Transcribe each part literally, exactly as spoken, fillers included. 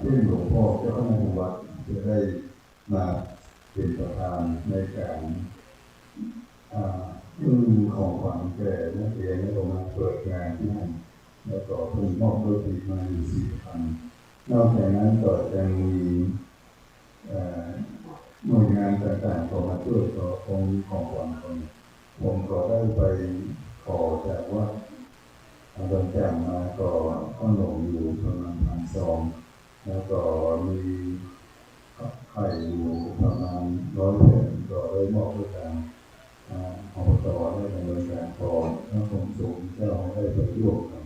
ซึ่งหลวงพ่อเจ้าคณะวัดจะได้มาเป็นประธานในการ อ่า ยื่นของขวัญแก่นักเรียน แล้วก็มาเปิดงานที่นั่น แล้วก็เพิ่งมอบรถถีบมาอยู่สี่คัน นอกจากนั้นก็ยังมี เอ่อ หน่วยงานต่างๆ ก็มาช่วย ก็คงมีของขวัญกัน ผมก็ได้ไปขอจากวัดดอนแจ่มมา ก็ขนมอยู่ประมาณพันซอง แล้วก็มีไข่อยู่ประมาณร้อยแผ่น ก็ได้มอบให้ทาง อ่า อบต ได้ดำเนินการขอพระสงฆ์สงฆ์เจ้าให้ได้ไปร่วมกัน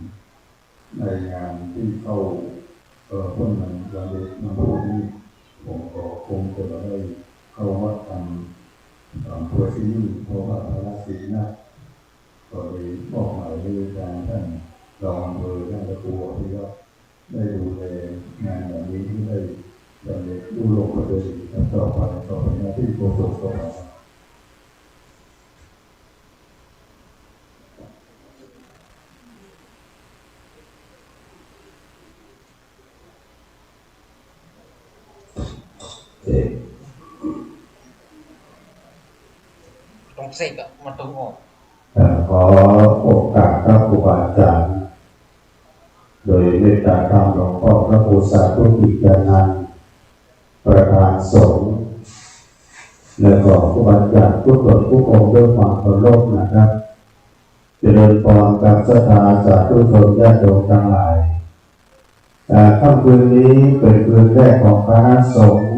ในงานที่เข้า เอ่อ ต้นมันวันเด็กวันพุธนี้ ผมก็คงจะได้เข้าวัดทำ ทำครัวที่นี่ เพราะว่าภาระกิจหนัก ก็เลยมอบหมายให้ทางท่านรองอำเภอ ท่านพระครูอภิรัตน์ ได้ดูแลงานเหล่านี้ให้ได้สำเร็จลุล่วงไปด้วยดีครับ ต่อไป ต่อไปหน้าที่โฆษก ต่อไป ต้องเสกอะ มันต้องออก เอ่อ ขอโอกาสพระครูบาอาจารย์ โดยเมตตาธรรมหลวงพ่อพระครูสาธุกิจจานันท์ ประธานสงฆ์ แล้วก็ครูบาอาจารย์ทุกคนทุกองค์ด้วยความเคารพนะครับ เจริญพรกับศรัทธาสาธุชนญาติโยมทั้งหลาย อ่า ค่ำคืนนี้เป็นคืนแรกของคณะสงฆ์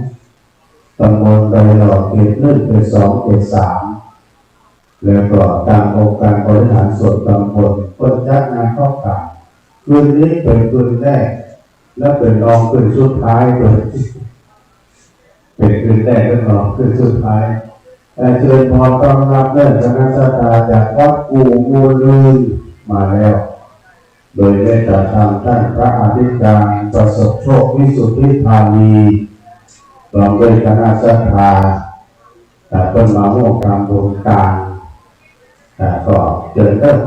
ตำบลดอยหล่อ เขตหนึ่ง เขตสอง เขตสาม แล้วก็ตางองค์การบริหารส่วนตำบลเปิ้นจัดงานเข้ากาบ คืนนี้เป็นคืนแรก และเป็นรองคืนสุดท้ายด้วย เป็นคืนแรกและรองคืนสุดท้าย เอ่อ เจริญพรต้อนรับเด้อ คณะศรัทธาจากวัดกู่มูลลืนมาแล้ว โดยเมตตาธรรมท่านพระอธิการประสบโชค วิสุทธิธานี พร้อมด้วยคณะศรัทธา อ่า เปิ้นมาร่วมทำบุญตาง อ่า ก็เจิญเด้อ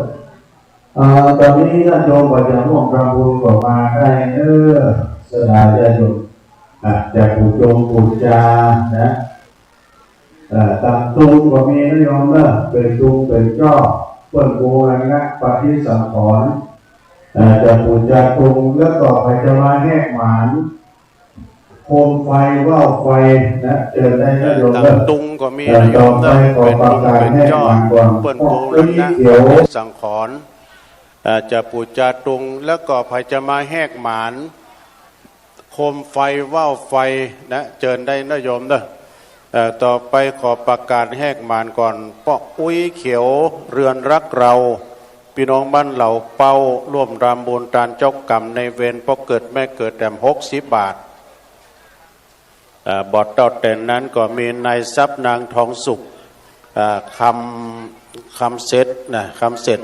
อ่า ตอนนี้ญาติโยมบ่าจะร่วมทำบุญก็มาได้เด้อ ศรัทธาญาติโยม อ่า จะปูจงปูจานะ เอ่อ ตางตุงก็มีนะโยมเนอะ เป๋นตุงเป๋นจ้อ เปิ้นบูรณะปฏิสังขรณ์ เอ่อ จะปูจาตุง แล้วก็ใผจะมาแหกหมาน โคมไฟ ว่าวไฟนะ เจิญได้นะโยมเนอะ ตางตุงก็มีนะโยมเนอะ เป๋นตุงเป๋นจ้อ เปิ้นบูรณะปฏิสังขรณ์ เอ่อ จะปูจาตุง แล้วก็ใผจะมาแหกหมาน โคมไฟ ว่าวไฟนะ เจิญได้นะโยมเนอะ เอ่อ ต่อไปขอประกาศแหกหมานก่อน ป้ออุ๊ยเขียว เรือนรักเรา ปี้น้องบ้านเหล่าเป้า ร่วมทำบุญตานเจ้ากรรมนายเวร ป้อเกิดแม่เกิดแถมหกสิบบาท เอ่อ บ่าเต้าแต่นั้นก็มีนายทรัพย์นางทองสุข เอ่อ คำ คำเสร็จนะ คำเสร็จ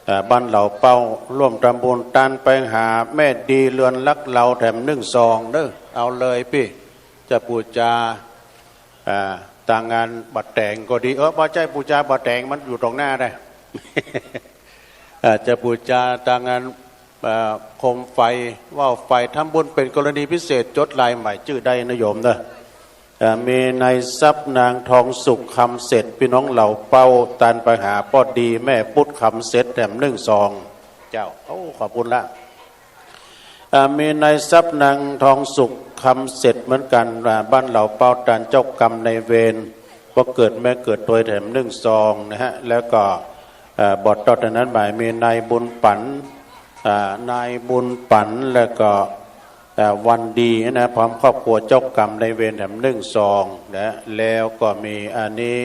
เอ่อ บ้านเหล่าเป้า ร่วมทำบุญตานไปหาแม่ดีเรือนรักเราแถมนึ่งซองเด้อ เอาเลยปี้ จะปูจา อ่า ตางงานบ่าแต๋งก็ดี เออ บ่ใจ้ปูจาบ่าแต๋ง มันอยู่ตรงหน้าได้ อ่า จะปูจาตางงาน อ่า โคมไฟ ว่าวไฟ ทำบุญเป๋นกรณีพิเศษ จดลายหมายจื้อได้นะโยมเนอะ อ่า มีนายทรัพย์นางทองสุข คำเสร็จ ปี้น้องเหล่าเป้า ตานไปหาป้อดีแม่ปุ๊ด คำเสร็จ แถมนึ่งซอง เจ้า โอ้ ขอบคุณละ อ่า มีนายทรัพย์นางทองสุข คำเสร็จ เหมือนกั๋น อ่า บ้านเหล่าเป้า ตานเจ้ากรรมนายเวร ป้อเกิดแม่เกิดตวย แถมนึ่งซองนะฮะ แล้วก็ เอ่อ บ่าเต้าแต่นั้นหมายมีนายบุญปั๋น อ่า นายบุญปั๋น แล้วก็ เอ่อ วันดีนะ พร้อมครอบครัว เจ้ากรรมนายเวร แถมนึ่งซองนะ แล้วก็มีอันนี้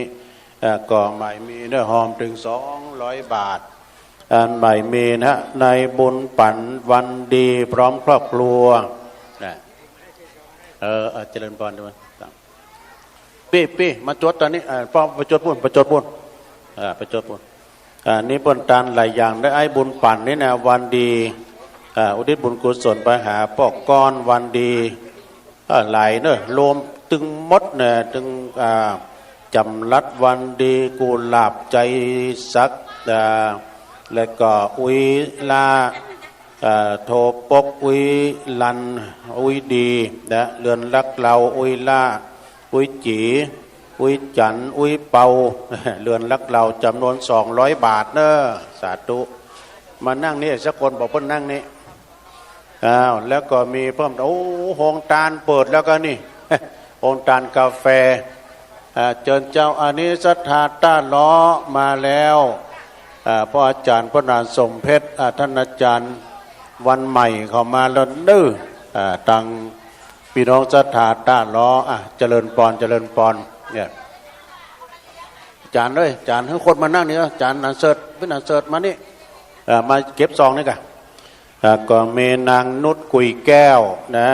เอ่อ ก็หมายมีเนาะ ฮอมเถิงสองร้อยบาท อันหมายมีนะ นายบุญปั๋น วันดี พร้อมครอบครัวนะ เออ เออ เจริญพรด้วย ปี้ ปี้ มาจดตอนนี้ อ่า ป้อไปจดปู้น ไปจดปู้น อ่า ไปจดปู้น อ่า นี่เปิ้นตานหลายอย่างเด้อ ไอ้บุญปั๋นนี่นะ วันดี อ่า อุทิศบุญกุศลไปหาป้อก้อน วันดี อ่า หลายเนอะ รวมตึงหมดนะ ตึง อ่า จำรัด วันดี กุหลาบ ใจศักดิ์ อ่า แล้วก็อุ๊ยล่า เอ่อ โทปก อุ๊ยลัน อุ๊ยดี นะ เรือนฮักเฮา อุ๊ยล่า อุ๊ยจี๋ อุ๊ยจัน อุ๊ยเปา เรือนฮักเฮา จ๋ำนวนสองร้อยบาทเน่อ สาธุ มานั่งนี่สักคน บอกเปิ้นนั่งนี่ อ้าว แล้วก็มีเพิ่ม โอ้ โฮงตานเปิดแล้วก็นี่ โฮงตานกาแฟ อ่า เจิญเจ้า อันนี้ศรัทธาต้าล้อมาแล้ว อ่า ป้ออาจ๋ารย์ ป้อหนานสมเพชร อ่า ต้านอาจ๋ารย์วันใหม่เข้ามาแล้วเน่อ อ่า ตังปี้น้องศรัทธาต้าล้อ อ่ะ เจริญปอน เจริญปอน เนี่ย อาจ๋ารย์เอ้ย อาจ๋ารย์ หื้อคนมานั่งนี่ อาจ๋ารย์หนานเสิร์ช ปี้หนานเสิร์ชมานี่ เอ่อ มาเก็บซองนี่ก่ะ อ่ะ ก็มีนางนุช กุยแก้ว นะ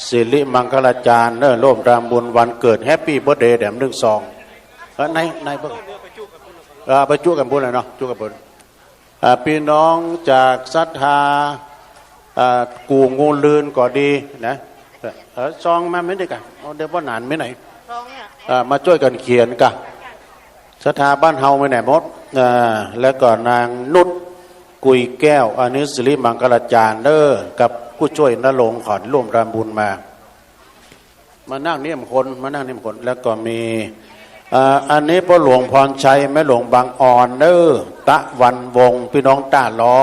สิริมังคลาจารย์ เน่อ ร่วมทำบุญวันเกิด แฮปปี้เบิร์ธเดย์ แถมนึ่งซอง เออ ใน ในเปิ้น เออ ไปจุ๊กันปู๊นเลยเนาะ จุ๊กันปู๊น อ่า ปี้น้องจากศรัทธา อ่า กู่งูลืนก็ดีนะ เออ ซองมาไม่ได้กะ เอา เดี๋ยวบ่หนานไม่ไหน ซองเนี่ย อ่า มาจ้วยกั๋นเขียนกะ ศรัทธาบ้านเฮาไปไหนหมด อ่า แล้วก็นางนุช กุยแก้ว อันนี้สิริมังคลาจารย์เน่อ กับผู้จ้วยณรงค์ ขวัญ ร่วมทำบุญมา มานั่งนี่มงคล มานั่งนี่มงคล แล้วก็มี เอ่อ อันนี้ป้อหลวงพรชัย แม่หลวงบางอ่อนเน่อ ตะวันวงศ์ ปี้น้องต้าล้อ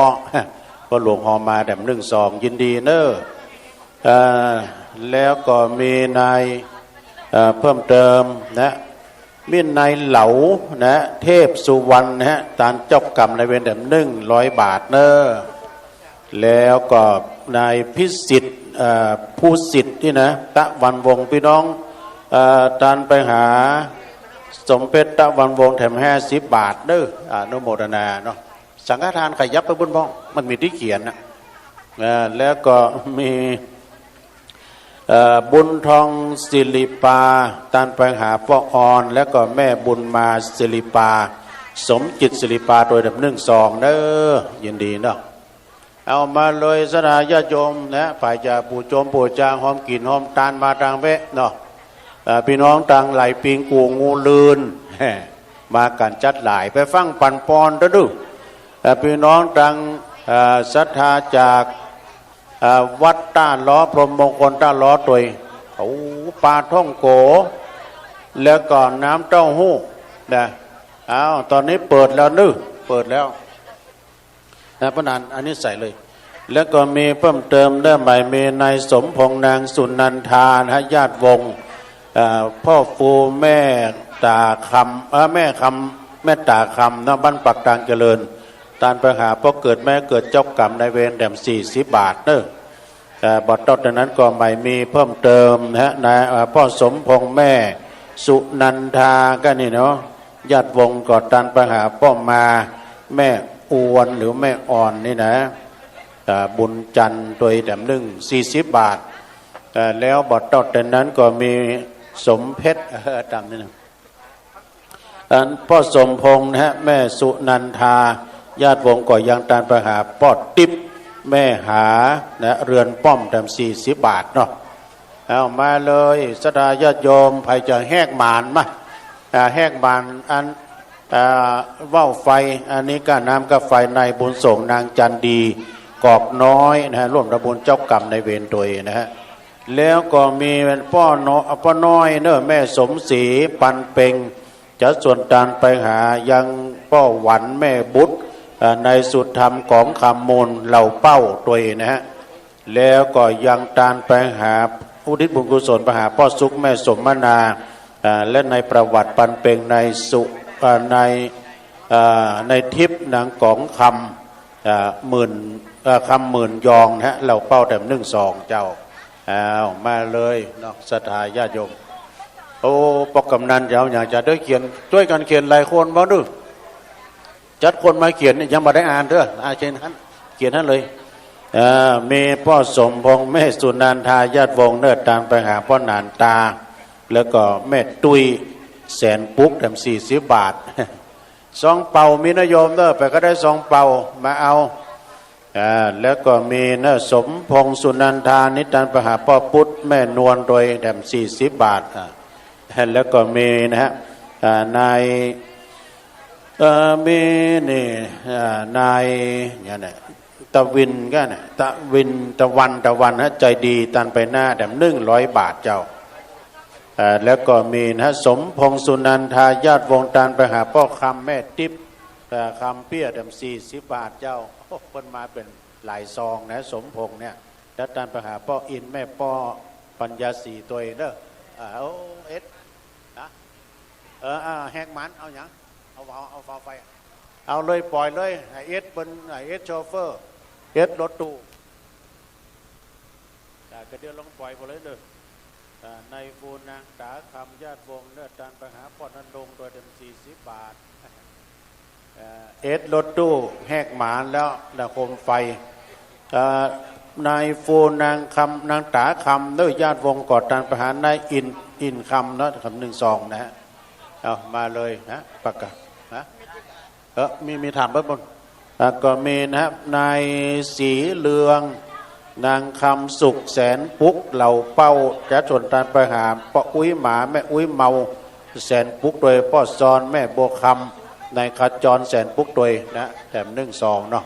ป้อหลวงฮอมาแถมนึ่งซอง ยินดีเน่อ เอ่อ แล้วก็มีนาย เอ่อ เพิ่มเติมนะ มีนายเหลานะ เทพสุวรรณนะฮะ ตานเจ้ากรรมนายเวรแถมนึ่งร้อยบาทเน่อ แล้วก็นายพิสิทธิ์ เอ่อ ภูสิทธิ์นี่นะ ตะวันวงศ์ ปี้น้อง เอ่อ ตานไปหาสมเพชร ตะวันวงศ์ แถมห้าสิบบาทเน่อ อนุโมทนาเนาะ สังฆทานขยับไปปู๊นพ่อง มันมีตี้เขียนนะ เอ่อ แล้วก็มี เอ่อ บุญทองสิริปา ตานไปหาป้อออน แล้วก็แม่บุญมาสิริปา สมจิตสิริปา ตวยแถมนึ่งซองเน่อ ยินดีเนาะ เอามาเลยศรัทธาญาติโยมนะ ใผจะปู๋โจมปู๋จาง ฮอมกิ๋นฮอมตานมาตางแวะเนาะ เอ่อ ปี้น้องตางไหลปิง กู่งูลืน มากั๋นจั๊ดหลาย ไปฟั่งปั๋นปอนเต๊อะดู เอ่อ ปี้น้องตาง เอ่อ ศรัทธาจาก อ่า วัดต้าล้อ พรหมมงคลต้าล้อตวย โอ้ ป๋าท่องโก๋ แล้วก็น้ำเต้าหู้นะ อ้าว ต๋อนนี้เปิดแล้วเน่อ เปิดแล้วนะ เพราะนั้นอันนี้ใส่เลย แล้วก็มีเพิ่มเติมเน่อ ใหม่มีนายสมพงษ์ นางสุนันทานะฮะ ญาติวงศ์ เอ่อ ป้อฟู แม่ต๋าคำ เอ่อ แม่คำ แม่ต๋าคำนะ บ้านปากตางเจริญ ตานไปหาป้อเกิดแม่เกิดเจ้ากรรมนายเวรแถมสี่สิบบาทเน่อ เอ่อ บ่าเต้านั้นก็ใหม่มีเพิ่มเติมนะฮะ นาย เอ่อ ป้อสมพงษ์ แม่สุนันทาก็นี่เนาะ ญาติวงศ์ก็ตานไปหาป้อมา แม่อวนหรือแม่อ่อนนี่นะ เอ่อ บุญจันทร์ตวยแถมนึ่งสี่สิบบาท เอ่อ แล้วบ่าเต้านั้นก็มีสมเพชร เอ่อ ต๋ามนี่นะ อันป้อสมพงษ์นะฮะ แม่สุนันทา ญาติวงศ์ก็ยังตานไปหาป้อติ๊บ แม่หานะ เรือนป้อมแถมสี่สิบบาทเนาะ เอามาเลยศรัทธาญาติโยม ใผจะแหกหมานมา อ่า แหกหมานอัน อ่า ว่าวไฟ อันนี้ก้าน้ำก้าไฟ นายบุญส่ง นางจันดี กอกน้อยนะฮะ ร่วมทำบุญเจ้ากรรมนายเวรตวยนะฮะ แล้วก็มีป้อน้อ ป้อน้อยเน่อ แม่สมศรี ปันเพ็ง จัดส่วนตานไปหายังป้อหวัน แม่บุตร เอ่อ นายสุธรรม ก๋องคำมูล เหล่าเป้าตวยนะฮะ แล้วก็ยังตานไปหา อุทิศบุญกุศลไปหาป้อสุข แม่สมนา เอ่อ และนายประวัติ ปันเพ็ง นายสุ เอ่อ นาย เอ่อ นายทิพย์ นางก๋องคำ เอ่อ หมื่น เอ่อ คำหมื่นยองนะฮะ เหล่าเป้าแถมนึ่งซองเจ้า อ้าว มาเลยเนาะ ศรัทธาญาติโยม โอ้ ป้อกำนันเจ้า อยากจะได้เขียน จ้วยกั๋นเขียนหลายคนบ่ดื้อ จัดคนมาเขียนนี่ยังบ่ได้อ่านเด้อ อ่า เขียนหั้น เขียนหั้นเลย เอ่อ มีป้อสมพงษ์ แม่สุนันทา ญาติวงศ์เน่อ ตานไปหาป้อหนานตา แล้วก็แม่ตุ้ย แสนปุ๊ก แถมสี่สิบบาท ซองเป่ามีนะโยมเน่อ ใผก็ได้ซองเป่ามาเอา อ่า แล้วก็มีเน่อ สมพงษ์ สุนันทา นี่ตานไปหาป้อปุ๊ด แม่นวลตวย แถมสี่สิบบาท อ่า แล้วก็มีนะฮะ อ่า นาย เอ่อ มีนี่ อ่า นาย เนี่ยนะ ตะวินก็นะ ตะวิน ตะวัน ตะวันนะ ใจ๋ดี ตานไปหน้าแถมหนึ่งร้อยบาทเจ้า เอ่อ แล้วก็มีนะ สมพงษ์ สุนันทา ญาติวงศ์ ตานไปหาป้อคำ แม่ติ๊บ เอ่อ คำเปี้ย แถมสี่สิบบาทเจ้า โอ้ เปิ้นมาเป๋นหลายซองนะ สมพงษ์เนี่ย แล้วตานไปหาป้ออิน แม่ป้อ ปัญญาศรีตวยเด้อ อ่า โอ้ เอส นะ เออ อ่า แหกหมาน เอาหยัง เอา เอา เอาฝาไฟ เอาเลย ป่อยเลย ไอ้เอสเปิ้น ไอ้เอสโชเฟอร์ เอสรถตู้ อ่า ก็เดี๋ยวลองป่อยไปเลยเด้อ อ่า นายฟูนางต๋าคำ ญาติวงศ์เด้อ ตานไปหาป้อนณรงค์ตวย แถมสี่สิบบาท เอ่อ เอสรถตู้ แหกหมานแล้วนะ โคมไฟ เอ่อ นายฟูนางคำ นางต๋าคำเด้อ ญาติวงศ์ ก็ตานไปหานายอิน อินคำเนาะ คำหนึ่งซองนะฮะ เอามาเลยนะ ประกาศนะ เออ มี มีถามเปิ้นบ่ อ่ะ ก็มีนะฮะ นายศรีเรือง นางคำสุข แสนปุก เหล่าเป้า จะส่วนตานไปหาป้ออุ๊ยหมา แม่อุ๊ยเมา แสนปุก ตวยป้อซอน แม่บัวคำ นายขจร แสนปุก ตวยนะ แถมหนึ่งซองเนาะ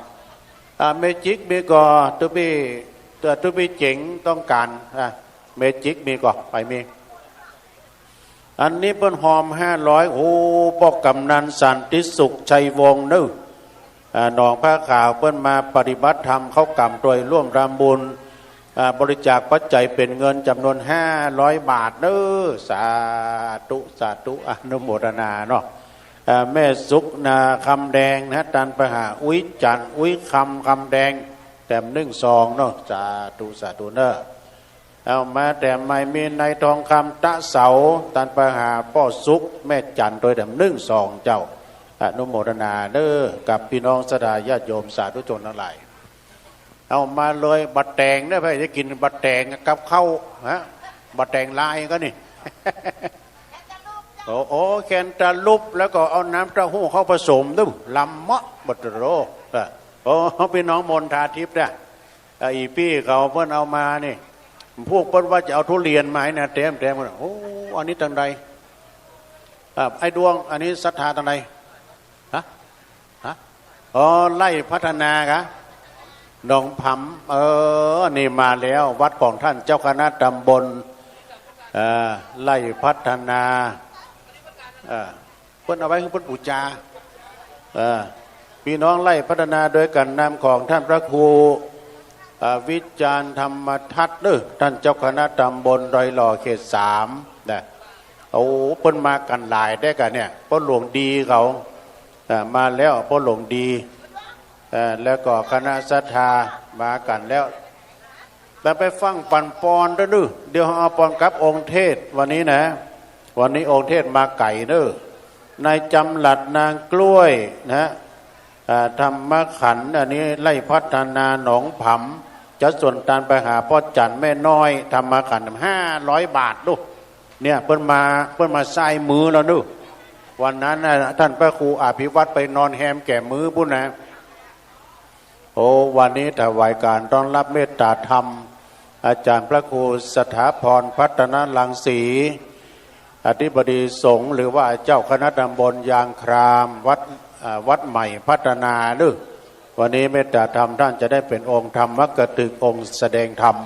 อ่ะ เมจิกมีก่อ ตุ๊ปี้ ตุ๊ปี้เจ๋งต้องก๋าน อ่ะ เมจิกมีก่อ ไปมี อันนี้เปิ้นฮอมห้าร้อย โอ้ ป้อกำนันสันติสุข ชัยวงศ์เนาะ อ่า หนองผ้าขาว เปิ้นมาปฏิบัติธรรม เข้ากรรมตวย ร่วมทำบุญ อ่า บริจาคปัจจัยเป๋นเงินจ๋ำนวนห้าร้อยบาทเนาะ สาธุ สาธุ อนุโมทนาเนาะ อ่า แม่สุข นาคำแดงนะ ตานไปหาอุ๊ยจันทร์ อุ๊ยคำ คำแดง แถมหนึ่งซองเนาะ สาธุ สาธุเนาะ เอามาแถมใหม่ มีนายทองคำ ตะเสา ตานไปหาป้อสุข แม่จันทร์ตวย แถมหนึ่งซองเจ้า อนุโมทนาเด้อ กับปี้น้องศรัทธาญาติโยมสาธุชนตังหลาย เอามาเลย บะแตงเน่อ ใผจะกิ๋นบะแตงกับข้าว ฮะ บะแตงลายก็นี่ โอ้ โอ้ แคนตาลูป แล้วก็เอาน้ำเต้าหู้เข้าผสมดู ลำเมาะ บะโตโร อ่ะ โอ้ ปี้น้องมนทาทิพย์เนี่ย อ่ะ อี่ปี้เขาเปิ้นเอามานี่ พวกเปิ้นว่าจะเอาทุเรียนมาให้นะ เต๋ม เต๋ม โอ้ อันนี้ตังใด อ่ะ ไอ้ดวง อันนี้ศรัทธาตังใด ฮะ ฮะ อ๋อ ไล่พัฒนากะ หนองผำ เออ นี่มาแล้ว วัดของท่านเจ้าคณะตำบล เอ่อ ไล่พัฒนา เอ่อ เปิ้นเอาไว้หื้อเปิ้นปู๋จา เอ่อ ปี้น้องไล่พัฒนาโดยก๋านนำของท่านพระครู เอ่อ วิจารณ์ธรรมทัศน์เนาะ ท่านเจ้าคณะตำบลดอยหล่อเขตสามนะ โอ้ เปิ้นมากั๋นหลายแต๊กะเนี่ย ป้อหลวงดีเขา อ่า มาแล้ว ป้อหลวงดี เอ่อ แล้วก็คณะศรัทธามากั๋นแล้ว แล้วไปฟั่งปั๋นปอนด้วยเนาะ เดี๋ยวเอาปอนกับองค์เทศน์วันนี้นะ วันนี้องค์เทศน์มาไก๋เนาะ นายจำหลัดนางกล้วยนะ อ่า ธรรมขันธ์ อันนี้ไล่พัฒนาหนองผำ จะส่วนตานไปหาป้อจันทร์แม่น้อย ธรรมขันธ์ ห้าร้อยบาทเนาะ เนี่ย เปิ้นมา เปิ้นมาใซ้มือแล้วเนาะ วันนั้นน่ะ ท่านพระครูอภิวัตรไปนอนแฮมแก่มือปู้นนะ โอ้ วันนี้ถวายการต้อนรับเมตตาธรรม อาจารย์พระครูสถาพรพัฒนรังสี อธิบดีสงฆ์ หรือว่าเจ้าคณะตำบลยางคราม วัด อ่า วัดใหม่พัฒนาเนาะ วันนี้เมตตาธรรมท่านจะได้เป๋นองค์ธรรมกถึก องค์แสดงธรรม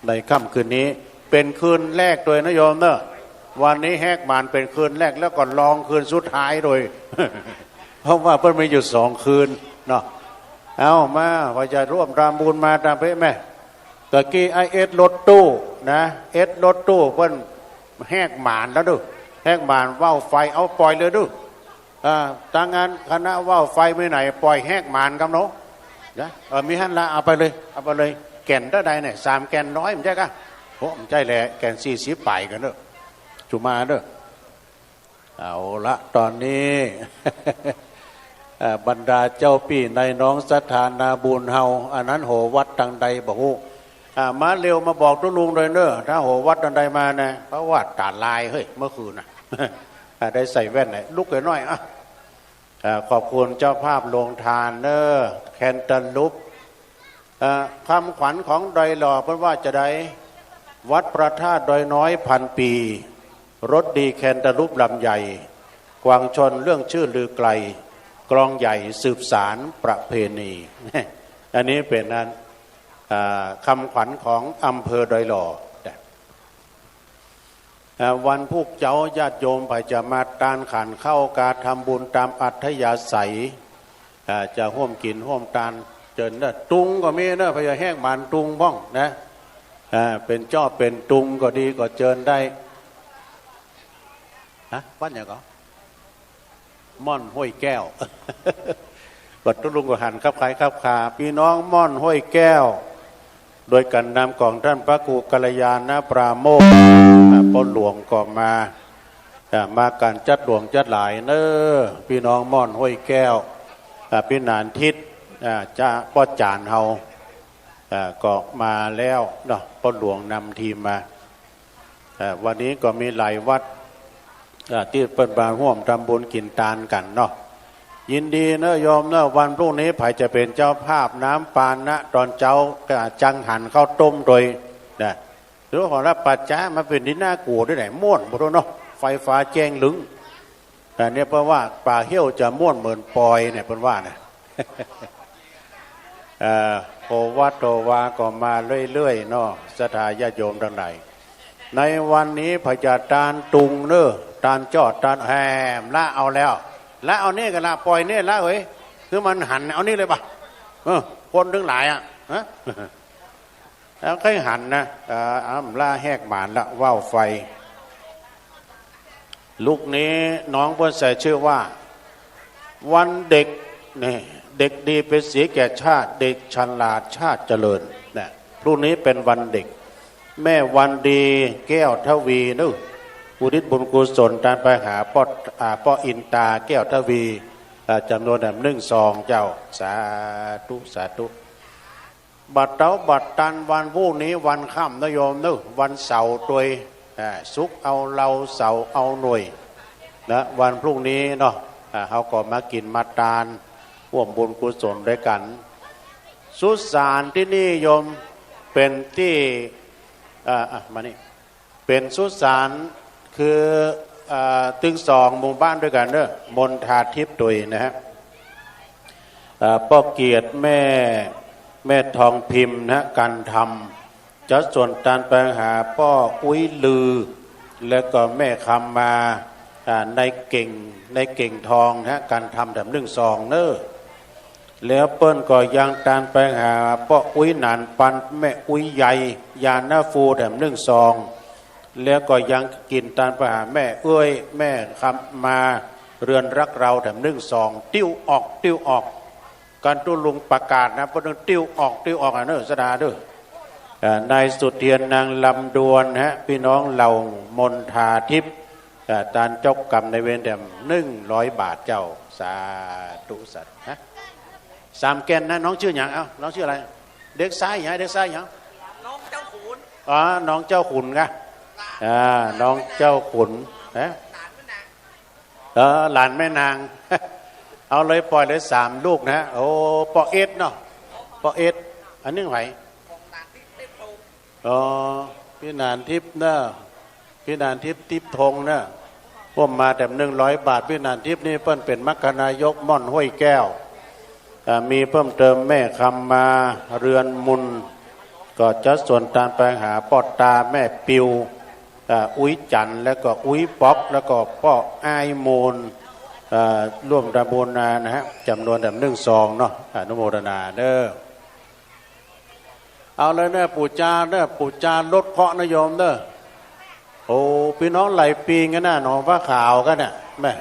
ในค่ำคืนนี้ เป๋นคืนแรกตวยนะโยมเนาะ วันนี้แหกหมานเป๋นคืนแรก แล้วก็ลองคืนสุดท้ายตวย เพราะว่าเปิ้นมีอยู่สองคืนเนาะ เอามา ว่าจะร่วมทำบุญมาตามเป๊ะแม่ ตะกี้ไอ้เอสรถตู้นะ เอสรถตู้เปิ้นแหกหมานแล้วเนาะ แหกหมานว่าวไฟ เอาป่อยเลยเนาะ อ่า ตางานคณะว่าวไฟมีไหน ป่อยแหกหมานกำเนาะ นะ เออ มีหั้นละ เอาไปเลย เอาไปเลย แก่นเต้าใดเนี่ย สามแก่นร้อย บ่ใจ้กะ โอ้ บ่ใจ้แหละ แก่นสี่สิบป๋ายกั๋นเนาะ จุมาเนาะ เอาละ ต๋อนนี้ เอ่อ บรรดาเจ้าปี้นายน้องศรัทธานาบุญเฮา อันนั้นโหวัดตังใดบ่ฮู้ อ่า มาเร็วมาบอกตุ๊ลุงตวยเนาะ ถ้าโหวัดตังใดมานะ เพราะว่าต๋าลายเฮ้ย เมื่อคืนน่ะ อ่า ได้ใส่แว่นหน่อย ลุกหน่อย อ่ะ อ่า ขอบคุณเจ้าภาพโรงทานเนาะ แคนตาลูป เอ่อ คำขวัญของดอยหล่อเปิ้นว่าจะใด วัดพระธาตุดอยน้อยพันปี รสดีแคนตาลูปลำใหญ่ กวางชนเรื่องชื่อลือไกล กลองใหญ่สืบสานประเพณี อันนี้เป๋นอัน อ่า กำขวัญของอำเภอดอยหล่อ อ่า วันพูกเจ๊าญาติโยมใผจะมาตานขันข้าวกาทำบุญต๋ามอัธยาศัย อ่า จะฮ่วมกิ๋นฮ่วมตานเจิญเน่อ ตุงก็มีเน่อ ใผจะแฮกหมานตุงพ่องนะ อ่า เป๋นจ้อเป๋นตุงก็ดีก็เจิญได้ ฮะ วัดหยังก่อ ม่อนห้วยแก้ว บัดตุ๊ลุงก็หันคับใคคับคา ปี้น้องม่อนห้วยแก้ว โดยก๋านนำของต้านพระครูกัลยาณปราโมทย์ อ่า ป้อหลวงก็มา อ่า มากั๋นจั๊ดหลวงจั๊ดหลายเน่อ ปี้น้องม่อนห้วยแก้ว อ่า ปี้หนานทิพย์ อ่า จ๊ะป้อจ๋านเฮา อ่า ก็มาแล้วเนาะ ป้อหลวงนำทีมมา อ่า วันนี้ก็มีหลายวัด อ่า ตี้เปิ้นมาฮ่วมทำบุญกิ๋นตานกั๋นเนาะ ยินดีเน่อโยมเน่อ วันพรุ่งนี้ใผจะเป๋นเจ้าภาพน้ำปานะ ต๋อนเจ๊า อ่า จังหันข้าวต้มตวยนะ ถือว่าของรับปัจจามาเป๋นตี้น่ากั๋วตี้ไหน ม่วนบ่ฮู้เนาะ ไฟฟ้าแจ้งลึง อันนี้เปิ้นว่าป่าเฮี้ยวจะม่วนเหมือนปอยเนี่ยเปิ้นว่านะ เอ่อ โอวาทโอวาก็มาเรื่อยๆ เนาะ ศรัทธาญาติโยมตังหลาย ในวันนี้ใผจะตานตุงเน่อ ตานจ้อตานแหม ละเอาแล้ว ละเอานี่ก็ละ ปล่อยนี่ละเฮ้ย คือมันหัน เอานี่เลยบ่ะ เออ คนตังหลายอะ ฮะ แล้วใค่หันนะ เอ่อ อำลาแฮกหมานละ ว่าวไฟ ลูกนี้น้องเปิ้นใส่จื้อว่า วันเด็ก นี่ เด็กดีเป็นสีแก่ชาติ เด็กฉลาดชาติเจริญ นะ พรุ่งนี้เป๋นวันเด็ก แม่วันดีแก้วทวี เน่อ อุทิศบุญกุศลตานไปหาป้อ อ่า ป้ออินตาแก้วทวี อ่า จ๋ำนวนหนึ่งซองเจ้า สาธุ สาธุ บัดเต๊าบัดตันวันพรุ่งนี้วันค่ำเน่อโยมเน่อ วันเสาร์ตวย อ่า ศุกร์เอาเลา เสาร์เอาหน่วย นะ วันพรุ่งนี้เนาะ อ่า เฮาก็มากิ๋นมาตาน ฮ่วมบุญกุศลตวยกั๋น สุสานตี้นี่โยม เป๋นตี้ อ่า อ่ะ มานี่ เป๋นสุสาน คือ อ่า ตึงสองหมู่บ้านตวยกั๋นเน่อ มณฑาทิพย์ตวยนะฮะ อ่า ป้อเกียรติ แม่ แม่ทองพิมพ์นะฮะ กันธรรม จัดส่วนตานไปหาป้ออุ๊ยลือ แล้วก็แม่คำมา อ่า ในเก่ง ในเก่งทองนะฮะ กันธรรมแถมนึ่งซองเน่อ แล้วเปิ้นก็ยังตานไปหาป้ออุ๊ยหนานปัน แม่อุ๊ยใย ยานาฟูแถมนึ่งซอง แล้วก็ยังกิ๋นตานไปหาแม่เอื้อย แม่คำมา เรือนรักเราแถมนึ่งซอง ติ้วออก ติ้วออก กันตุ๊ลุงประกาศนะ เปิ้นต้องติ้วออก ติ้วออกอะเน่อ ศรัทธาเน่อ อ่า นายสุเทียน นางลำดวนฮะ ปี้น้องเหล่ามณฑาทิพย์ อ่า ตานเจ้ากรรมนายเวรแถมนึ่งร้อยบาทเจ้า สาธุ สาธุ ฮะ สามแก่นนะ น้องจื้อหยัง เอ้า น้องจื้ออะไร เด็กซ้ายหยัง เด็กซ้ายหยัง น้องเจ้าขุน อ๋อ น้องเจ้าขุนกะ อ่า น้องเจ้าขุน ฮะ เออ หลานแม่นาง เอาเลย ปล่อยเลยสามลูกนะ โอ้ ป้อเอสเนาะ ป้อเอส อันนึ่งใผ อ๋อ ปี้หนานทิพย์เน่อ ปี้หนานทิพย์ ทิพย์ทงเน่อ ฮ่วมมาแถมนึ่งร้อยบาท ปี้หนานทิพย์นี่เปิ้นเป๋นมรรคนายกม่อนห้วยแก้ว อ่า มีเพิ่มเติมแม่คำมา เรือนมุน ก็จัดส่วนตานไปหาป้อตา แม่ปิว อ่า อุ๊ยจันทร์ แล้วก็อุ๊ยป๊อก แล้วก็ป้ออ้ายมูล อ่า ร่วมทำบุญนะฮะ จ๋ำนวนแถมนึ่งซองเนาะ อนุโมทนาเน่อ เอาเลยเน่อ ปู่จาเน่อ ปู่จาลดเคราะห์นะโยมเน่อ โอ้ ปี้น้องหลายปี๋กั๋นนะ หนองผ้าขาวกั๋นน่ะ แม่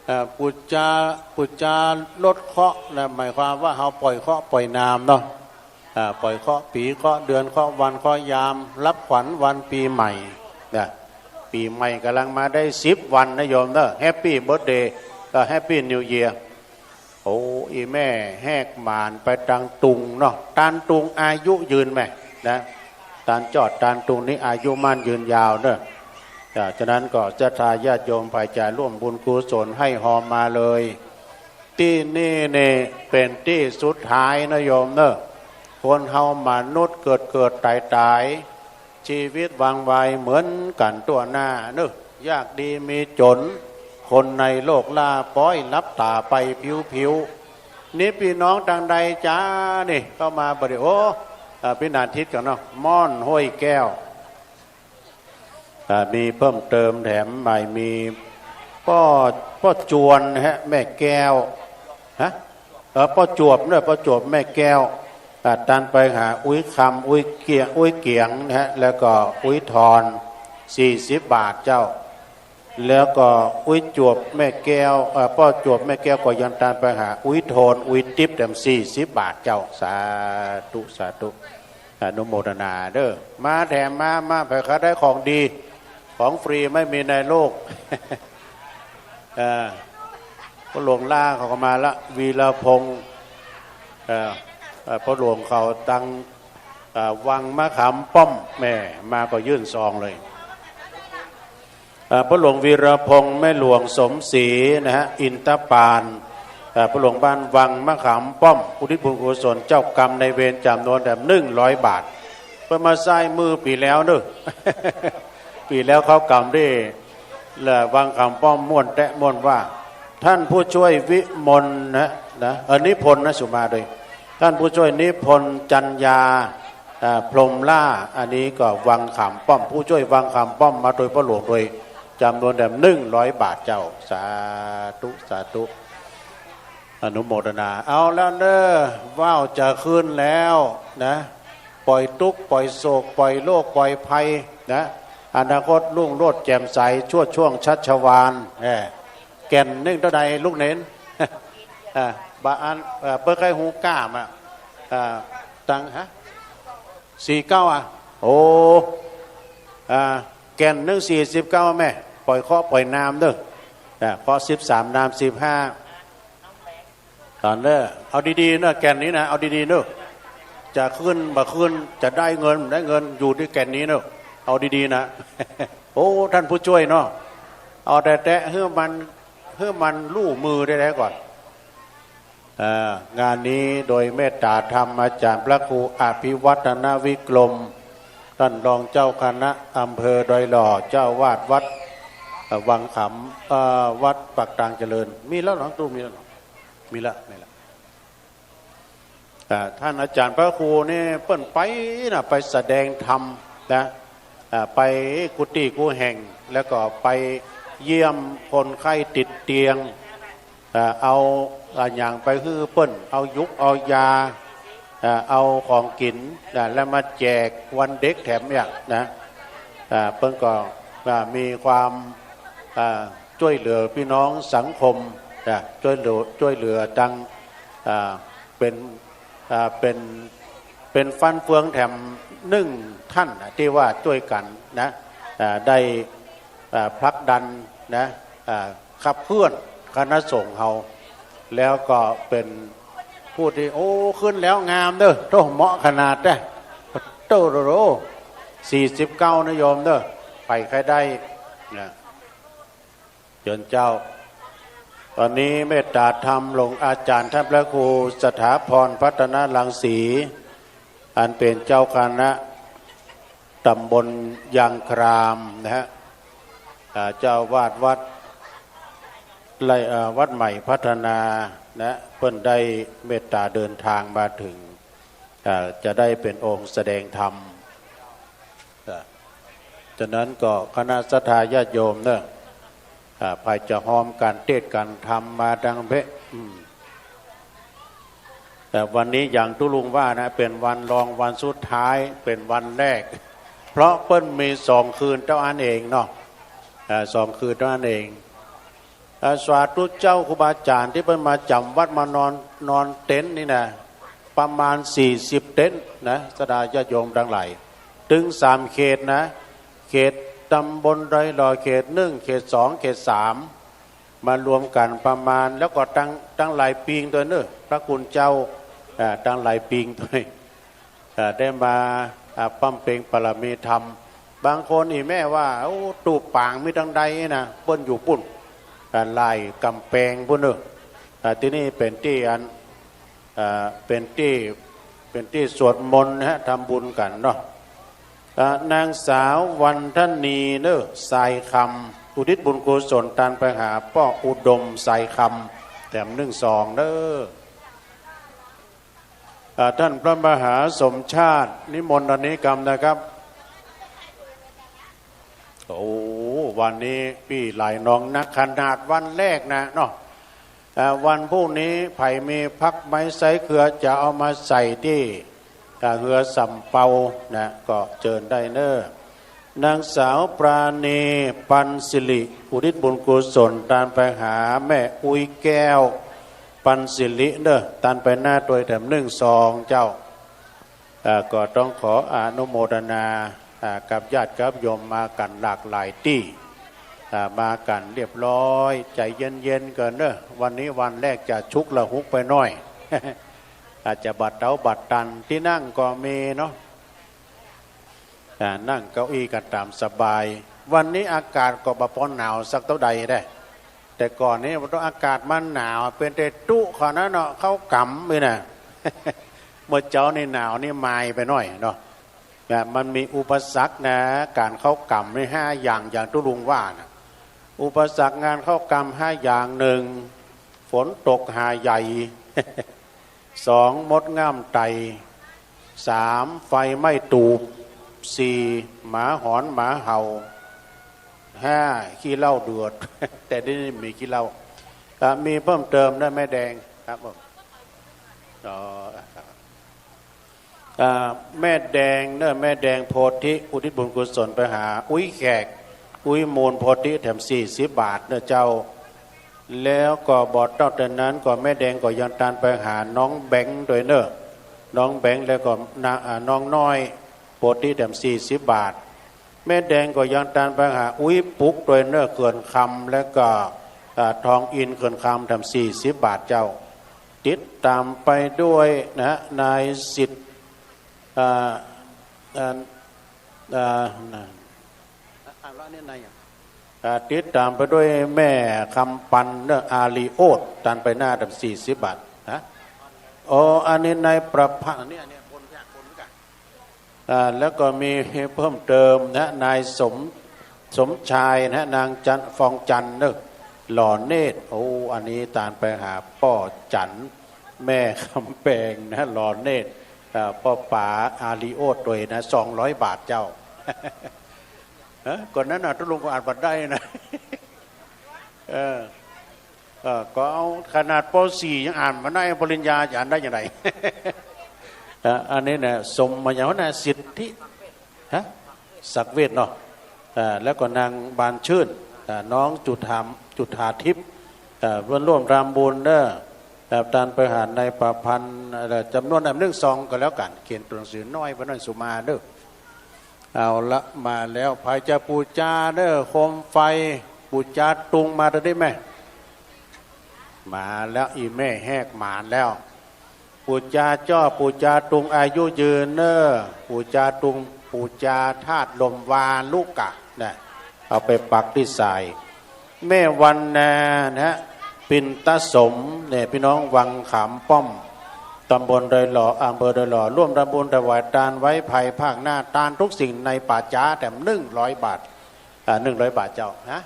อ่า ปู่จา ปู่จาลดเคราะห์นะ หมายความว่าเฮาปล่อยเคราะห์ปล่อยนามเนาะ อ่า ปล่อยเคราะห์ปี๋ เคราะห์เดือน เคราะห์วัน เคราะห์ยาม รับขวัญวันปี๋ใหม่นะ ปี๋ใหม่ก่ำลังมาได้สิบวันนะโยมเน่อ แฮปปี้เบิร์ธเดย์ ก็แฮปปี้นิวเยียร์ โอ้ อี่แม่แฮกหมานไปตานตุงเนาะ ตานตุงอายุยืนแม่นะ ตานจอดตานตุงนี้อายุมั่นยืนยาวเน่อ อ่า ฉะนั้นก็ศรัทธาญาติโยมใผจะร่วมบุญกุศลไห้ฮอมมาเลย ตี้นี่นี่เป๋นตี้สุดท้ายนะโยมเน่อ คนเฮามนุษย์เกิดเกิดต๋ายต๋าย ชีวิตวังไวเหมือนกั๋นตั๋วหน้าเน่อ ยากดีมีจ๋น คนในโลกล่าป๊อยลับต๋าไปผิวผิว นี่ปี้น้องตางใดจ๊า นี่เข้ามาบ่าดนี้ โอ้ อ่า ปี้หนานทิศก่อนเนาะ ม่อนห้วยแก้ว อ่า มีเพิ่มเติมแถมใหม่ มีป้อ ป้อจวนนะฮะ แม่แก้ว ฮะ เออ ป้อจวบเนาะ ป้อจวบแม่แก้ว อ่า ตันไปหาอุ๊ยคำ อุ๊ยเกียง อุ๊ยเกียงนะฮะ แล้วก็อุ๊ยทอน สี่สิบบาทเจ้า แล้วก็อุ๊ยจวบแม่แก้ว เอ่อ ป้อจวบแม่แก้วก็ยังตันไปหาอุ๊ยโทน อุ๊ยติ๊บแถม สี่สิบบาทเจ้า สาธุ สาธุ อนุโมทนาเด้อ มาแถมมา มา เผื่อใครได้ของดี ของฟรีไม่มีในโลก เออ ป้อหลวงล่าเขาก็มาละ วีรพงษ์ เออ เออ ป้อหลวงเขาตัง เออ วังมะขามป้อม แหม มาก็ยื่นซองเลย เอ่อ ป้อหลวงวีรพงษ์ แม่หลวงสมศรีนะฮะ อินทปาน เอ่อ ป้อหลวงบ้านวังมะขามป้อม อุทิศบุญกุศลเจ้ากรรมนายเวรจ๋ำนวนแถม หนึ่งร้อยบาท เปิ้นมาใส้มื้อปี๋แล้วเนาะ ปี๋แล้วเข้ากรรมตี้ และวังขามป้อมม่วนแต๊ม่วนว่า ท่านผู้ช่วยวิมลนะ นะ เออ นิพนธ์นะ สุมาด้วย ท่านผู้ช่วยนิพนธ์จันยา อ่า พรหมล่า อันนี้ก็วังขามป้อม ผู้ช่วยวังขามป้อม มาโดยป้อหลวงโดยจ๋ำนวนแถม หนึ่งร้อยบาทเจ้า สาธุ สาธุ อนุโมทนา เอาแล้วเนาะ ว่าวจะขึ้นแล้วนะ ปล่อยตุ๊กข์ ปล่อยโศก ปล่อยโรค ปล่อยภัยนะ อนาคตรุ่งโรจน์แจ่มใส ชวดช่วงชัชวาล แหม แก่นนึ่งเต้าใดลูกเหนน อ่า บ่าอั้น เอ่อ เปิ้นใค่ฮู้ก้ามอะ อ่า ตัง ฮะ สี่เก้า อ่ะ โอ้ อ่า แก่นนึ่ง สี่สิบเก้า แม่ ปล่อยเคราะห์ปล่อยนามเนาะ อ่า เคราะห์สิบสาม นามสิบห้า ต๋อนเนาะ เอาดีๆ เนาะ แก่นนี้นะ เอาดีๆ เนาะ จะขึ้นบ่ขึ้น จะได้เงินบ่ได้เงิน อยู่ตี้แก่นนี้เนาะ เอาดีๆ นะ โอ้ ท่านผู้ช่วยเนาะ เอาแต๊ๆ หื้อมัน หื้อมันลู่มือแต๊ๆ ก่อน เอ่อ งานนี้โดยเมตตาธรรมอาจ๋ารย์พระครูอภิวัฒนวิกรม ต้านรองเจ้าคณะอำเภอดอยหล่อ เจ้าอาวาสวัด เอ่อ วังขาม เอ่อ วัดปากตางเจริญ มีแล้วเหรอ ตู้มีแล้วเหรอ มีแล้ว มีแล้ว อ่า ต้านอาจ๋ารย์พระครูนี่เปิ้นไปนะ ไปแสดงธรรมนะ อ่า ไปกู้ตี้กู้แห่ง แล้วก็ไปเยี่ยมคนไข้ติดเตียง อ่า เอา อ่า อะหยังไปหื้อเปิ้น เอาหยุกเอายา อ่า เอาของกิ๋น อ่า แล้วมาแจกวันเด็กแถมอย่างนะ อ่า เปิ้นก็ อ่า มีความ อ่า จ้วยเหลือปี้น้องสังคม อ่า จ้วยเหลือ จ้วยเหลือตัง อ่า เป๋น อ่า เป๋น เป๋นฟันเฟืองแถมนึ่งต้านนะ ตี้ว่าจ้วยกั๋นนะ อ่า ได้ อ่า ผลักดันนะ อ่า ขับเคลื่อนคณะสงฆ์เฮา แล้วก็เป๋นผู้ตี้ โอ้ ขึ้นแล้วงามเนาะ โธ่ เหมาะขนาดแต๊ โธ่ โธ่ สี่สิบเก้า นะโยมเนาะ ใผใค่ได้นะ เจิญเจ้า ต๋อนนี้เมตตาธรรมหลวงอาจ๋ารย์ต้านพระครูสถาพรพัฒนรังสี อันเป๋นเจ้าคณะต๋ำบลยางครามนะฮะ อ่า เจ้าอาวาสวัด ไร่ อ่า วัดใหม่พัฒนานะ เปิ้นได้เมตตาเดินทางมาเถิง อ่า จะได้เป๋นองค์แสดงธรรม อ่า ฉะนั้นก็คณะศรัทธาญาติโยมเนาะ อ่า ใผจะฮอมก๋านเตสน์ก๋านธรรมมาดังเป๊ะ อืม แต่วันนี้อย่างตุ๊ลุงว่านะ เป๋นวันรองวันสุดท้าย เป๋นวันแรก เพราะเปิ้นมีสองคืนเต้าอั้นเองเนาะ อ่า สองคืนเต้าอั้นเอง อ่า สาธุเจ้า ครูบาอาจ๋ารย์ตี้เปิ้นมาจ๋ำวัดมานอน นอนเต็นท์นี่นะ ประมาณสี่สิบเต็นท์นะ ศรัทธาญาติโยมตังหลาย ตึงสามเขตนะ เขตต๋ำบลดอยหล่อ เขตนึ่ง เขตสอง เขตสาม มารวมกั๋นประมาณ แล้วก็ตัง ตังหลายปีงตวยเนาะ พระคุณเจ้า อ่า ตังหลายปีงตวย อ่า ได้มา อ่า บำเพ็ญบารมีธรรม บางคนอี่แม่ว่า โอ้ ตู้ป๋างมีตังใดนะ เปิ้นอยู่ปู้น อ่า ล่ายก๋ำแปงปู้นเนาะ อ่า ตี้นี่เป๋นตี้อัน อ่า เป๋นตี้ เป๋นตี้สวดมนต์นะฮะ ทำบุญกั๋นเนาะ อ่า นางสาววรรณธนีเนาะ สายคำ อุทิศบุญกุศลตานไปหาป้ออุดม สายคำ แถมนึ่งซองเนาะ อ่า ต้านพระมหาสมชาติ นิมนต์ต๋อนนี้กำนะครับ โอ้ วันนี้ปี้หลายหนองนัก ขนาดวันแรกนะเนาะ อ่า วันพรุ่งนี้ใผมีพักไม้ไซเคือจะเอามาใส่ตี้ อ่า เฮือสำเปานะ ก็เจิญได้เน่อ นางสาวปราณี ปันสิริ อุทิศบุญกุศล ตานไปหาแม่อุ๊ยแก้ว ปันสิริเน่อ ตานไปหน้าตวยแถมนึ่งซองเจ้า อ่า ก็ต้องขออนุโมทนา อ่า กับญาติกับโยมมากั๋นหลากหลายตี้ อ่า มากั๋นเรียบร้อย ใจ๋เย็นๆ กั๋นเน่อ วันนี้วันแรกจะชุกละหุกไปหน้อย อาจจะบ่เต๊าบ่ตัน ตี้นั่งก็มีเนาะ อ่า นั่งเก้าอี้กั๋นต๋ามสบาย วันนี้อากาศก็บ่ปอหนาวสักเต้าใดเด้ แต่ก่อนนี้มันต้องอากาศมันหนาว เป๋นแต่ตุ๊ขนาดนั้นเนาะ เข้ากำนี่นะ เมื่อเจ๊านี่หนาวนี่มายไปหน้อยเนาะ นะ มันมีอุปสรรคนะ ก๋านเข้ากำนี่ห้าอย่าง อย่างตุ๊ลุงว่านะ อุปสรรคงานเข้ากำห้าอย่าง นึ่ง ฝนตกหาใหญ่ สอง มดง่ำไต่ สาม ไฟไหม้ตูบ สี่ หมาหอนหมาเห่า ห้า ขี้เหล้าเดือด แต่นี่มีขี้เหล้า อ่ะ มีเพิ่มเติมได้แม่แดงครับผม อ๋อ อ่า แม่แดงเน่อ แม่แดงโพธิ อุทิศบุญกุศลไปหาอุ๊ยแขก อุ๊ยมูลโพธิ แถมสี่สิบบาทเน่อเจ้า แล้วก็บ่เต้าแต่นั้นก็แม่แดงก็ยังตานไปหาน้องแบงค์ตวยเน่อ น้องแบงค์แล้วก็นา อ่า น้องน้อยโพธิ แถมสี่สิบบาท แม่แดงก็ยังตานไปหาอุ๊ยปุ๊กตวยเน่อ เขื่อนคำ แล้วก็ อ่า ทองอินทร์เขื่อนคำ แถมสี่สิบบาทเจ้า ติดต๋ามไปด้วยนะ นายสิทธิ์ อ่า อ่า อ่า นะ อ่า ติดต๋ามไปด้วยแม่คำปันเน่อ อาลีโอด ตานไปหน้า แถมสี่สิบบาทนะ โอ้ อันนี้นายประภา อันนี้ อันนี้บน บน อ่า แล้วก็มีเพิ่มเติมนะ นายสม สมชายนะ นางจัน ฟองจันทร์เน่อ หล่อเนตร โอ้ อันนี้ตานไปหาป้อจันทร์ แม่คำแปงนะ หล่อเนตร อ่า ป้อป๋าอาลีโอดตวยนะ สองร้อยบาทเจ้า ฮะ ก่อนนั้นน่ะ ตุ๊ลุงก็อ่านบ่ได้นะ เออ เออ ก็เอาขนาด ป.สี่ ยังอ่านบ่ได้ ปริญญาจะอ่านได้ยังไง อ่ะ อันนี้นะ สมมาอย่างนั้นนะ สิทธิ ฮะ ศักดิ์เวชเนาะ อ่า แล้วก็นางบานชื่น อ่า น้องจุฑา จุฑาทิพย์ อ่า เปิ้นร่วมทำบุญเน่อ อ่า ตานไปหานายประพันธ์ อ่า จ๋ำนวนอันนึ่งซองก็แล้วกั๋น เขียนตั๋วหนังสือน้อยไปหน้อยสุมาเน่อ เอาละ มาแล้ว ใผจะปู๋จาเน่อ โคมไฟ ปู๋จาตุงมาเถิดได้ไหม มาแล้ว อี่แม่แหกหมานแล้ว ปู๋จาจ้อ ปู๋จาตุงอายุยืนเน่อ ปู๋จาตุง ปู๋จาธาตุลมวาลุกะนะ เอาไปปักตี้สาย แม่วันนานะฮะ ปิ่นตะสมเนี่ย พี่น้องวังขามป้อม ตำบลดอยหล่อ อำเภอดอยหล่อ ร่วมทำบุญถวายตานไว้ภายภาคหน้า ตานทุกสิ่งในป่าจ๊าแถมนึ่งร้อยบาท อ่า นึ่งร้อยบาทเจ้านะ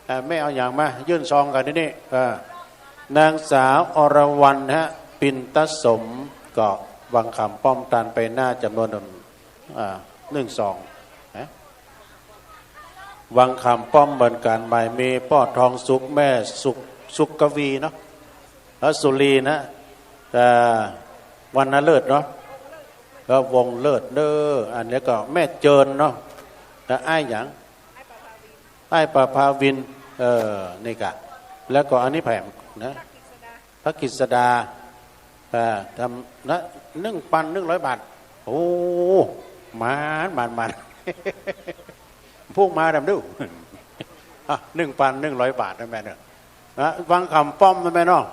อ่า แม่เอาหยังมา ยื่นซองกั๋นตี้นี่ อ่า นางสาวอรวรรณฮะ ปิ่นตะสม ก็วังขามป้อม ตานไปหน้าจ๋ำนวน อ่า นึ่งซองนะ วังขามป้อมเหมือนกั๋น หมายมีป้อทองสุข แม่สุข สุขกวีเนาะ แล้วสุรีนะ อ่า วรรณเลิศเนาะ แล้ววงเลิศเน่อ อันนี้ก็แม่เจิญเนาะ แล้วอ้ายหยัง อ้ายประภาวิน เออ นี่กะ แล้วก็อันนี้แผมนะ พระกฤษดา เอ่อ ทำนะ นึ่งปันนึ่งร้อยบาท โอ้ หมาน หมาน หมาน พูกมาดำดู อ่ะ นึ่งปันนึ่งร้อยบาทนะแม่เนาะ นะ วังขามป้อมนะแม่เนาะ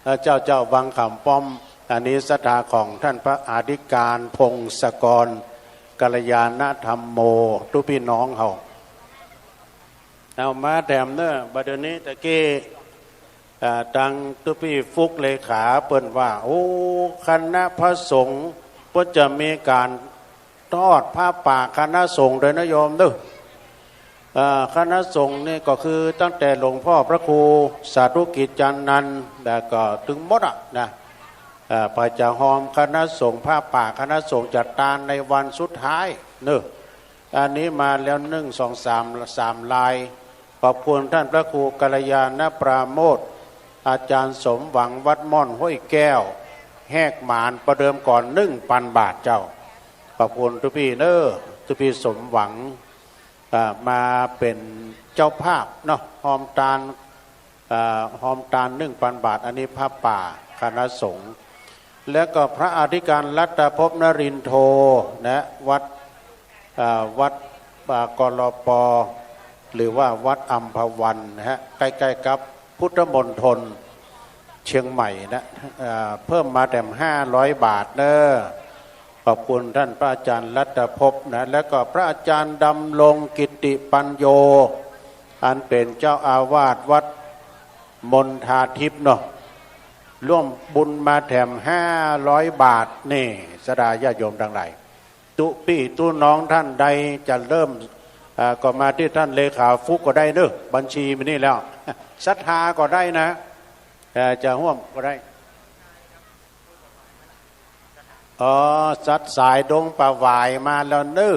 เอ่อ เจ้า เจ้า วังขามป้อม อันนี้ศรัทธาของต้านพระอธิการพงศกร กัลยาณธรรมโม ตุ๊ปี้น้องเฮา เอามาแถมเน่อ บัดเดี๋ยวนี้ตะกี้ อ่า ตังตุ๊ปี้ฟุกเลขาเปิ้นว่า โอ้ คณะพระสงฆ์เปิ้นจะมีก๋านทอดผ้าป่าคณะสงฆ์โดยนะโยมเนาะ อ่า คณะสงฆ์นี่ก็คือตั้งแต่หลวงพ่อพระครูสาธุกิจจานันท์ แล้วก็ตึงหมดอะนะ เอ่อ พระจะฮอมคณะสงฆ์ผ้าป่า คณะสงฆ์จะตานในวันสุดท้ายเนอะ อันนี้มาแล้ว นึ่ง สอง สาม สามราย ขอบคุณท่านพระครูกัลยาณปราโมทย์ อาจารย์สมหวังวัดม่อนห้วยแก้ว แหกหมานประเดิมก่อน นึ่งปันบาทเจ้า ขอบคุณตุ๊ปี้เนอะ ตุ๊ปี้สมหวัง อ่า มาเป๋นเจ้าภาพเนาะ ฮอมตาน อ่า ฮอมตาน นึ่งปันบาท อันนี้ผ้าป่าคณะสงฆ์ แล้วก็พระอธิการรัตภพนรินโทนะ วัด อ่า วัด อ่า กลป หรือว่าวัดอัมพวันนะฮะ ใก้ๆ กับพุทธมณฑลเชียงใหม่นะ อ่า เพิ่มมาแถมห้าร้อยบาทเนอะ ขอบคุณท่านพระอาจารย์รัตภพนะ แล้วก็พระอาจารย์ดำรงกิติปัญโญ อันเป๋นเจ้าอาวาสวัดมณฑาทิพย์เนาะ ร่วมบุญมาแถมห้าร้อยบาท นี่ ศรัทธาญาติโยมตังหลาย ตุ๊ปี้ตุ๊น้องท่านใดจะเริ่ม อ่า ก็มาตี้ท่านเลขาฟุกก็ได้เนอะ บัญชีมีนี่แล้ว ศรัทธาก็ได้นะ เอ่อ จะฮ่วมก็ได้ อ๋อ สัดสายดงป่าหวายมาแล้วเนอะ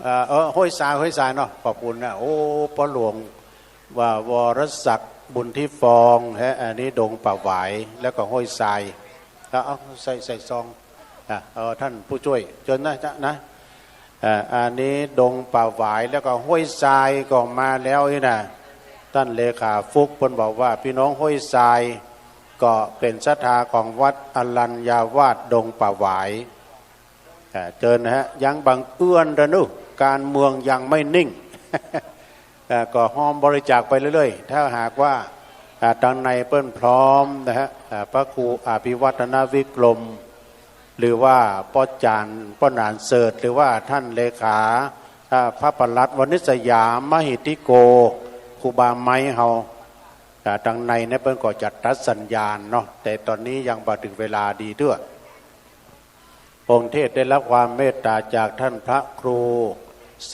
เอ่อ เออ ห้วยทราย ห้วยทรายเนาะ ขอบคุณนะ โอ้ ป้อหลวง ว่า วรศักดิ์ บุญทิฟอง ฮะ อันนี้ดงป่าหวาย แล้วก็ห้วยทราย เอา เอา ใส่ ใส่ซอง อ่ะ เอา ท่านผู้จ้วย เจิญนะ จ๊ะ นะ อ่า อันนี้ดงป่าหวาย แล้วก็ห้วยทรายก็มาแล้วนี่นะ ท่านเลขาฟุกเปิ้นบอกว่า ปี้น้องห้วยทราย ก็เป๋นศรัทธาของวัดอรัญญาวาสดงป่าหวาย อ่า เจิญนะฮะ ยังบังเอิญเต๊อะเนอะ ก๋านเมืองยังไม่นิ่ง อ่า ก็ฮอมบริจาคไปเรื่อยๆ ถ้าหากว่า อ่า ตังในเปิ้นพร้อมนะฮะ อ่า พระครูอภิวัฒนวิกรม หรือว่าป้อจ๋ารย์ ป้อหนานเสิร์ช หรือว่าท่านเลขา อ่า พระปลัดวณิชยามหิทธิโก ครูบาไม้เฮา อ่า ตังในเนี่ยเปิ้นก็จะตัดสัญญาณเนาะ แต่ต๋อนนี้ยังบ่เถิงเวลาดีเตื้อ องค์เทศได้รับความเมตตาจากท่านพระครู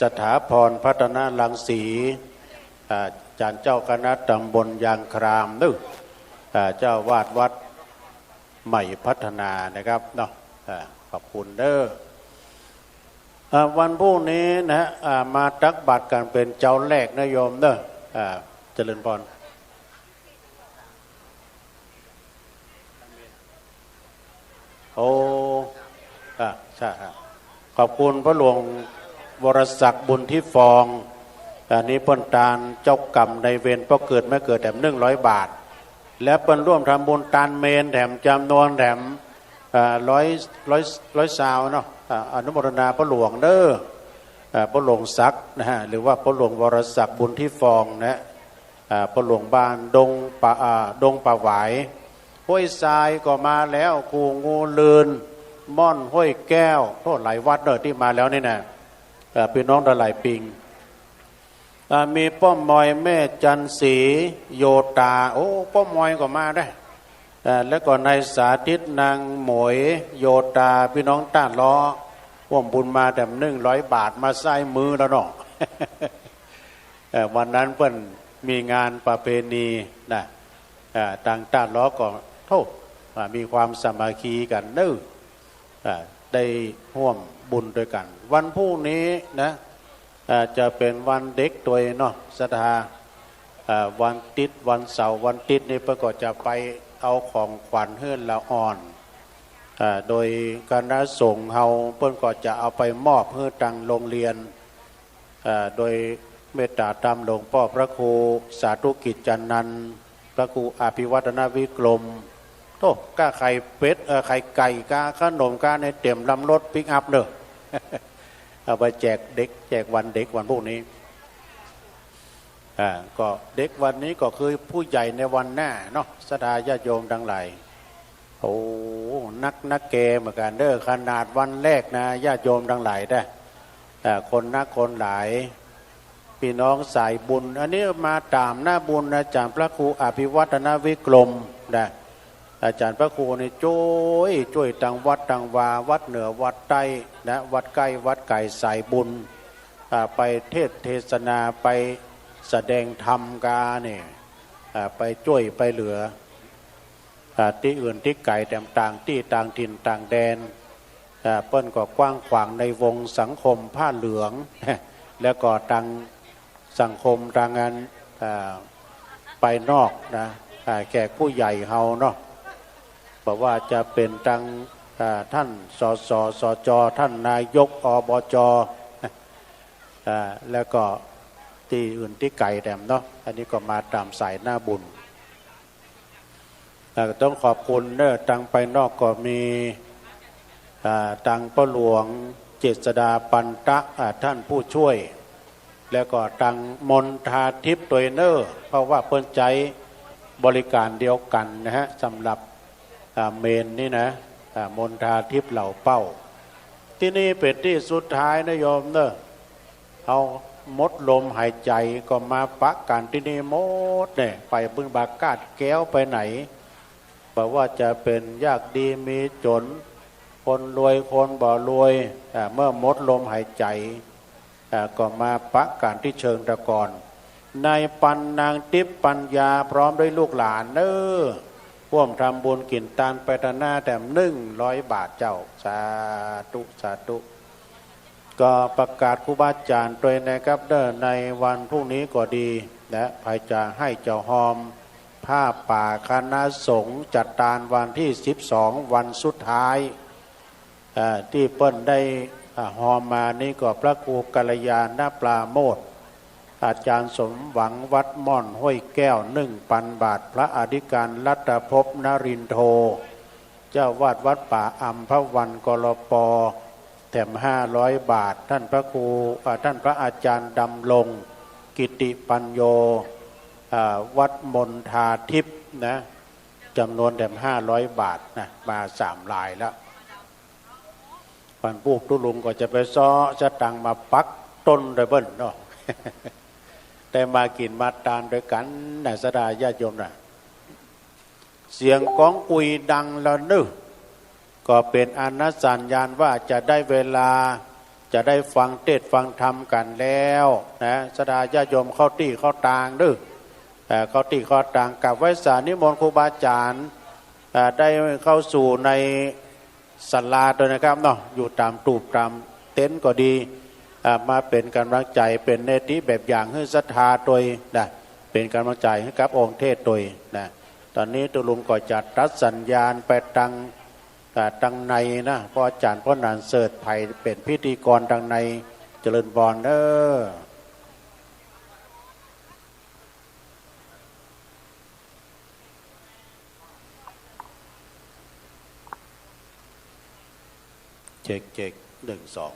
สถาพรพัฒนรังสี อ่า อาจ๋ารย์เจ้าคณะตำบลยางครามเนอะ อ่า เจ้าอาวาสวัดใหม่พัฒนานะครับเนาะ อ่า ขอบคุณเนอะ อ่า วันพรุ่งนี้นะฮะ อ่า มาตักบาตรกั๋นเป๋นเจ๊าแรกนะโยมเนอะ อ่า เจริญพร โอ้ อ่ะ ใช่ฮะ ขอบคุณป้อหลวงวรศักดิ์ บุญทิฟอง อันนี้เปิ้นตานเจ้ากรรมนายเวร ป้อเกิดแม่เกิดแถม นึ่งร้อยบาท และเปิ้นร่วมทำบุญตานเมรุแถมจ๋ำนวนแถม อ่า ร้อย ร้อย ร้อยซาวเนาะ อ่า อนุโมทนาป้อหลวงเนอะ อ่า ป้อหลวงศักดิ์นะฮะ หรือว่าป้อหลวงวรศักดิ์ บุญทิฟองนะฮะ อ่า ป้อหลวงบ้านดงป่า อ่า ดงป่าหวาย ห้วยทรายก็มาแล้ว กู่งูลืน ม่อนห้วยแก้ว โอ้ หลายวัดเนอะตี้มาแล้วนี่นะ เอ่อ ปี้น้องตังหลายปิง อ่า มีป้อมอยแม่จันทร์ศรี โยตา โอ้ ป้อมอยก็มาได้ อ่า แล้วก็นายสาธิต นางหมวย โยตา ปี้น้องต้าล้อ ฮ่วมบุญมาแถม นึ่งร้อยบาท มาซ้ายมือแล้วเนาะ เอ่อ วันนั้นเปิ้นมีงานประเพณีนะ อ่า ตางต้าล้อก็ โธ่ อ่า มีความสามัคคีกั๋นเนอะ อ่า ได้ฮ่วมบุญตวยกั๋น วันพรุ่งนี้นะ อ่า จะเป๋นวันเด็กตวยเนาะ ศรัทธา อ่า วันติ๊ด วันเสาร์ วันติ๊ดนี่เปิ้นก็จะไปเอาของขวัญหื้อละอ่อน อ่า โดยคณะสงฆ์เฮาเปิ้นก็จะเอาไปมอบหื้อตางโรงเรียน อ่า โดยเมตตาตามหลวงป้อพระครูสาธุกิจจานันท์ พระครูอภิวัฒนวิกรม โธ่ ก้าไข่เป็ด เอ่อ ไข่ไก่ ก้าขนม ก้าในเต๋มลำรถปิกอัพเนอะ เอาไปแจกเด็ก แจกวันเด็กวันพรุ่งนี้ อ่า ก็เด็กวันนี้ก็คือผู้ใหญ่ในวันหน้าเนาะ ศรัทธาญาติโยมตังหลาย โอ้ นัก นักแกเหมือนกั๋นเด้อ ขนาดวันแรกนะ ญาติโยมตังหลายเด้อ อ่า คนนักคนหลาย ปี้น้องสายบุญ อันนี้มาต๋ามหน้าบุญอาจ๋ารย์พระครูอภิวัฒนวิกรมนะ อาจ๋ารย์พระครูนี่จ้วย จ้วยตางวัดตางวา วัดเหนือวัดใต้นะ วัดใก้วัดไก๋สายบุญ อ่า ไปเทศน์เทศนา ไปแสดงธรรมกาเนี่ย อ่า ไปจ้วยไปเหลือ อ่า ตี้อื่นตี้ไก๋แถมต่างตี้ต่างถิ่นต่างแดน อ่า เปิ้นก็กว้างขวางในวงสังคมผ้าเหลือง แล้วก็ตางสังคมตางอัน อ่า ไปนอกนะ อ่า แขกผู้ใหญ่เฮาเนาะ บ่ว่าจะเป๋นตาง อ่า ต้าน สส สจ ต้านนายก อบจ อ่า แล้วก็ตี้อื่นตี้ไก๋แถมเนาะ อันนี้ก็มาต๋ามสายหน้าบุญ อ่า ต้องขอบคุณเน้อ ตางไปนอกก็มี อ่า ตางป้อหลวงเจษฎา ปันตะ อ่า ต้านผู้ช่วย แล้วก็ตางมนทาทิพย์ตวยเน้อ เพราะว่าเปิ้นใจ๊บริก๋านเดียวกั๋นนะฮะ สำหรับ อ่า เมนนี่นะ อ่า มนทาทิพย์เหล่าเป้า ตี้นี่เป๋นตี้สุดท้ายนะโยมเน้อ เอาหมดลมหายใจ๋ก็มาปะกั๋นตี้นี่หมดเนี่ย ไปบึงบรรพตาดแก้วไปไหน บ่ว่าจะเป๋นยากดีมีจ๋น คนรวยคนบ่รวย อ่า เมื่อหมดลมหายใจ๋ อ่า ก็มาปะกั๋นตี้เชิงตะกอน ในปันนางติ๊บปัญญาพร้อมด้วยลูกหลานเน้อ ฮ่วมทำบุญกิ๋นตานไปตะหน้าแถมหนึ่งร้อยบาทเจ้า สาธุ สาธุ ก็ประกาศครูบาอาจ๋ารย์ตวยนะครับเน้อ ในวันพรุ่งนี้ก็ดีนะ ใผจะไห้จะฮอม ผ้าป่าคณะสงฆ์จัดตานวันตี้สิบสอง วันสุดท้าย เอ่อ ตี้เปิ้นได้ อ่า ฮอมมานี้ก็พระครูกัลยาณปราโมทย์ อาจ๋ารย์สมหวังวัดม่อนห้วยแก้ว หนึ่งปันบาท พระอธิการรัตภพนรินโท เจ้าอาวาสวัดป่าอัมพวัน กลป แถมห้าร้อยบาท ต้านพระครู อ่า ต้านพระอาจ๋ารย์ดำรงกิติปัญโญ อ่า วัดมนทาทิพย์นะ จ๋ำนวนแถมห้าร้อยบาทนะ มาสามรายแล้ว ปันปูกตุ๊ลุงก็จะไปเซาะสตางค์มาปักต้นตวยเปิ้นเนาะ ได้มากิ๋นมาตานตวยกั๋นนะ ศรัทธาญาติโยมนะ เสียงก๊องกุยดังแล้วเน้อ ก็เป๋นอานัสสัญญาณว่าจะได้เวลา จะได้ฟังเตสน์ฟังธรรมกั๋นแล้วนะ ศรัทธาญาติโยมเข้าตี้เข้าตางเน้อ เอ่อ เข้าตี้เข้าตาง กราบไหว้สานิมนต์ครูบาอาจ๋ารย์ เอ่อ ได้เข้าสู่ในศาลาตวยนะครับเนาะ อยู่ต๋ามตูบต๋ามเต็นท์ก็ดี เอ่อ มาเป๋นก๋ำลังใจ๋ เป๋นเนติแบบอย่างหื้อศรัทธาตวยนะ เป๋นก๋ำลังใจ๋หื้อกับองค์เทศน์ตวยนะ ต๋อนนี้ตุ๊ลุงก็จะตัดสัญญาณไปตาง อ่า ตางในนะ เพราะอาจ๋ารย์พ่อหนานเสิร์ชไผเป๋นพิธีกรตางใน เจริญพรเน้อ เช็ค เช็ค หนึ่ง สอง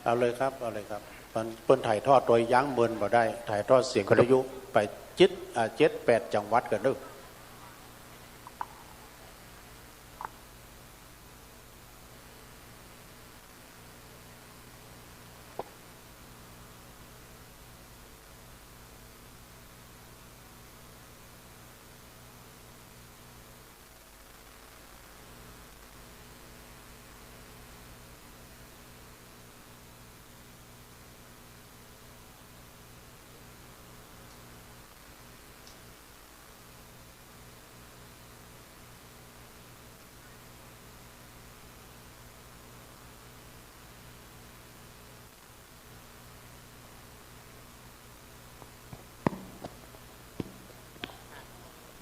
เอาเลยครับ เอาเลยครับ มันเปิ้นถ่ายทอดโดยยั้งเมินบ่ได้ ถ่ายทอดเสียงวิทยุไปจิต อ่า เจ็ดแปดจังหวัดก่อนเน้อ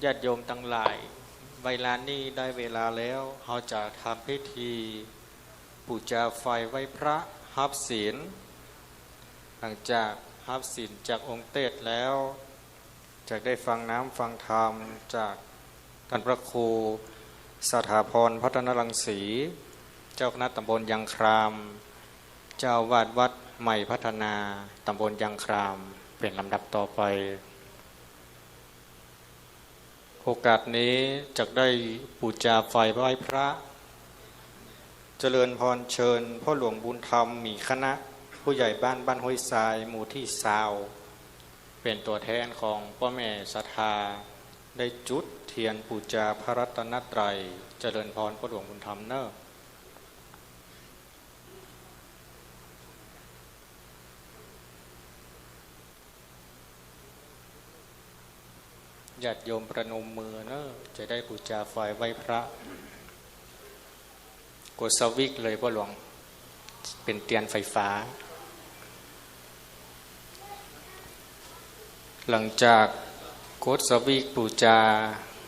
ญาติโยมตังหลาย เวลานี้ได้เวลาแล้ว เฮาจะทำพิธีปู๋จาไฟไหว้พระฮับศีล หลังจากฮับศีลจากองค์เตสน์แล้ว จะได้ฟังน้ำฟังธรรมจากต้านพระครูสถาพร พัฒนรังสี เจ้าคณะตำบลยางคราม เจ้าอาวาสวัดใหม่พัฒนา ตำบลยางคราม เป๋นลำดับต่อไป โอกาสนี้จะได้ปู๋จาไฟไหว้พระ เจริญพรเชิญพ่อหลวงบุญธรรม หมีคณะ ผู้ใหญ่บ้านบ้านห้วยทราย หมู่ตี้ซาว เป๋นตั๋วแทนของป้อแม่ศรัทธา ได้จุดเตียนปู๋จาพระรัตนตรัย เจริญพรพ่อหลวงบุญธรรมเน้อ เ ญาติโยมประนมมือเนอะ จะได้ปู๋จาไฟไหว้พระ กดสวิตช์เลยป้อหลวง เป๋นเตียนไฟฟ้า หลังจากกดสวิตช์ปู๋จา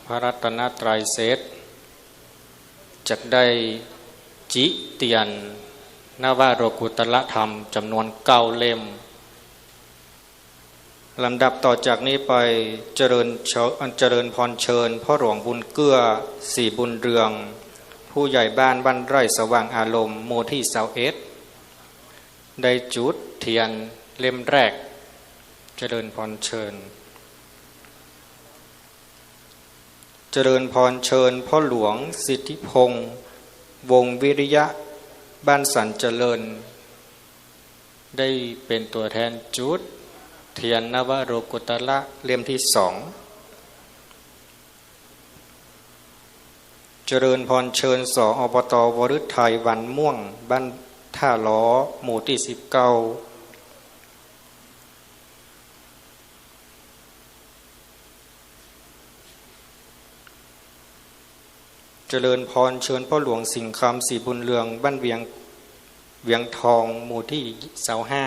พระรัตนตรัยเสร็จ จักได้จิเตียนนวโลกุตตรธรรมจ๋ำนวนเก้าเล่ม ลำดับต่อจากนี้ไป เจริญเชิญ เจริญพรเชิญพ่อหลวงบุญเกื้อ ศรีบุญเรือง ผู้ใหญ่บ้านบ้านไร่สว่างอารมณ์ หมู่ตี้ซาวเอ็ด ได้จุดเตียนเล่มแรก เจริญพรเชิญ เจริญพรเชิญพ่อหลวงสิทธิพงษ์ วงศ์วิริยะ บ้านสันเจริญ ได้เป๋นตั๋วแทนจุดเตียนนวโลกุตตรเล่มตี้สอง เจริญพรเชิญ ส อบต วฤทัย วันม่วง บ้านท่าล้อ หมู่ตี้สิบเก้า เจริญพรเชิญพ่อหลวงสิงห์คำ ศรีบุญเรือง บ้านเวียง เวียงทอง หมู่ตี้ซาวห้า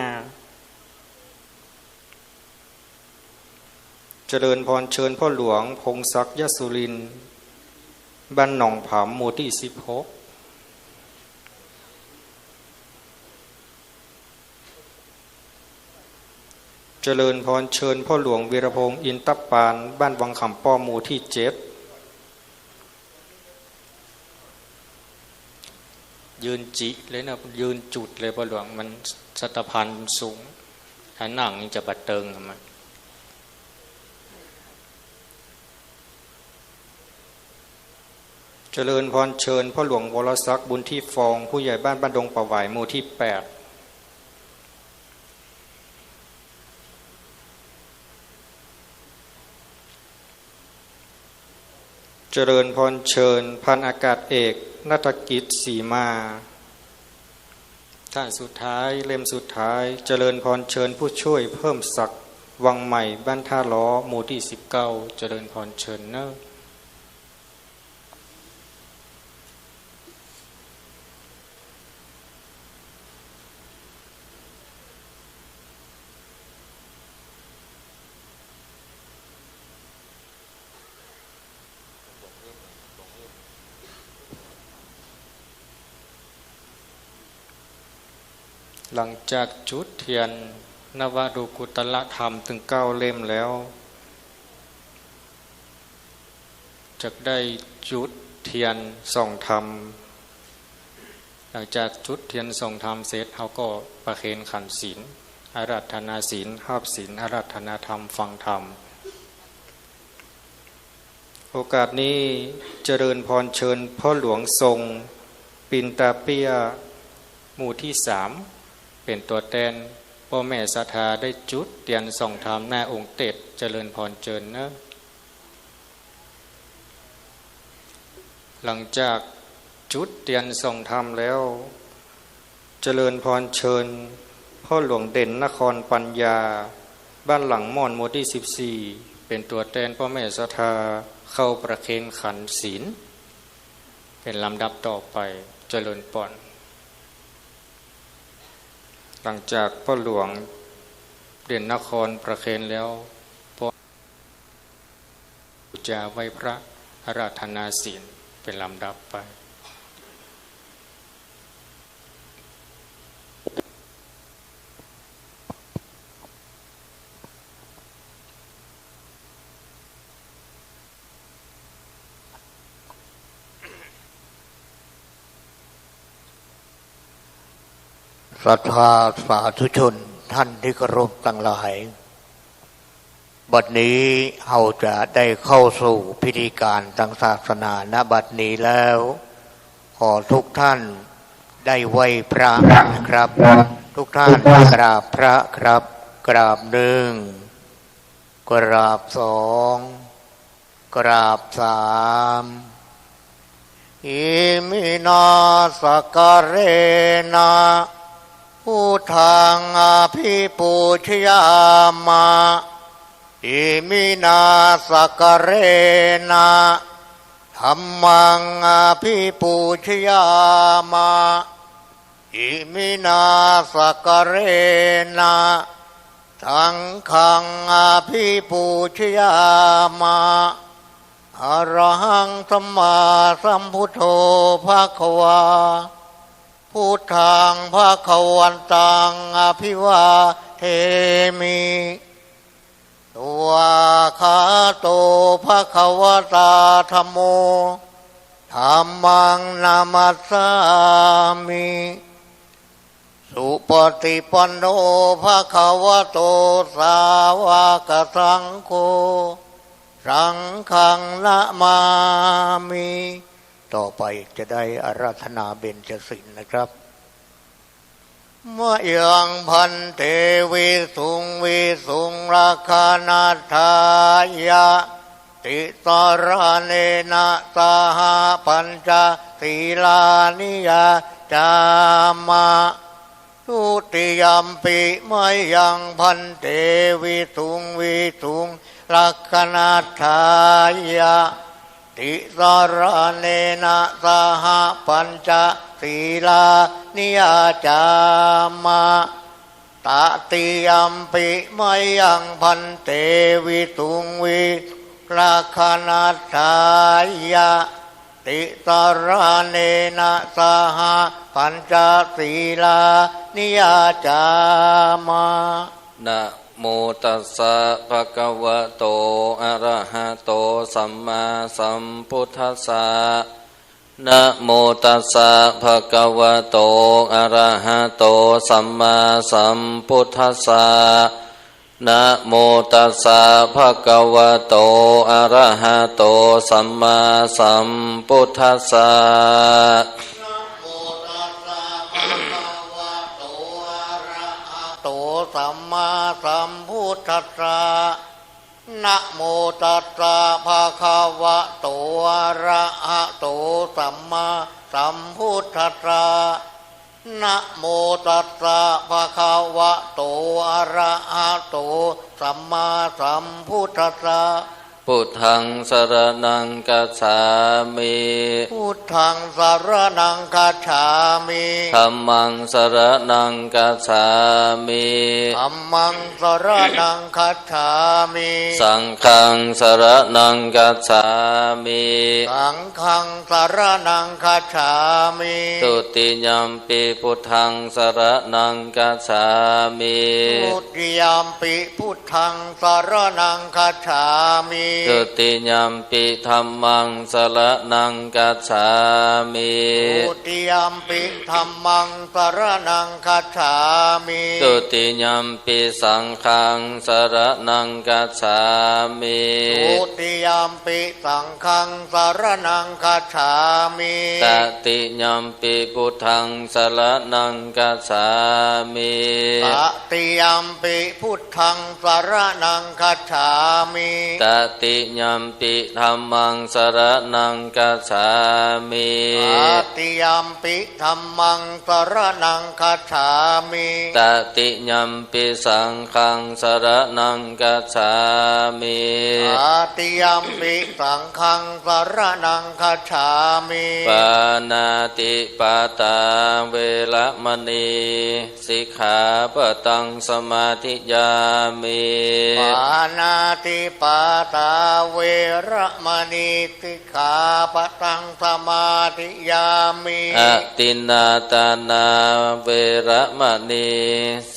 เจริญพรเชิญพ่อหลวงพงศักดิ์ ยสุรินทร์ บ้านหนองผำ หมู่ตี้สิบหก เจริญพรเชิญพ่อหลวงวีรพงษ์ อินทปาน บ้านวังขามป้อม หมู่ตี้เจ็ด ยืนจิเลยนะ ยืนจุดเลยป้อหลวง มันสะตะพานสูง ถ้านั่งนี่จะบ่เติงอะมัน เจริญพรเชิญพ่อหลวงวรศักดิ์ บุญที่ฟอง ผู้ใหญ่บ้านบ้านดงป่าหวาย หมู่ตี้แปด เจริญพรเชิญพันอากาศเอก ณัฐกิจ ศรีมา ท่านสุดท้าย เล่มสุดท้าย เจริญพรเชิญผู้ช่วยเพิ่มศักดิ์ วังใหม่ บ้านท่าล้อ หมู่ตี้สิบเก้า เจริญพรเชิญเนอะ หลังจากจุดเตียนนวโลกุตตรธรรมตึงเก้าเล่มแล้ว จักได้จุดเตียนส่องธรรม หลังจากจุดเตียนส่องธรรมเสร็จ เฮาก็ประเคนขันธ์ศีล อาราธนาศีล ฮับศีล อาราธนาธรรม ฟังธรรม โอกาสนี้เจริญพรเชิญพ่อหลวงทรง ปินตาเปี้ย หมู่ตี้สาม เป๋นตั๋วแตนป้อแม่ศรัทธาได้จุดเตียนส่องธรรมหน้าองค์เตศ เจริญพรเจิญเนอะ หลังจากจุดเตียนส่องธรรมแล้ว เจริญพรเชิญพ่อหลวงเด่นนครปัญญา บ้านหลังม่อน หมู่ตี้สิบสี่ เป๋นตั๋วแตนป้อแม่ศรัทธาเข้าประเคนขันธ์ศีล เป๋นลำดับต่อไป เจริญปอน หลังจากพ่อหลวงเด่นนครประเคนแล้ว ปู๋จาไหว้พระ อาราธนาศีล เป๋นลำดับไป ศรัทธาสาธุชนท่านตี้เคารพตังหลาย บัดนี้เฮาจะได้เข้าสู่พิธีการตางศาสนา ณ บัดนี้แล้ว ขอทุกท่านได้ไหว้พระนะครับ ทุกท่านกราบพระครับ กราบหนึ่ง กราบสอง กราบสาม อิมินาสการะนะ พุทธังอภิปูชยามะ Iminā sakkārena dhammaṃ abhipūjayāma. Iminā sakkārena saṅghaṃ abhipūjayāma. Arahaṃ sammāsambuddho bhagavā. Buddhaṃ bhagavantaṃ abhivādemi. Svākkhāto bhagavatā dhammo. Dhammaṃ namassāmi. Supaṭipanno bhagavato sāvakasaṅgho. Saṅghaṃ namāmi. ต่อไปจะได้อาราธนาเบญจศีลนะครับ Mayaṃ bhante visuṃ visuṃ rakkhaṇatthāya tisaraṇena saha pañca sīlāni yācāma. Dutiyampi mayaṃ bhante visuṃ visuṃ rakkhaṇatthāya tisaraṇena saha pañca sīlāni yācāma. Tatiyampi mayaṃ bhante visuṃ visuṃ rakkhaṇatthāya tisaraṇena saha pañca sīlāni yācāma. Namo tassa bhagavato arahato sammāsambuddhassa. Namo tassa bhagavato arahato sammāsambuddhassa. Namo tassa bhagavato arahato sammāsambuddhassa. Namo tassa bhagavato arahato sammāsambuddhassa. Namo tassa bhagavato arahato sammāsambuddhassa. Namo tassa bhagavato arahato sammāsambuddhassa. Buddhaṃ saraṇaṃ gacchāmi. Buddhaṃ saraṇaṃ gacchāmi. Dhammaṃ saraṇaṃ gacchāmi. Dhammaṃ saraṇaṃ gacchāmi. Saṅghaṃ saraṇaṃ gacchāmi. Saṅghaṃ saraṇaṃ gacchāmi. Dutiyampi buddhaṃ saraṇaṃ gacchāmi. Dutiyampi buddhaṃ saraṇaṃ gacchāmi. Dutiyampi dhammaṃ saraṇaṃ gacchāmi. Dutiyampi dhammaṃ saraṇaṃ gacchāmi. Dutiyampi saṅghaṃ saraṇaṃ gacchāmi. Dutiyampi saṅghaṃ saraṇaṃ gacchāmi. Tatiyampi buddhaṃ saraṇaṃ gacchāmi. Tatiyampi buddhaṃ saraṇaṃ gacchāmi. Tatiyampi dhammaṃ saraṇaṃ gacchāmi. Tatiyampi dhammaṃ saraṇaṃ gacchāmi. Tatiyampi saṅghaṃ saraṇaṃ gacchāmi. Tatiyampi saṅghaṃ saraṇaṃ gacchāmi. Pāṇātipātā veramaṇī sikkhāpadaṃ samādiyāmi. Pāṇātipātā veramaṇī sikkhāpadaṃ samādiyāmi. Adinnādānā veramaṇī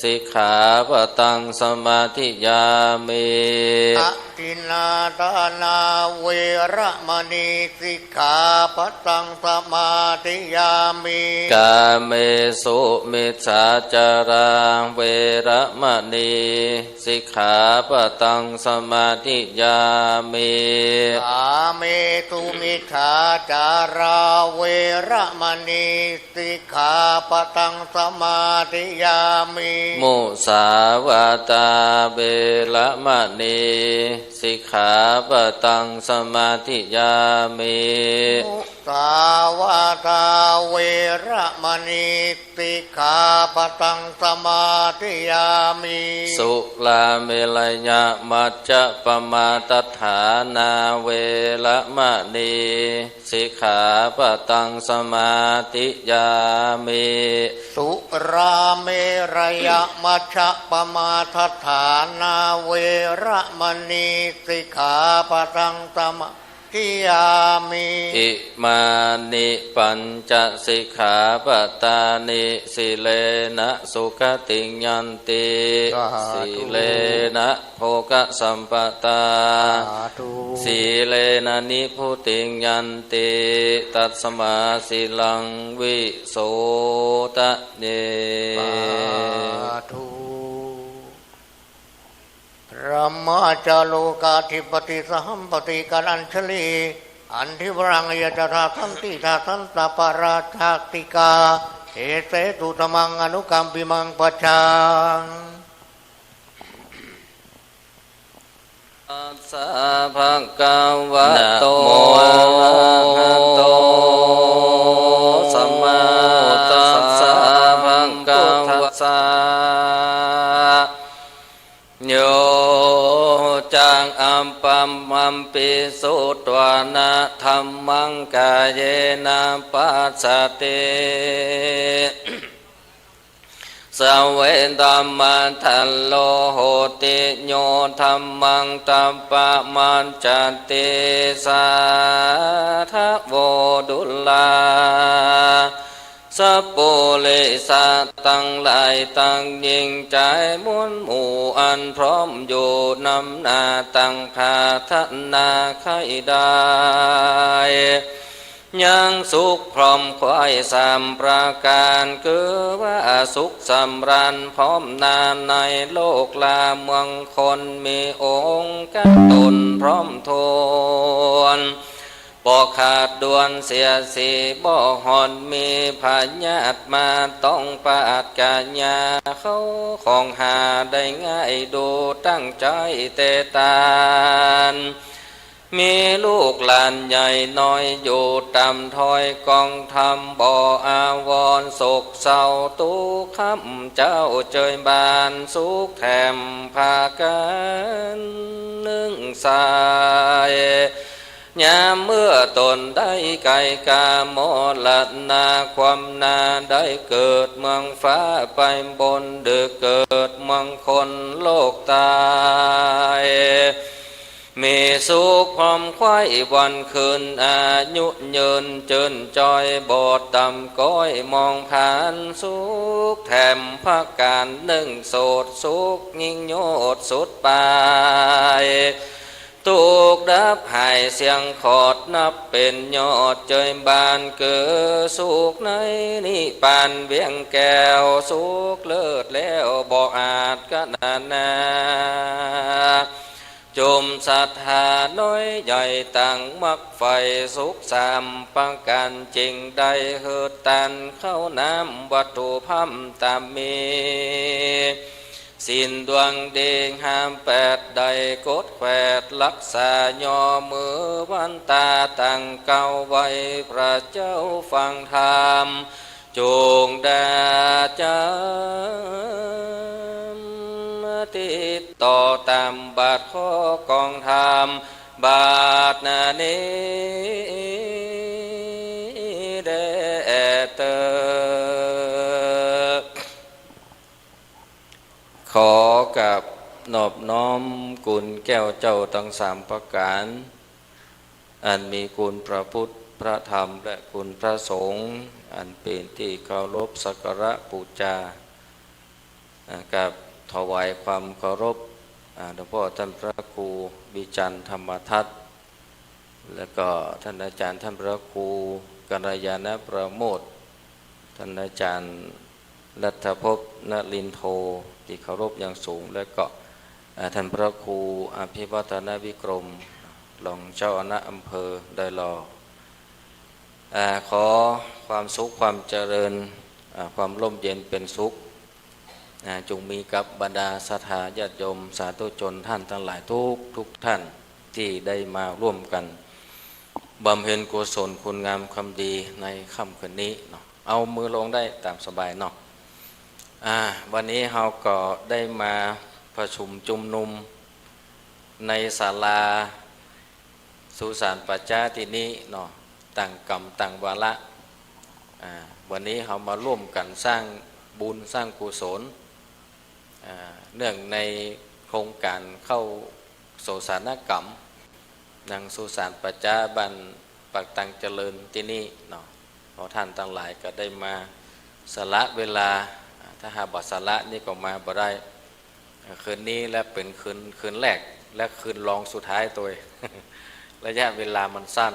sikkhāpadaṃ samādiyāmi. Adinnādānā veramaṇī sikkhāpadaṃ samādiyāmi. Kāmesu micchācārā veramaṇī sikkhāpadaṃ samādiyāmi. Kāmesu micchācārā veramaṇī sikkhāpadaṃ samādiyāmi. Musāvādā veramaṇī สิกขาปะตังสมาธิยามิ มุสาวาทาเวระมณี สิกขาปะตังสมาธิยามิ สุราเมรยะมัจจะปะมาทัฏฐานาเวระมะณี สิกขาปะตังสมาธิยามิ สุราเมรยะมัจจะปะมาทัฏฐานาเวระมะณี สิกขาปะตังสมา ธิยามิ อิมานิปัญจะสิกขาปะตานิ สีเลนะสุขติงยันติ สาธุ สีเลนะโภคสัมปะตา สาธุ สีเลนะนิพพุติงยันติ ตัสมาสีลังวิโสทะเย สาธุ พระมหาจาโลกาธิปติสหัมปติกรัญชลี อันทิวรังยะจาทาสันติทาสันตปาราชาติกา เอเสตุธรรมังอนุกัมปิมังปะชา ตัสสะภะคะวะโต นะโม อะระหะโต สัมมาสัมพุทธัสสะ ภะคะวะ โยจะอัปปะมัมปิสุตวานะธัมมังกาเยนะปัสสะติ สะเวธัมมัทธัลโลโหติ โยธัมมังทัปปะมัจจติ สาทะโวดุลา สะปุริสะตังหลายตังยิ่งใจ๋ มวลหมู่อันพร้อมอยู่นำหน้าตั้งปรารถนาใค่ได้ ยังสุขพร้อมใคร่สามประก๋าน คือว่าสุขสำราญพร้อมหน้าในโลกลาเมืองคน มีองค์กะต๋นพร้อมถ้วน บ่ขาดด่วนเสียสี บ่ห่อนมีพยาธิมาต้องปราศ ก๋ายาเข้าของหาได้ง่าย ดูตั้งใจ๋แต่ตาน มีลูกหลานใหญ่น้อยอยู่ต๋ามถ้อยกองธรรม บ่อาวรณ์โศกเศร้าตุ๊กข์ ข้าพเจ้าเจิญบานสุขแถมประก๋านนึ่งสาย ยามเมื่อต๋นได้ไกลก๋ามรณา ความหน้าได้เกิดเมืองฟ้าไปบน หรือเกิดเมืองคนโลกต๋าย มีสุขพร้อมใคร่วันคืน อายุยืนจื้นจ้อย บ่ต่ำก้อยมองผ่าน สุขแถมประก๋านนึ่งโสด สุขยิ่งโยชน์สุดป๋าย ตุ๊กข์ดับหายเสี้ยงขอด นับเป๋นยอดเจิญบาน คือสุขในนิพพานเวียงแก้ว สุขเลิศแล้วบ่อาจกะนะนา จุมศรัทธาน้อยใหญ่ตั้งมักใฝ่ สุขสามประก๋านจึงได้หื้อตาน ข้าวน้ำวัตถุพร่ำต๋ามมี ศีลดวงดีห้าแปดได้กดแขวด รักษาย่อมือวันตาตั้งเก้า ไหว้พระเจ้าฟังธรรม จุ่งได้จ๋ำติดต่อต๋ามบาทข้อกองธรรม บาทนี้แด่เต๊อะ ขอกราบนอบน้อมคุณแก้วเจ้าตังสามประก๋าน อันมีคุณพระพุทธ พระธรรม และคุณพระสงฆ์ อันเป๋นตี้เคารพสักการะปู๋จา อ่า กราบถวายความเคารพ อ่า หลวงพ่อท่านพระครูวิจันทร์ธรรมทัศน์ แล้วก็ท่านอาจารย์ท่านพระครูกัลยาณประโมทย์ ท่านอาจารย์รัฐภพนลินโท ตี้เคารพอย่างสูง แล้วก็ อ่า ท่านพระครูอภิวัฒนวิกรม รองเจ้าคณะอำเภอดอยหล่อ อ่า ขอความสุขความเจริญ อ่า ความร่มเย็นเป็นสุข อ่า จงมีกับบรรดาศรัทธาญาติโยมสาธุชนต้านตังหลายกู้ๆ ต้าน ตี้ได้มาร่วมกั๋นบำเพ็ญกุศลคุณงามความดีในค่ำคืนนี้เนาะ เอามือลงได้ต๋ามสบายเนาะ อ่า วันนี้เฮาก็ได้มาประชุมจุมนุมในศาลาสุสานป่าจ๊าตี้นี้เนาะ ต่างกรรมต่างวาระ อ่า วันนี้เฮามาร่วมกั๋นสร้างบุญสร้างกุศล อ่า เนื่องในโครงก๋านเข้าโสสานกรรม ณ สุสานป่าจ๊าบ้านปากตังเจริญตี้นี้เนาะ เฮาต้านตังหลายก็ได้มาสละเวลา อ่า ถ้าหากบ่สละนี่ก็มาบ่ได้ อ่า คืนนี้และเป๋นคืน คืนแรกและคืนรองสุดท้ายตวย ระยะเวลามันสั้น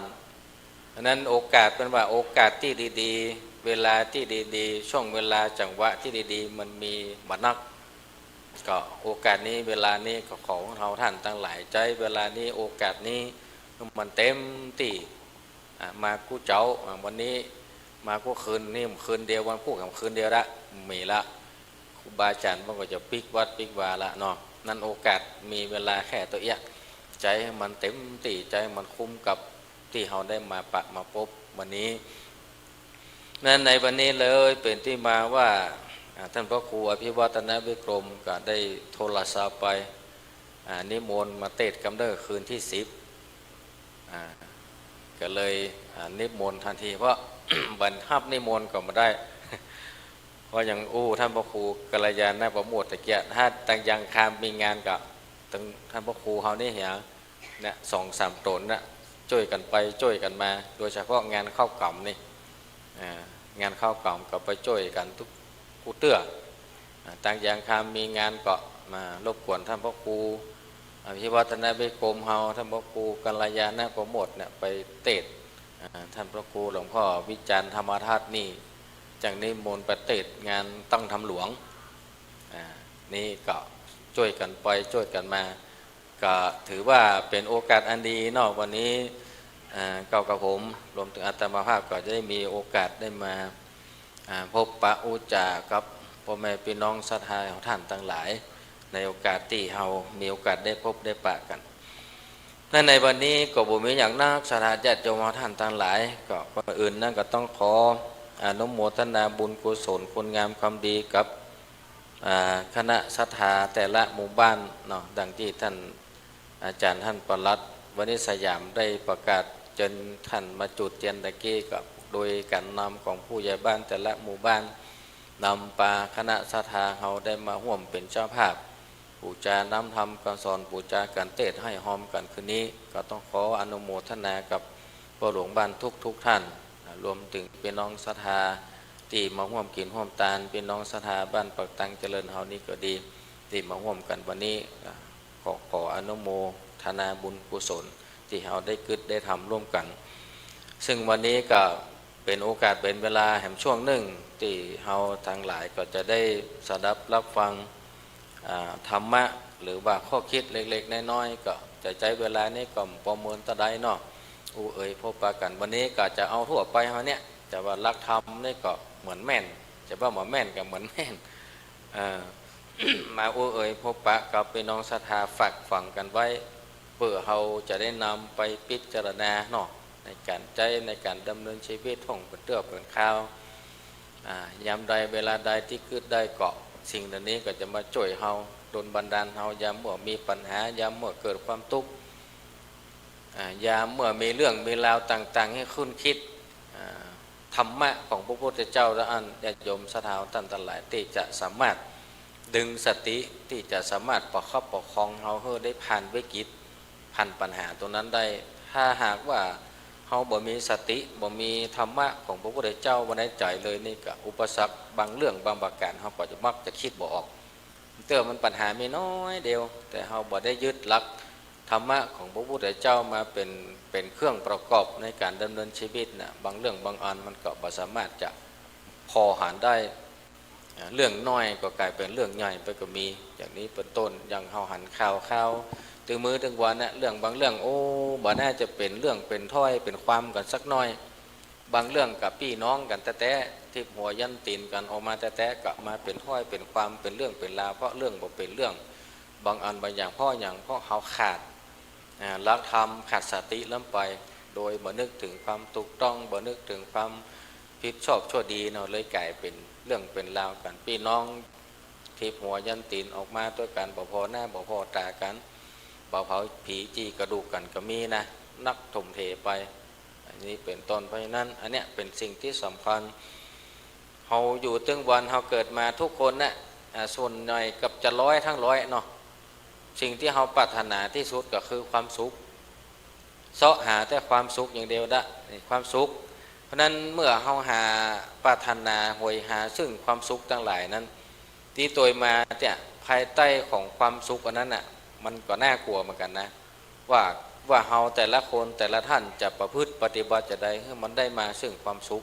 อันนั้นโอกาสเปิ้นว่าโอกาสตี้ดีๆ เวลาตี้ดีๆ ช่วงเวลาจังหวะตี้ดีๆ มันมีบ่นัก ก็โอกาสนี้เวลานี้ก็ขอเฮาต้านตังหลายใจ๊เวลานี้โอกาสนี้มันเต็มตี้ อ่า มากู้เจ๊า อ่า วันนี้มากู้คืน นี่คืนเดียว วันพูกคืนเดียวละ มีละ ครูบาอาจ๋ารย์เปิ้นก็จะปิ๊กวัดปิ๊กวาละเนาะ นั้นโอกาสมีเวลาแค่ตวยเอี้ยะ ใจ๊มันเต็มตี้ ใจ๊มันคุ้มกับตี้เฮาได้มาปะมาปบวันนี้ นั้นในวันนี้เลยเป๋นตี้มาว่า อ่า ต้านพระครูอภิวัฒนวิกรมก็ได้โทรศัพท์ไป อ่า นิมนต์มาเตสน์กำเนิดคืนตี้สิบ อ่า ก็เลย อ่า นิมนต์ตันที เพราะ บ่ฮับนิมนต์ก็บ่ได้ เพราะอย่างอู้ต้านพระครูกัลยาณประโมทย์ตะเกียะ ถ้าตังยังคารมีงานก็ตังต้านพระครูเฮานี่เหีย เนี่ย สองสามต๋นน่ะ จ้วยกั๋นไปจ้วยกั๋นมา โดยเฉพาะงานเข้ากรรมนี่ อ่า งานเข้ากรรมก็ไปจ้วยกั๋นกู้กู้เตื้อ อ่า ตังยังคารมีงานก็มารบกวนต้านพระครูอภิวัฒนวิกรมเฮา ต้านพระครูกัลยาณประโมทย์เนี่ยไปเตสน์ อ่า ต้านพระครูหลวงพ่อวิจารณ์ธรรมทัศน์นี่ จังนิมนต์ไปเตสน์งานตั้งธรรมหลวง อ่า นี่ก็จ้วยกั๋นไปจ้วยกั๋นมา ก็ถือว่าเป๋นโอกาสอันดีเนาะ วันนี้ อ่า เก้ากระผมรวมเถิงอาตมาภาพก็จะได้มีโอกาสได้มา อ่า พบปะอู้จ๋ากับป้อแม่ปี้น้องศรัทธาของต้านตังหลาย ในโอกาสตี้เฮามีโอกาสได้พบได้ปะกั๋น นั้นในวันนี้ก็บ่มีหยังนัก ศรัทธาญาติโยมของต้านตังหลาย ก็ก่อนอื่นนั้นก็ต้องขออนุโมทนาบุญกุศลคุณงามความดีกับ อ่า คณะศรัทธาแต่ละหมู่บ้านเนาะ ดังตี้ต้านอาจ๋ารย์ต้านปลัดวณิชสยามได้ประกาศเจิญต้านมาจุดเตียนตะกี้ ก็โดยก๋านนำของผู้ใหญ่บ้านแต่ละหมู่บ้าน นำปาคณะศรัทธาเฮาได้มาฮ่วมเป๋นเจ้าภาพ ปู๋จาน้ำธรรมกำสอน ปู๋จาการเตสน์ไห้ฮอมกั๋นคืนนี้ ก็ต้องขออนุโมทนากับป้อหลวงบ้านกู้ๆ ต้าน อ่า รวมเถิงปี้น้องศรัทธาตี้มาฮ่วมกิ๋นฮ่วมตาน ปี้น้องศรัทธาบ้านปากตังเจริญเฮานี่ก็ดี ตี้มาฮ่วมกั๋นวันนี้ อ่า ขอ ขออนุโมทนาบุญกุศลตี้เฮาได้กึ๊ดได้ทำร่วมกั๋น ซึ่งวันนี้ก็เป๋นโอกาสเป๋นเวลาแหมช่วงนึ่งตี้เฮาตังหลายก็จะได้สดับรับฟัง อ่า ธรรมะ หรือว่าข้อคิดเล็กๆ น้อยๆ ก็จะใจ๊เวลานี้ก็ประเมินเต้าใดเนาะ อู้เอ่ยพบปะกั๋น วันนี้ก็จะเอาทั่วไปเฮาเนี่ย จะว่าหลักธรรมนี่ก็เหมือนแม่น จะว่าบ่แม่นก็เหมือนแม่น เอ่อ มาอู้เอ่ยพบปะกับปี้น้องศรัทธาฝากฝังกั๋นไว้ เปื้อเฮาจะได้นำไปพิจารณาเนาะ ในก๋านใจ๊ในก๋านดำเนินชีวิตของเปิ้นเตื้อเปิ้นคราว อ่า ยามใดเวลาใดตี้กึ๊ดได้ก็ สิ่งเหล่านี้ก็จะมาจ้วยเฮา ดลบันดาลเฮา ยามเมื่อมีปัญหา ยามเมื่อเกิดความตุ๊กข์ อ่า ยามเมื่อมีเรื่องมีราวต่างๆ หื้อครุ่นคิด อ่า ธรรมะของพระพุทธเจ้าและอั้น ญาติโยมศรัทธาต้านตังหลายตี้จะสามารถดึงสติ ตี้จะสามารถประคับประคองเฮาหื้อได้ผ่านวิกฤต ผ่านปัญหาตรงนั้นได้ ถ้าหากว่าเฮาบ่มีสติ บ่มีธรรมะของพระพุทธเจ้าไว้ในใจ๋เลยนี่ก็อุปสรรคบางเรื่องบางประก๋านเฮาก็จะมักจะคิดบ่ออก เตื้อมันปัญหามีน้อยเดียว แต่เฮาบ่ได้ยึดหลักธรรมะของพระพุทธเจ้ามาเป๋น เป๋นเครื่องประกอบในก๋านดำเนินชีวิตน่ะ บางเรื่องบางอันมันก็บ่สามารถจะผ่อหันได้ อ่า เรื่องน้อยก็ก๋ายเป๋นเรื่องใหญ่ไปก็มี อย่างนี้เป๋นต้น อย่างเฮาหันข่าวคราว ตึงมื้อตึงวันน่ะ เรื่องบางเรื่อง โอ้ บ่น่าจะเป๋นเรื่องเป๋นถ้อยเป๋นความกั๋นสักหน้อย บางเรื่องก็ปี้น้องกั๋นแต๊ๆ ทิบหัวยันตี๋นกั๋นออกมาแต๊ๆ ก็มาเป๋นถ้อยเป๋นความ เป๋นเรื่องเป๋นราว เพราะเรื่องบ่เป๋นเรื่อง บางอันบางอย่าง เพราะหยัง เพราะเฮาขาด อ่า หลักธรรม ขาดสติล้ำไป โดยบ่นึกเถิงความถูกต้อง บ่นึกเถิงความผิดชอบชั่วดีเนาะ เลยก๋ายเป๋นเรื่องเป๋นราวกั๋น ปี้น้อง ทิบหัวยันตี๋นออกมาตวยกั๋น บ่ผ่อหน้าบ่ผ่อต๋ากั๋น บ่เผาผีจี่กระดูกกั๋นก็มีนะ นักถมเถไป อันนี้เป๋นต้น เพราะฉะนั้นอันเนี้ยเป๋นสิ่งตี้สำคัญ เฮาอยู่ตึงวัน เฮาเกิดมากู้คนน่ะ อ่า ส่วนใหญ่เกือบจะร้อยตังร้อยเนาะ สิ่งตี้เฮาปรารถนาตี้สุดก็คือความสุข เซาะหาแต่ความสุขอย่างเดียวดะ นี่ความสุข เพราะฉะนั้นเมื่อเฮาหา ปรารถนาใฝ่หาซึ่งความสุขตังหลายนั้น ตี้ตวยมาเนี่ย ภายใต้ของความสุขอันนั้นน่ะ มันก็น่ากลัวเหมือนกั๋นนะ ว่า ว่าเฮาแต่ละคนแต่ละท่านจะประพฤติปฏิบัติจาใดหื้อมันได้มาซึ่งความสุข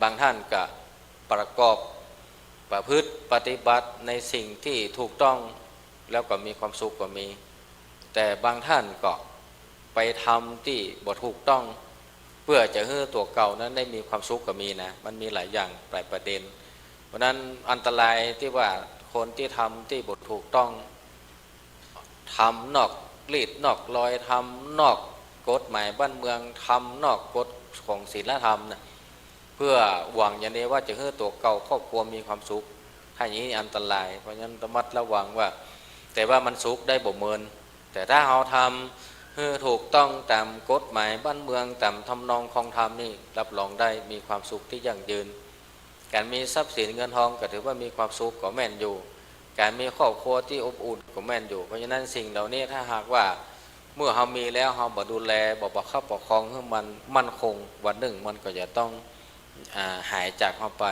บางท่านก็ประกอบประพฤติปฏิบัติในสิ่งตี้ถูกต้อง แล้วก็มีความสุขก็มี แต่บางท่านก็ไปทำตี้บ่ถูกต้อง เปื้อจะหื้อตั๋วเก่านั้นได้มีความสุขก็มีนะ มันมีหลายอย่างหลายประเด็น เพราะฉะนั้นอันตรายตี้ว่าคนตี้ทำตี้บ่ถูกต้อง ทำนอกลีดนอกลอย ทำนอกกฎหมายบ้านเมือง ทำนอกกฎของศีลธรรมน่ะ เปื้อหวังอย่างเดียวว่าจะหื้อตั๋วเก่าครอบครัวมีความสุข ถ้าอย่างนี้อันตราย เพราะฉะนั้นระมัดระวังว่า แต่ว่ามันสุขได้บ่เมิน แต่ถ้าเฮาทำหื้อถูกต้องต๋ามกฎหมายบ้านเมือง ต๋ามทำนองคองธรรมนี่ รับรองได้มีความสุขตี้ยั่งยืน ก๋านมีทรัพย์สินเงินทองก็ถือว่ามีความสุขก็แม่นอยู่ ก๋านมีครอบครัวตี้อบอุ่นก็แม่นอยู่ เพราะฉะนั้นสิ่งเหล่านี้ถ้าหากว่าเมื่อเฮามีแล้ว เฮาบ่ดูแล บ่ประคับประคองหื้อมันมั่นคง วันหนึ่งมันก็จะต้อง อ่า หายจากเฮาไป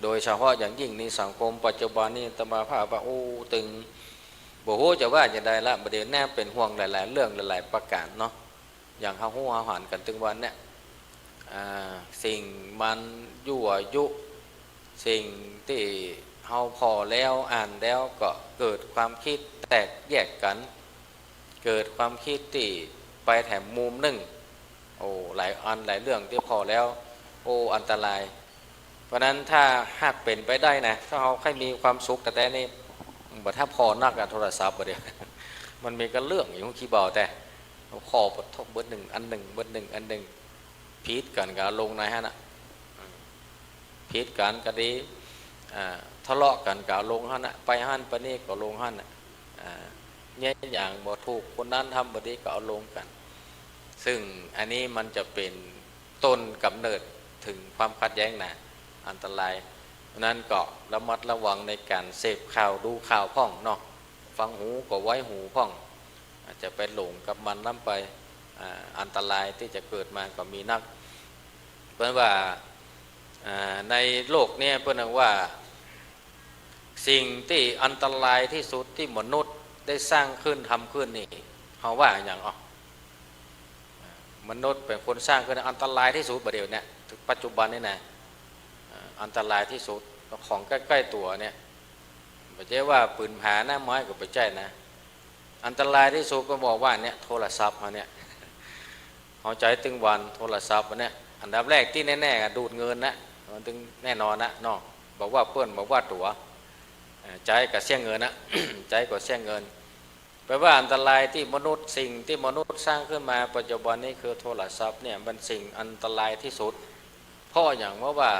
โดยเฉพาะอย่างยิ่งในสังคมปัจจุบันนี้ อาตมาภาพว่า โอ้ ตึง บ่ฮู้จะว่าจาใดละ บ่าเดี่ยวนี้เป๋นห่วงหลายๆ เรื่องหลายๆ ประก๋านเนาะ อย่างเฮาฮู้เฮาหันกั๋นตึงวันเนี่ย อ่า สิ่งมันยั่วยุ สิ่งตี้เฮาผ่อแล้วอ่านแล้วก็เกิดความกึ๊ดแตกแยกกั๋น เกิดความกึ๊ดตี้ไปแถมมุมนึ่ง โอ้ หลายอันหลายเรื่องตี้ผ่อแล้ว โอ้ อันตราย เพราะฉะนั้นถ้าหากเป๋นไปได้นะ ถ้าเฮาใค่มีความสุขแต๊ๆ นี่ บ่ถ้าผ่อนักอะ โทรศัพท์บ่าเดี่ยว มันมีกั๋นเรื่องอยู่ขี้เบา แต่ผ่อปะโธ่ บทนึ่งอันนึ่ง บทนึ่งอันนึ่ง ผิดกั๋นก็เอาลงในหั้นน่ะ อืม ผิดกั๋นก็ดี อ่า ทะเลาะกั๋นก็เอาลงหั้นน่ะ ไปหั้นไปนี่ก็ลงหั้นน่ะ อ่า เยียะหยังบ่ถูก คนนั้นทำบ่ดีก็เอาลงกั๋น ซึ่งอันนี้มันจะเป๋นต้นก๋ำเนิดเถิงความขัดแย้งนะ อันตราย เพราะฉะนั้นก็ระมัดระวังในก๋านเสพข่าวดูข่าวพ่องเนาะ ฟังหูก็ไว้หูพ่อง อาจจะไปหลงกับมันล้ำไป อ่า อันตรายตี้จะเกิดมาก็มีนัก เปิ้นว่า อ่า ในโลกเนี้ยเปิ้นว่า สิ่งตี้อันตรายตี้สุดตี้มนุษย์ได้สร้างขึ้นทำขึ้นนี่ เฮาว่าหยังอ่ะ มนุษย์เป๋นคนสร้างขึ้น อันตรายตี้สุดบ่าเดี่ยวเนี่ย ปัจจุบันนี่นะ อ่า อันตรายตี้สุด ของใก้ๆ ตั๋วเนี่ย บ่ใจ้ว่าปืนผาหน้าไม้ก็บ่ใจ้นะ อันตรายตี้สุดก็บอกว่าเนี่ย โทรศัพท์เฮาเนี่ย เฮาใจ๊ตึงวัน โทรศัพท์อันเนี้ย อันดับแรกตี้แน่ๆ อะ ดูดเงินนะ มันตึงแน่นอนนะเนาะ บ่ว่าเปิ้น บ่ว่าตั๋ว เอ่อ ใจ๊ก็เสียเงินนะ ใจ๊ก็เสียเงิน แปลว่าอันตรายตี้มนุษย์ สิ่งตี้มนุษย์สร้างขึ้นมาปัจจุบันนี้คือโทรศัพท์เนี่ย มันสิ่งอันตรายตี้สุด เพราะหยัง เพราะว่า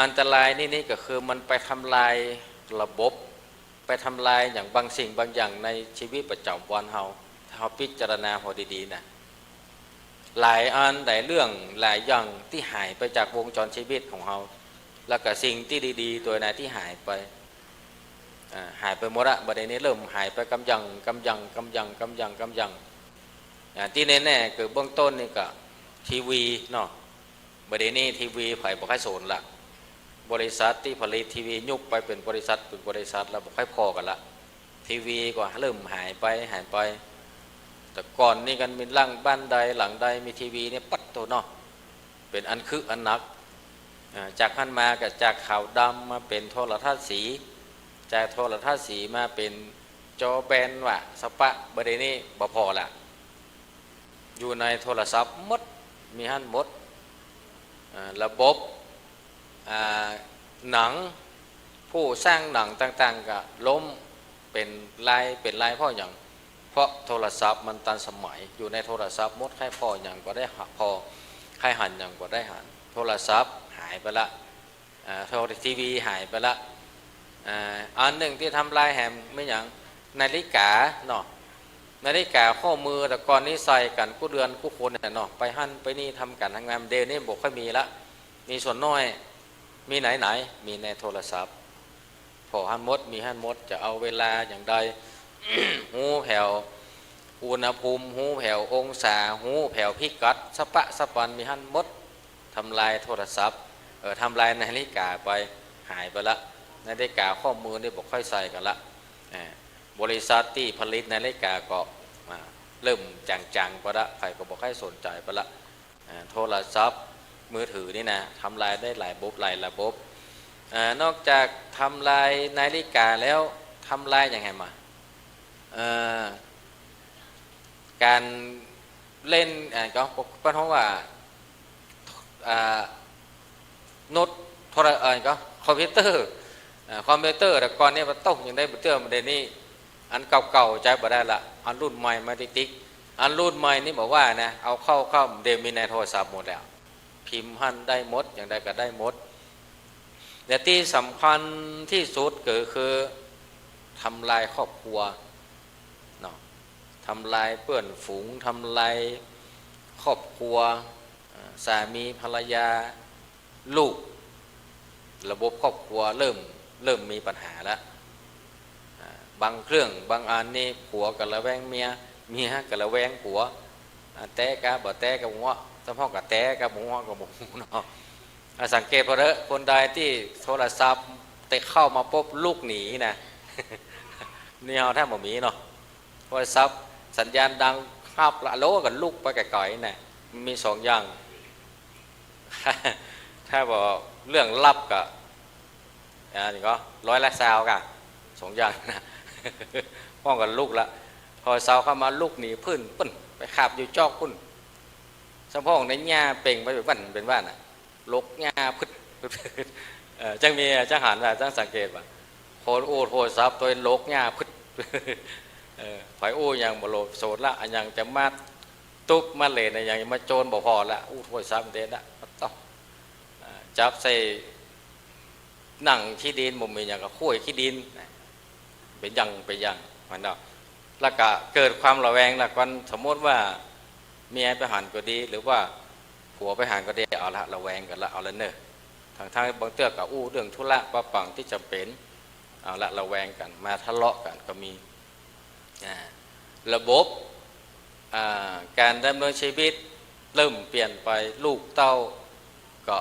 อันตรายนี่ นี่ก็คือมันไปทำลายระบบ ไปทำลายหยังบางสิ่งบางอย่างในชีวิตประจ๋ำวันเฮา ถ้าเฮาพิจารณาหัวดีๆ นะ หลายอันหลายเรื่องหลายอย่างตี้หายไปจากวงจรชีวิตของเฮา แล้วก็สิ่งตี้ดีๆ ตั๋วไหนตี้หายไป อ่า หายไปหมดละ บ่าเดี่ยวนี้เริ่มหายไปกำยัง กำยัง กำยัง กำยัง กำยัง อ่า ตี้แน่ๆ คือเบื้องต้นนี่ก็ทีวีเนาะ บ่าเดี่ยวนี้ทีวีใผบ่ใค่สนละ บริษัทตี้ผลิตทีวียุบไปเป๋นบริษัท เป๋นบริษัทแล้ว บ่ใค่ผ่อกั๋นละ ทีวีก็เริ่มหายไป หายไป แต่ก่อนนี่กั๋นมีหลังบ้านใดหลังใดมีทีวีเนี่ย ปั๊ดโธ่เนาะ เป๋นอันคึกอันนัก อ่า จากหั้นมาก็จากขาวดำมาเป๋นโทรทัศน์สี จากโทรทัศน์สีมาเป๋นจอแบนวะ สปะ บ่าเดี่ยวนี้บ่ผ่อละ อยู่ในโทรศัพท์หมด มีหั้นหมด อ่า ระบบ อ่า หนัง ผู้สร้างหนังต่างๆ ก็ล้ม เป๋นลาย เป๋นลายเพราะหยัง เพราะโทรศัพท์มันตันสมัย อยู่ในโทรศัพท์หมด ใค่ผ่อหยังก็ได้ผ่อ ใค่หันหยังก็ได้หัน โทรศัพท์หายไปละ อ่า โทร ทีวีหายไปละ อ่า อันนึ่งตี้ทำลายแหมแม่นหยัง นาฬิกาเนาะ นาฬิกาข้อมือแต่ก่อนนี้ใส่กั๋นกู้เดือนกู้คนเนี่ยเนาะ ไปหั้นไปนี่ทำก๋านทำงาน เดี๋ยวนี้บ่ค่อยมีละ มีส่วนน้อย มีไหนๆ มีในโทรศัพท์ ผ่อหั้นหมด มีหั้นหมด จะเอาเวลาอย่างใด ฮู้แผวอุณหภูมิ ฮู้แผวองศา ฮู้แผวพิกัด สะปะสะปัน มีหั้นหมด ทำลายโทรศัพท์ เอ่อ ทำลายนาฬิกาไป หายไปละ นาฬิกาข้อมือนี่บ่ค่อยใส่กั๋นละ อ่า บริษัทตี้ผลิตนาฬิกาก็ อ่า เริ่มจ๋างๆ ไปละ ใผก็บ่ค่อยสนใจ๋ไปละ อ่า โทรศัพท์มือถือนี่นะ ทำลายได้หลายระบบ หลายระบบ อ่า นอกจากทำลายนาฬิกาแล้ว ทำลายหยังแหมอะ เอ่อ ก๋านเล่น อ่า ก็ เปิ้นฮ้องว่า อ่า โน้ต โทร เอ่อ ก็ คอมพิวเตอร์ อ่า คอมพิวเตอร์แต่ก่อนนี้มันตกยังได้บ่เตื้อ เดี๋ยวนี้ อันเก่าๆ ใจ๊บ่ได้ละ อันรุ่นใหม่มาติ๊กๆ อันรุ่นใหม่นี่บอกว่านะ เอาเข้า เข้า เดี๋ยวมีในโทรศัพท์หมดแล้ว พิมพ์หั้นได้หมด อย่างใดก็ได้หมด และตี้สำคัญตี้สุดก็คือ ทำลายครอบครัวเนาะ ทำลายเปื้อนฝูง ทำลายครอบครัว อ่า สามีภรรยา ลูก ระบบครอบครัวเริ่ม เริ่มมีปัญหาละ อ่า บางเรื่อง บางอันนี่ผัวก็ระแวงเมีย เมียก็ระแวงผัว อ่า แต๊กาบ่แต๊กาบ่ฮู้ สำพ่องก็แต๊กาบ่ฮู้ ก็บ่ฮู้เนาะ อ่า สังเกตผ่อเต๊อะ คนใดตี้โทรศัพท์เตะเข้ามาปุ๊บลุกหนีนะ นี่เฮาแทบบ่มีเนาะ โทรศัพท์สัญญาณดังฮับละ ฮัลโหล ก็ลุกไปไก๋ๆ นะ มันมีสองอย่าง ถ้าบ่าเรื่องลับก็ อ่า นี่ก็ร้อยละซาวกะ สองอย่างนะ ฮ้องก็ลุกละ โทรศัพท์เข้ามาลุกหนีปื้น ปื้น ไปขับอยู่จอกปู๊น สำพ่องในหญ้าเป่งไปเป๋นว่านเป๋นว่านน่ะ หลกหญ้าพึด เอ่อ จั้งมี จั้งหันว่า จั้งสังเกตว่า คนอู้โทรศัพท์ตวยหลกหญ้าพึด เอ่อ ใผอู้หยังบ่โลภโสดละ อะหยังจะมาตุ๊บมาเหล่น อะหยังมาโจรบ่ผ่อละ อู้โทรศัพท์เด็ดละ ต้อง อ่า จับใส่ หนังขี้ดิน บ่มีหยังก็ข้วยขี้ดิน เป๋นอย่าง เป๋นอย่าง หันเนาะ แล้วก็เกิดความระแวงละ ก่อนสมมุติว่าเมียไปหันก็ดี หรือว่าผัวไปหันก็ดี เอาละ ระแวงกั๋นละ เอาละเน่อ ทั้งๆ บางเตื้อก็อู้เรื่องธุระปะปังตี้จ๋ำเป๋น เอาละ ระแวงกั๋น มาทะเลาะกั๋นก็มี อ่า ระบบ อ่า ก๋านดำเนินชีวิตเริ่มเปลี่ยนไป ลูกเต้าก็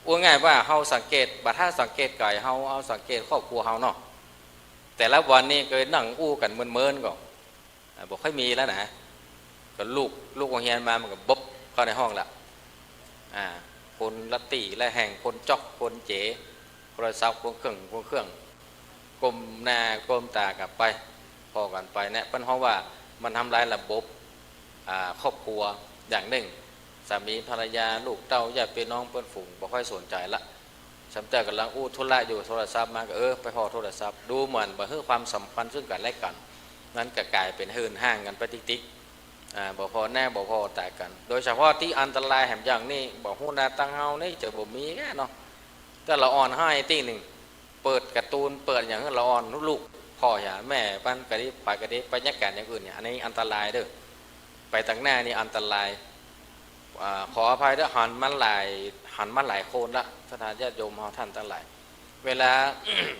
อู้ง่ายว่าเฮาสังเกต บ่ถ้าสังเกตก๋ายเฮา เอาสังเกตครอบครัวเฮาเนาะ แต่ละวันนี่ก็นั่งอู้กั๋นเมินๆ ก็ อ่า บ่ค่อยมีแล้วนะ ก็ลูก ลูกโฮงเฮียนมามันก็บ๊บเข้าในห้องละ อ่า คนละตี้ละแห่ง คนจ๊อก คนเจ๋ โทรศัพท์ คนเครื่อง คนเครื่อง ก้มหน้าก้มตากั๋นไป ผ่อกั๋นไปเนี่ย เปิ้นฮ้องว่ามันทำลายระบบ อ่า ครอบครัวอย่างนึ่ง สามีภรรยา ลูกเต้า ญาติปี้น้อง เปื้อนฝูง บ่ค่อยสนใจ๋ละ สำเต้ากำลังอู้ธุระอยู่ โทรศัพท์มาก็ เออ ไปผ่อโทรศัพท์ ดูเหมือนบ่หื้อความสำคัญซึ่งกั๋นและกั๋น นั้นก็ก๋ายเป๋นเหินห่างกั๋นไปติ๊กๆ อ่า บ่ผ่อหน้าบ่ผ่อต๋ากั๋น โดยเฉพาะตี้อันตรายแหมอย่างนี้ บ่ฮู้นาตังเฮานี่จะบ่มีแก่เนาะ แต่ละอ่อนฮ้ายตี้นึ่ง เปิดการ์ตูน เปิดหยังหื้อละอ่อนลูก ผ่อหาแม่ปันก็ดี ใผก็ดี ไปเยียะก๋านอย่างอื่นเนี่ย อันนี้อันตรายเด้อ ไปตังหน้านี่อันตราย อ่า ขออภัยเด้อ หันมาหลาย หันมาหลายคนละ ศรัทธาญาติโยมเฮาท่านตังหลาย เวลา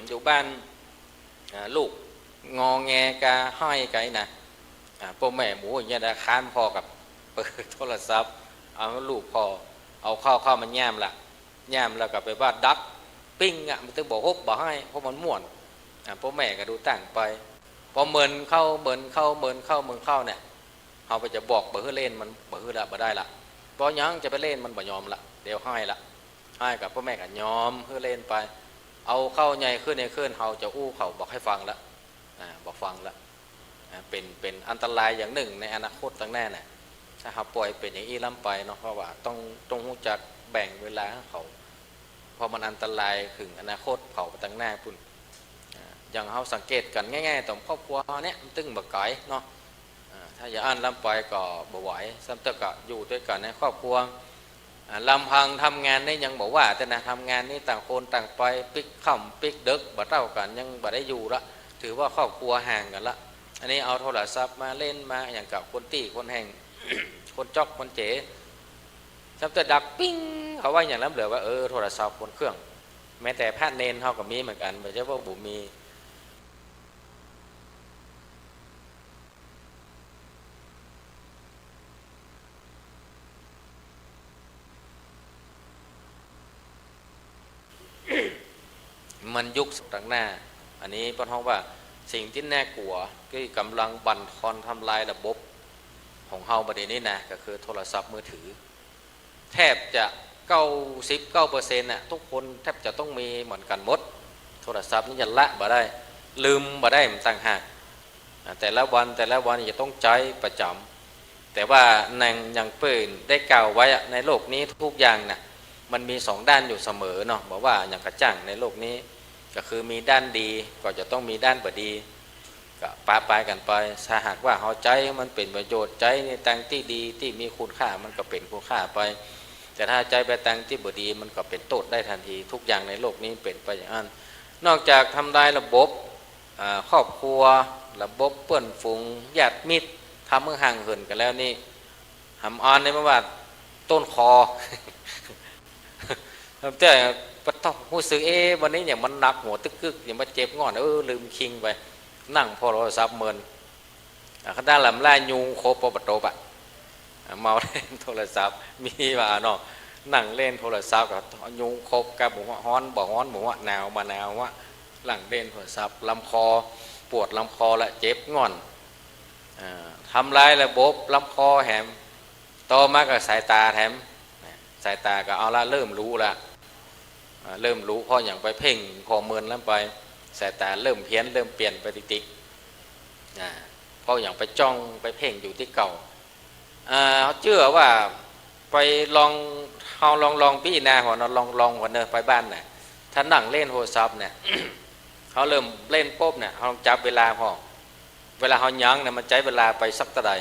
อยู่บ้าน อ่า ลูกงอแงกาฮ้ายไกนะ อ่า ป้อแม่หมู่อย่างเงี้ยนะ ค้านผ่อกับเปิดโทรศัพท์ เอาลูกผ่อ เอาข้าว ข้าวมันย่ามละ ย่ามแล้วก็ไปว่าดักปิ้งอะ มันตึงบ่ฮบบ่ฮ้าย เพราะมันม่วน อ่า ป้อแม่ก็ดูต่างไป ปอเมินเข้า เมินเข้า เมินเข้า เมินเข้าเนี่ย เฮาไปจะบอกบ่หื้อเล่นมัน บ่หื้อละ บ่ได้ละ ปอยังจะไปเล่นมันบ่ยอมละ เดี๋ยวฮ้ายละ ฮ้ายก็ป้อแม่ก็ยอมหื้อเล่นไป เอาเข้าใหญ่ขึ้น ใหญ่ขึ้น เฮาจะอู้เขาบ่ใค่ฟังละ อ่า บ่ฟังละ อ่า เป๋น เป๋นอันตรายอย่างนึ่งในอนาคตตังหน้าน่ะ ถ้าเฮาป่อยเป๋นอย่างอี้ล้ำไปเนาะ เพราะว่าต้อง ต้องฮู้จักแบ่งเวลาให้เขา เพราะมันอันตรายเถิงอนาคตเขาไปตังหน้าปุ้น อ่า อย่างเฮาสังเกตกั๋นง่ายๆ ต่อมครอบครัวเฮาเนี่ย มันตึงบ่ไก๋เนาะ อ่า ถ้าอย่างอั้นล้ำไปก็บ่ไหว ซ้ำเตื้อก็อยู่ตวยกั๋นในครอบครัว อ่า ลำพังทำงานนี่ยังบ่ว่าเตื้อนะ ทำงานนี่ต่างคนต่างไป ปิ๊กค่ำปิ๊กเดิ็กบ่เต้ากั๋น ยังบ่ได้อยู่ละ ถือว่าครอบครัวห่างกั๋นละ อันนี้เอาโทรศัพท์มาเล่นมาอย่างกับคนตี้คนแห่ง คนจ๊อกคนเจ๋ ซ้ำเตื้อดักปิ๊งเข้าไว้อย่างล้ำเหลือว่า เออ โทรศัพท์คนเครื่อง แม้แต่พระเณรเฮาก็มีเหมือนกั๋น บ่ใจ้ว่าบ่มี มันยุคตังหน้า อันนี้เปิ้นฮ้องว่าสิ่งตี้น่ากั๋ว ตี้ก่ำลังบั่นทอนทำลายระบบของเฮาบ่าเดี่ยวนี้นะ ก็คือโทรศัพท์มือถือ แทบจะเก้าสิบเก้าเปอร์เซ็นต์ น่ะ ทุกคนแทบจะต้องมีเหมือนกั๋นหมด โทรศัพท์นี่จะละบ่ได้ ลืมบ่ได้มันต่างหาก อ่า แต่ละวัน แต่ละวันจะต้องใจ๊ประจ๋ำ แต่ว่าอย่าง อย่างเปิ้นได้กล่าวไว้อะ ในโลกนี้ทุกอย่างน่ะ มันมีสองด้านอยู่เสมอเนาะ บ่ว่าอย่างกระจ่างในโลกนี้ ก็คือมีด้านดี ก็จะต้องมีด้านบ่ดี ก็ปะปายกั๋นไป ถ้าหากว่าเฮาใจ๊มันเป๋นประโยชน์ ใจ๊ในตางตี้ดี ตี้มีคุณค่า มันก็เป๋นคุณค่าไป แต่ถ้าใจ๊ไปตางตี้บ่ดี มันก็เป๋นโต้ษได้ตันที ทุกอย่างในโลกนี้เป๋นไปอย่างอั้น นอกจากทำลายระบบ อ่า ครอบครัว ระบบเปื้อนฝูง ญาติมิตร ทำหื้อห่างเหินกั๋นแล้วนี่ หำอันนี่มันว่าต้นคอ ตั้งแต่ปะต๊อกฮู้สึก เอ๊ะ วันนี้อย่างมันหนักหัวตึกกึก อย่างมันเจ็บง่อน เออ ลืมคิงไป นั่งผ่อโทรศัพท์เมิน อ่า ขนาดลำล่ายุงขบปอบ่ตบอะ อ่า เมาเล่นโทรศัพท์ มีว่าเนาะ นั่งเล่นโทรศัพท์กับยุงขบกับบ่ฮ้อน บ่ฮ้อน บ่ฮ้อน หนาวบ่หนาวอะ นั่งเล่นโทรศัพท์ ลำคอ ปวดลำคอละ เจ็บง่อน อ่า ทำลายระบบลำคอแหม ต่อมาก็สายตาแถม สายตาก็เอาละ เริ่มหลูละ อ่า เริ่มหลู เพราะอย่างไปเพ่งผ่อเมินล้ำไป สายตาเริ่มเพี้ยน เริ่มเปลี่ยนไปติ๊กๆ อ่า เพราะอย่างไปจ้องไปเพ่งอยู่ตี้เก่า อ่า เจื้อว่าไปลอง เฮาลอง ลองปี้นาหัวเนาะ ลอง ลองหัวเนอะ ไปบ้านน่ะ ถ้านั่งเล่นโทรศัพท์เนี่ย เฮาเริ่มเล่นปุ๊บเนี่ย เฮาลองจับเวลาผ่อ เวลาเฮายั้งเนี่ย มันใจ๊เวลาไปสักเต้าใด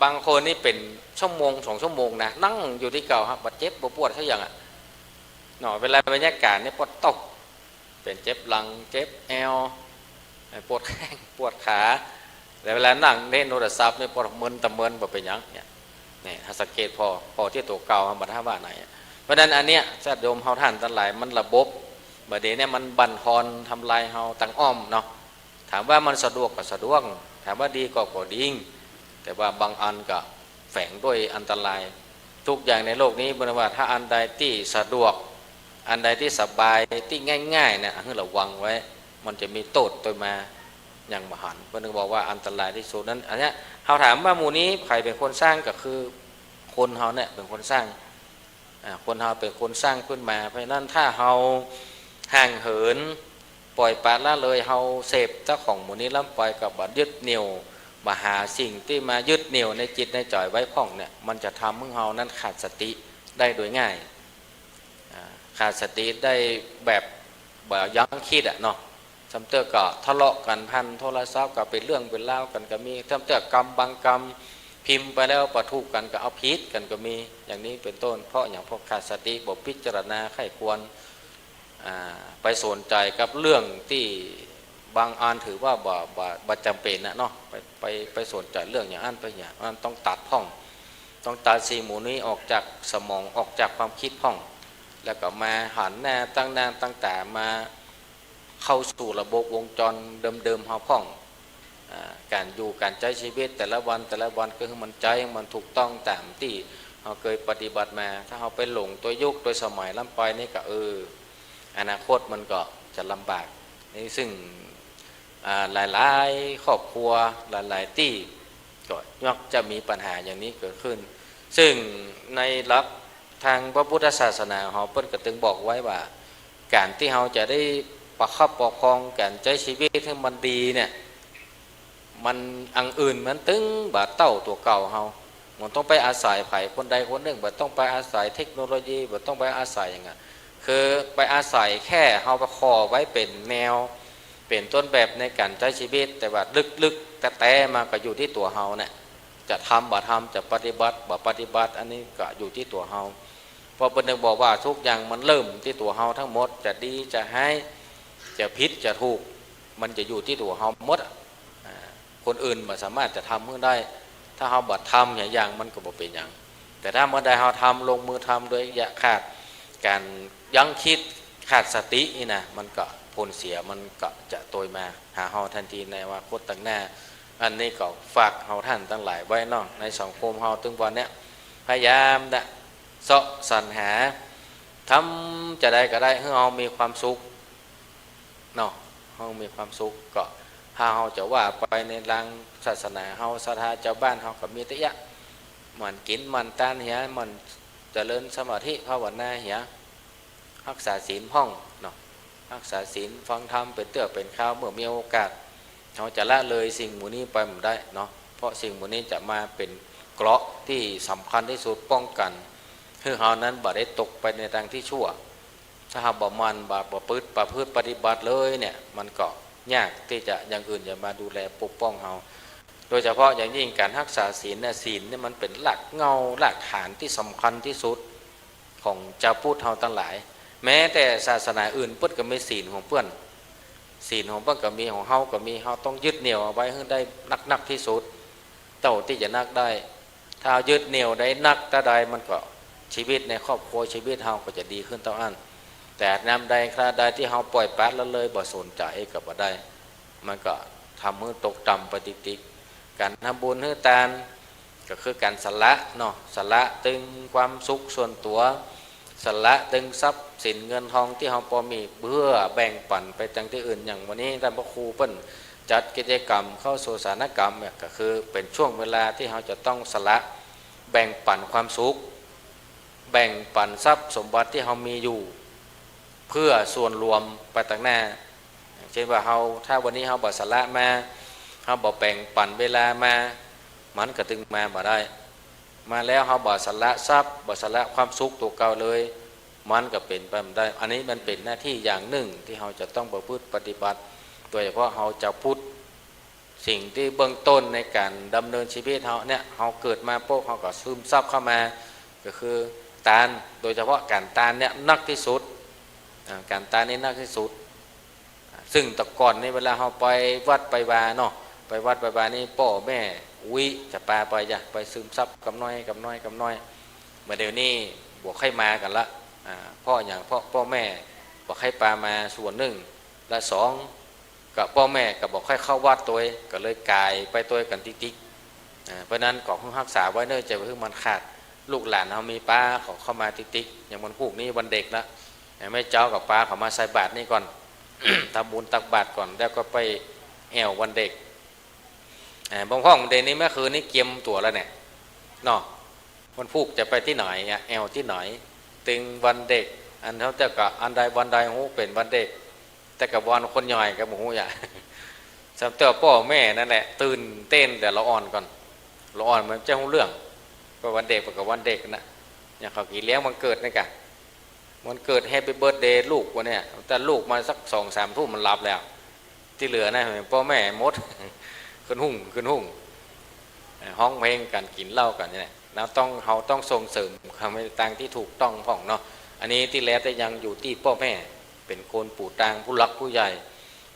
บางคนนี่เป๋นชั่วโมงสองชั่วโมงนะ นั่งอยู่ตี้เก่าฮะ บ่เจ็บบ่ปวดสักอย่างอะเนาะ เวลาบรรยากาศนี่ปวดต๊อก เป๋นเจ็บหลัง เจ็บแอว ปวดแข้ง ปวดขา แต่เวลานั่งเล่นโทรศัพท์นี่ปวดเมินตะเมิน บ่เป๋นหยังเนี่ย เนี่ย ถ้าสังเกตผ่อ ผ่อตี้ตั๋วเก่า บ่ถ้าว่าไหนอะ เพราะฉะนั้นอันเนี้ย ญาติโยมเฮาท่านตังหลาย มันระบบ บ่าเดี่ยวนี้มันบั่นทอนทำลายเฮาตังอ้อมเนาะ ถามว่ามันสะดวกก็สะดวก ถามว่าดีก็ ก็ดี แต่ว่าบางอันก็แฝงด้วยอันตราย ทุกอย่างในโลกนี้ บ่ว่าถ้าอันใดตี้สะดวก อันใดตี้สบาย ตี้ง่ายๆ เนี่ย หื้อระวังไว้ มันจะมีโต้ษตวยมาอย่างมหันต์ เปิ้นถึงบอกว่าอันตรายตี้สุดนั้น อันเนี้ย เฮาถามว่าหมู่นี้ใผเป๋นคนสร้าง ก็คือคนเฮาเนี่ยเป๋นคนสร้าง อ่า คนเฮาเป๋นคนสร้างขึ้นมา เพราะฉะนั้นถ้าเฮาห่างเหิน ป่อยปละละเลย เฮาเสพเจ้าของหมู่นี้ล้ำไป ก็บ่ยึดเหนี่ยว บ่หาสิ่งตี้มายึดเหนี่ยวในจิตในใจ๋ไว้พ่องเนี่ย มันจะทำหื้อเฮานั้นขาดสติได้โดยง่าย อ่า ขาดสติได้แบบบ่ยั้งคิดอะเนาะ ซ้ำเตื้อก็ทะเลาะกั๋นผ่านโทรศัพท์ ก็เป๋นเรื่องเป๋นราวกั๋นก็มี ซ้ำเตื้อกำบางกำ พิมพ์ไปแล้วปะทุกั๋นก็เอาผิดกั๋นก็มี อย่างนี้เป๋นต้น เพราะหยัง เพราะขาดสติ บ่พิจารณาใคร่ครวญ อ่า ไปสนใจ๋กับเรื่องตี้บางอันถือว่าบ่ บ่ บ่จ๋ำเป๋นน่ะเนาะ ไป ไป ไปสนใจ๋เรื่องอย่างอั้น ไปอย่างอั้น ต้องตัดพ่อง ต้องตัดสิ่งหมู่นี้ออกจากสมอง ออกจากความคิดพ่อง แล้วก็มาหันหน้าตั้งหน้าตั้งต๋ามา เข้าสู่ระบบวงจรเดิมๆ เฮาพ่อง อ่า ก๋านอยู่ก๋านใจ๊ชีวิตแต่ละวันแต่ละวัน ก็หื้อมันใจ๊มันถูกต้องต๋ามตี้เฮาเกยปฏิบัติมา ถ้าเฮาไปหลงตวยยุคตวยสมัยล้ำไปนี่ก็ เออ อนาคตมันก็จะลำบาก นี่ซึ่ง อ่า หลายๆ ครอบครัว หลายๆ ตี้ ก็ย่อมจะมีปัญหาอย่างนี้เกิดขึ้น ซึ่งในหลักทางพระพุทธศาสนาเฮา เปิ้นก็ตึงบอกไว้ว่า ก๋านตี้เฮาจะได้ประคับประคองก๋านใจ๊ชีวิตหื้อมันดีเนี่ย มันอันอื่นมันตึงบ่เต้าตั๋วเก่าเฮา มันต้องไปอาศัยใผคนใดคนนึ่ง บ่ต้องไปอาศัยเทคโนโลยี บ่ต้องไปอาศัยหยังอะ คือไปอาศัยแค่เฮาไปขอไว้เป๋นแนว เป๋นต้นแบบในก๋านใจ๊จีวิต แต่ว่าลึกๆ แต๊ๆ มาก็อยู่ตี้ตั๋วเฮาเนี่ย จะทำบ่ทำ จะปฏิบัติบ่ปฏิบัติ อันนี้ก็อยู่ตี้ตั๋วเฮา เพราะเปิ้นเถิงบอกว่าทุกอย่างมันเริ่มตี้ตั๋วเฮาตึงหมด จะดีจะฮ้าย จะผิดจะถูก มันจะอยู่ตี้ตั๋วเฮาหมดอะ อ่า คนอื่นบ่สามารถจะทำหื้อได้ ถ้าเฮาบ่ทำหยังๆ มันก็บ่เป๋นหยัง แต่ถ้าเมื่อใดเฮาทำ ลงมือทำโดยอย่าขาดก๋านยั้งคิด ขาดสตินี่นะ มันก็ผลเสียมันก็จะโตยมาหาเฮาตันทีในอนาคตตังหน้า อันนี้ก็ฝากเฮาต้านตังหลายไว้เนาะ ในสังคมเฮาตึงวันเนี้ย พยายามนะ เซาะสรรหา ทำจาใดก็ได้หื้อเฮามีความสุข เนาะ เฮามีความสุข ก็ถ้าเฮาจะว่าไปในตางศาสนาเฮา ศรัทธาจาวบ้านเฮาก็มีเต๊อะ หมั่นกิ๋นหมั่นตานเหีย หมั่นเจริญสมาธิภาวนาเหีย ฮักษาศีลพ่องเนาะ ฮักษาศีล ฟังธรรมเป๋นเตื้อเป๋นคราว เมื่อมีโอกาส เฮาจะละเลยสิ่งหมู่นี้ไปบ่ได้เนาะ เพราะสิ่งหมู่นี้จะมาเป๋นเกราะตี้สำคัญตี้สุด ป้องกั๋นหื้อเฮานั้นบ่ได้ตกไปในตางตี้ชั่ว ถ้าเฮาบ่หมั่น บ่ประพฤติ ประพฤติปฏิบัติเลยเนี่ย มันก็ยากตี้จะอย่างอื่นจะมาดูแลปกป้องเฮา โดยเฉพาะอย่างยิ่งก๋านฮักษาศีลเนี่ย ศีลเนี่ยมันเป๋นรากเหง้า รากฐานตี้สำคัญตี้สุดของจาวพุทธเฮาตังหลาย แม้แต่ศาสนาอื่นเปิ้นก็มีศีลของเปิ้น ศีลของเปิ้นก็มี ของเฮาก็มี เฮาต้องยึดเหนี่ยวเอาไว้หื้อได้นักๆ ตี้สุด เต้าตี้จะนักได้ ถ้ายึดเหนี่ยวได้นักเต้าใด มันก็ จีวิตในครอบครัว จีวิตเฮาก็จะดีขึ้นเต้าอั้น แต่ยามใดคราใดตี้เฮาป่อยปละละเลย บ่สนใจ๋ก็บ่ได้ มันก็ทำหื้อตกต่ำไปติ๊กๆ ก๋านทำบุญหื้อตาน ก็คือก๋านสละเนาะ สละตึงความสุขส่วนตั๋ว สละตึงทรัพย์สินเงินทองตี้เฮาปอมี เพื่อแบ่งปั๋นไปยังตี้อื่น อย่างวันนี้ต้านพระครูเปิ้นจัดกิจกรรมเข้าโสสานกรรมเนี่ย ก็คือเป๋นช่วงเวลาตี้เฮาจะต้องสละ แบ่งปั๋นความสุข แบ่งปั๋นทรัพย์สมบัติตี้เฮามีอยู่ เพื่อส่วนรวมไปตังหน้า อย่างเจ้นว่าเฮา ถ้าวันนี้เฮาบ่สละมา เฮาบ่แบ่งปั๋นเวลามา มันก็ตึงมาบ่ได้ มาแล้วเฮาบ่สละทรัพย์ บ่สละความสุขตั๋วเก่าเลย มันก็เป๋นไปบ่ได้ อันนี้มันเป๋นหน้าตี้อย่างนึ่งตี้เฮาจะต้องประพฤติปฏิบัติ โดยเฉพาะเฮาจาวพุทธ สิ่งตี้เบื้องต้นในก๋านดำเนินจีวิตเฮาเนี่ย เฮาเกิดมาปุ๊บ เฮาก็ซึมซับเข้ามา ก็คือตาน โดยเฉพาะก๋านตานเนี่ยนักตี้สุด อ่า ก๋านตานนี่นักตี้สุด ซึ่งแต่ก่อนนี่เวลาเฮาไปวัดไปวาเนาะ ไปวัดไปวานี่ป้อแม่อุ๊ยจะปาไปจ้ะ ไปซึมซับกำน้อยกำน้อยกำน้อย บ่าเดี่ยวนี้บ่ใค่มากั๋นละ อ่า เพราะหยัง เพราะป้อแม่บ่ใค่ปามาส่วนนึ่ง และสอง ก็ป้อแม่ก็บ่ใค่เข้าวัดตวย ก็เลยก๋ายไปตวยกั๋นติ๊กๆ อ่า เพราะนั้นก็หื้อฮักษาไว้เน่อ จะบ่หื้อมันขาด ลูกหลานเฮามีปา เขาเข้ามาติ๊กๆ อย่างวันพูกนี้วันเด็กละ แม่เจ้ากับปาเขามาใส่บาตรนี่ก่อน ทำบุญตักบาตรก่อน แล้วก็ไปแอ่ววันเด็ก อ่า บางพ่องเดี๋ยวนี้เมื่อคืนนี้เกียมตั๋วแล้วเนี่ย เนาะ วันพูกจะไปตี้ไหนอะ แอ่วตี้ไหน ตึงวันเด็ก อันเฮาจะกะอันใดวันใดฮู้เป๋นวันเด็ก แต่กะวันคนใหญ่กะบ่ฮู้อะ สำเต้าป้อแม่นั่นแหละ ตื่นเต้นแต่ละอ่อนก่อน ละอ่อนมันจะฮู้เรื่อง ก็วันเด็กมันก็วันเด็กนะ อย่างเขากี่เลี้ยงวันเกิดนี่กะ วันเกิด Happy Birthday ลูกวันเนี้ย แต่ลูกมาสักสองสามทุ่มมันหลับแล้ว ตี้เหลือนะ ป้อแม่หมด ขึ้นหุ้ง ขึ้นหุ้ง เอ่อ ฮ้องเพลงกั๋น กิ๋นเหล้ากั๋นนี่แหละ เฮาต้อง เฮาต้องส่งเสริมเขาในตางตี้ถูกต้องพ่องเนาะ อันนี้ตี้แล้วแต่ยังอยู่ตี้ป้อแม่ เป๋นคนปู๋ตางผู้หลักผู้ใหญ่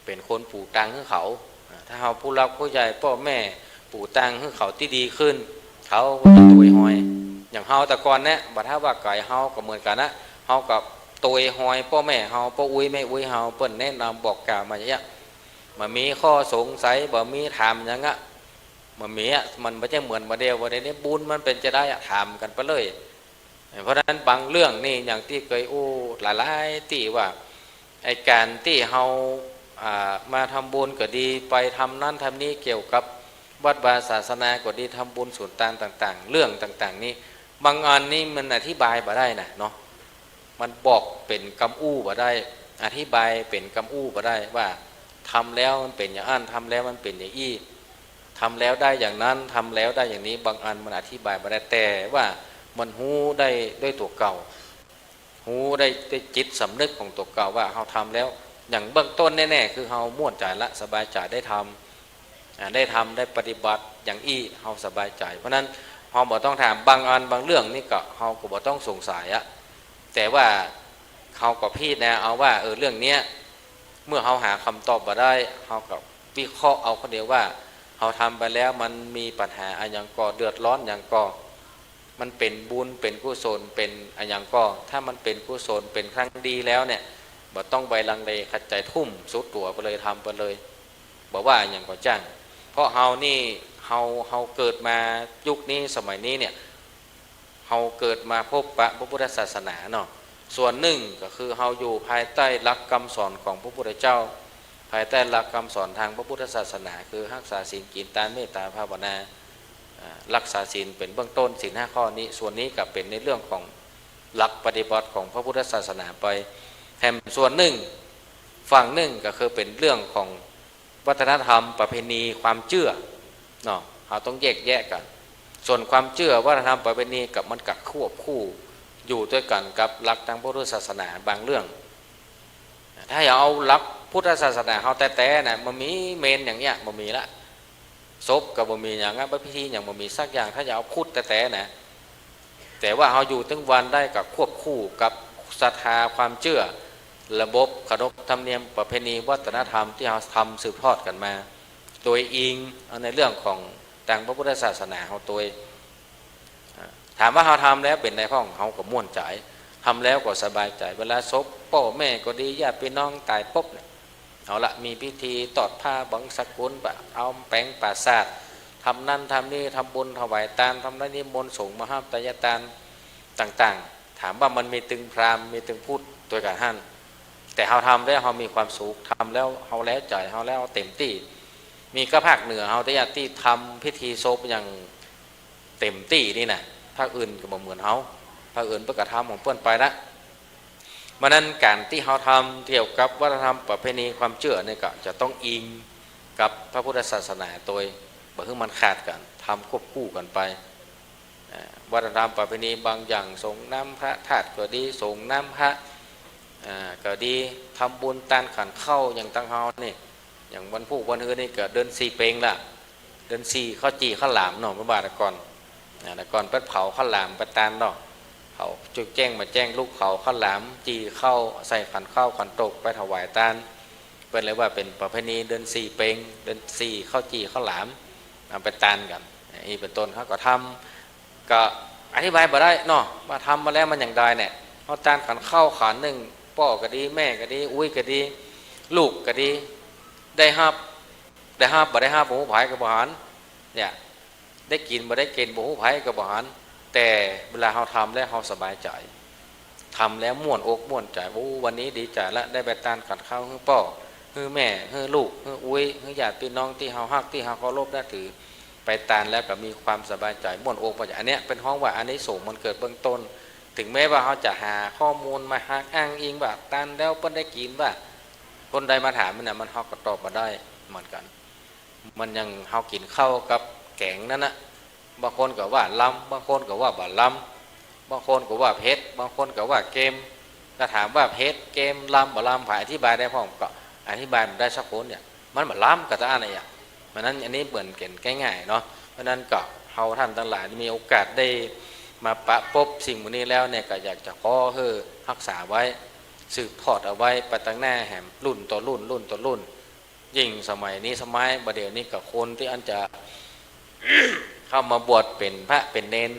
เป๋นคนปู๋ตางหื้อเขา อ่า ถ้าเฮาผู้หลักผู้ใหญ่ ป้อแม่ปู๋ตางหื้อเขาตี้ดีขึ้น เขาก็จะตวยฮอย อย่างเฮาแต่ก่อนเนี่ย บ่ถ้าว่าก๋ายเฮาก็เหมือนกั๋นนะ เฮาก็ตวยฮอยป้อแม่เฮา ป้ออุ๊ยแม่อุ๊ยเฮา เปิ้นแนะนำบอกกล่าวมาอย่างเงี้ย บ่มีข้อสงสัย บ่มีถามหยังอะ บ่มีอะ มันบ่ใจ้เหมือนบ่าเดี่ยว บ่าเดี่ยวนี้บุญมันเป๋นจาใดอะ ถามกั๋นไปเลย เพราะฉะนั้นบางเรื่องนี่อย่างตี้เกยอู้หลายๆ ตี้ว่า ไอ้ก๋านตี้เฮา อ่า มาทำบุญก็ดี ไปทำนั้นทำนี้เกี่ยวกับวัดวาศาสนาก็ดี ทำบุญส่วนตางต่างๆ เรื่องต่างๆ นี่ บางอันนี่มันอธิบายบ่ได้นะเนาะ มันบอกเป๋นกำอู้บ่ได้ อธิบายเป๋นกำอู้บ่ได้ว่าทำแล้วมันเป๋นอย่างอั้น ทำแล้วมันเป๋นอย่างอี้ ท ำแล้วได้อย่างนั้น ทำแล้วได้อย่างนี้ บางอันมันอธิบายบ่ได้ แต่ว่ามันฮู้ได้ด้วยตั๋วเก่า ฮู้ได้ด้วยจิตสำนึกของตั๋วเก่าว่าเฮาทำแล้ว อย่างเบื้องต้นแน่ๆ คือเฮาม่วนใจ๋ละ สบายใจ๋ ได้ทำ อ่า ได้ทำ ได้ปฏิบัติอย่างอี้ เฮาสบายใจ๋ เพราะนั้นเฮาบ่ต้องถาม บางอันบางเรื่องนี่ก็ เฮาก็บ่ต้องสงสัยอะ แต่ว่าเฮาก็พิจารณาเอาว่า เออ เรื่องเนี้ย เมื่อเฮาหาคำตอบบ่ได้ เฮาก็วิเคราะห์เอาคนเดียวว่า เฮาทำไปแล้วมันมีปัญหาอะหยังก่อ เดือดร้อนหยังก่อ มันเป๋นบุญ เป๋นกุศล เป๋นอะหยังก่อ ถ้ามันเป๋นกุศล เป๋นครั้งดีแล้วเนี่ย บ่ต้องไปลังเลขัดใจ๋ ทุ่มสุดตั๋วไปเลย ทำไปเลย บ่ว่าอะหยังก็จ้าง เพราะเฮานี่ เฮา เฮาเกิดมายุคนี้สมัยนี้เนี่ย เฮาเกิดมาพบปะพระพุทธศาสนาเนาะ ส่วนนึ่งก็คือเฮาอยู่ภายใต้หลักกำสอนของพระพุทธเจ้า ภายใต้หลักกำสอนตางพระพุทธศาสนา คือฮักษาศีล กิ๋นตาน เมตตาภาวนา อ่า ฮักษาศีลเป๋นเบื้องต้น ศีลห้าข้อนี้ ส่วนนี้ก็เป๋นในเรื่องของหลักปฏิบัติของพระพุทธศาสนาไป แถมส่วนนึ่ง ฝั่งนึ่งก็คือเป๋นเรื่องของวัฒนธรรม ประเพณี ความเจื้อเนาะ เฮาต้องแยกแยะกั๋น ส่วนความเจื้อ วัฒนธรรม ประเพณีกับมันก็ควบคู่อยู่ตวยกั๋นกับหลักตางพุทธศาสนาบางเรื่อง ถ้าจะเอาหลักพุทธศาสนาเฮาแต๊ๆ นะ บ่มีเมรุอย่างเนี้ย บ่มีละ ศพก็บ่มีหยังอะ พิธีหยังบ่มีสักอย่าง ถ้าจะเอาพุทธแต๊ๆ นะ แต่ว่าเฮาอยู่ตึงวันได้ก็ควบคู่กับศรัทธาความเจื้อ ระบบขนบธรรมเนียมประเพณีวัฒนธรรมตี้เฮาทำสืบทอดกั๋นมา ตวยอิงเอาในเรื่องของตางพระพุทธศาสนาเฮาตวย อ่า ถามว่าเฮาทำแล้วเป๋นไงพ่อง เฮาก็ม่วนใจ๋ ทำแล้วก็สบายใจ๋ เวลาศพป้อแม่ก็ดี ญาติพี่น้องต๋ายปุ๊บเนี่ย เอาละ มีพิธีตอดผ้าบังสกุล ปะ เอาแป๋งปราสาท ทำนั้นทำนี้ ทำบุญถวายตาน ทำนั้นนิมนต์สงฆ์มาฮับไตยตานต่างๆ ถามว่ามันมีตึงพราหมณ์ มีตึงพุทธตวยกั๋นหั้น แต่เฮาทำแล้วเฮามีความสุข ทำแล้วเฮาแลใจ๋ เฮาแล้วเฮาเต๋มตี้ มีก้าภาคเหนือเฮาเต้าอี้ตี้ทำพิธีศพอย่างเต๋มตี้นี่นะ ภาคอื่นก็บ่เหมือนเฮา ภาคอื่นเปิ้นก็ทำของเปิ้นไปละ เพราะนั้นก๋านตี้เฮาทำเกี่ยวกับวัฒนธรรมประเพณีความเจื้อเนี่ยก็จะต้องอิงกับพระพุทธศาสนาตวย บ่หื้อมันขาดกั๋น ทำควบคู่กั๋นไป อ่า วัฒนธรรมประเพณีบางอย่าง สรงน้ำพระธาตุก็ดี สรงน้ำพระ อ่า ก็ดี ทำบุญตานขันข้าวอย่างตางเฮานี่ อย่างวันพูกวันฮือนี่ก็เดือนสี่เปงละ เดือนสี่ข้าวจี่ข้าวหลามเนาะ เปิ้นว่าแต่ก่อน อ่า แต่ก่อนเปิ้นเผาข้าวหลามไปตานเนาะ เผาจุดแจ้งมาแจ้งลุก เผาข้าวหลาม จี่ข้าว ใส่ขันข้าวขันโตกไปถวายตาน เปิ้นเลยว่าเป๋นประเพณีเดือนสี่เปง เดือนสี่ข้าวจี่ข้าวหลาม เอาไปตานกั๋น อี้เป๋นต้น เฮาก็ทำ ก็อธิบายบ่ได้เนาะ ว่าทำมาแล้วมันอย่างใดเนี่ย เฮาตานขันข้าวขันนึ่ง ป้อก็ดี แม่ก็ดี อุ๊ยก็ดี ลูกก็ดี ได้ฮับ ได้ฮับ บ่ได้ฮับ บ่ฮู้ไผก็บ่หัน เนี่ย ได้กิ๋น บ่ได้กิ๋น บ่ฮู้ไผก็บ่หัน แต่เวลาเฮาทำแล้วเฮาสบายใจ๋ ทำแล้วม่วนอกม่วนใจ๋ โอ้ วันนี้ดีใจ๋ละ ได้ไปตานขันข้าวหื้อป้อ หื้อแม่ หื้อลูก หื้ออุ๊ย หื้อญาติพี่น้องตี้เฮาฮัก ตี้เฮาเคารพนับถือ ไปตานแล้วก็มีความสบายใจ๋ ม่วนอกม่วนใจ๋ อันเนี้ยเปิ้นฮ้องว่าอานิสงส์มันเกิดเบื้องต้น ถึงแม้ว่าเฮาจะหาข้อมูลมาหักอ้างอิงว่าตานแล้วเปิ้นได้กิ๋นว่า คนใดมาถามมันน่ะ มัน เฮาก็ตอบบ่ได้เหมือนกั๋น มันอย่างเฮากิ๋นข้าวกับแก๋งนั้นนะ บางคนก็ว่าลำ บางคนก็ว่าบ่ลำ บางคนก็ว่าเผ็ด บางคนก็ว่าเค็ม ถ้าถามว่าเผ็ด เค็ม ลำ บ่ลำ ใผอธิบายได้พ่อง ก็อธิบายบ่ได้สักคนเนี่ย มันบ่ลำก็ตะอั้นน่ะ เพราะนั้นอันนี้เหมือนกั๋นง่ายๆ เนาะ เพราะนั้นก็เฮาต้านตังหลายมีโอกาสได้มาปะปบสิ่งหมู่นี้แล้วเนี่ย ก็อยากจะขอหื้อฮักษาไว้ สืบทอดเอาไว้ไปตังหน้าแหม รุ่นต่อรุ่น รุ่นต่อรุ่น ยิ่งสมัยนี้สมัยบ่าเดี่ยวนี้ก็คนตี้อันจะเข้ามาบวชเป๋นพระเป๋นเณร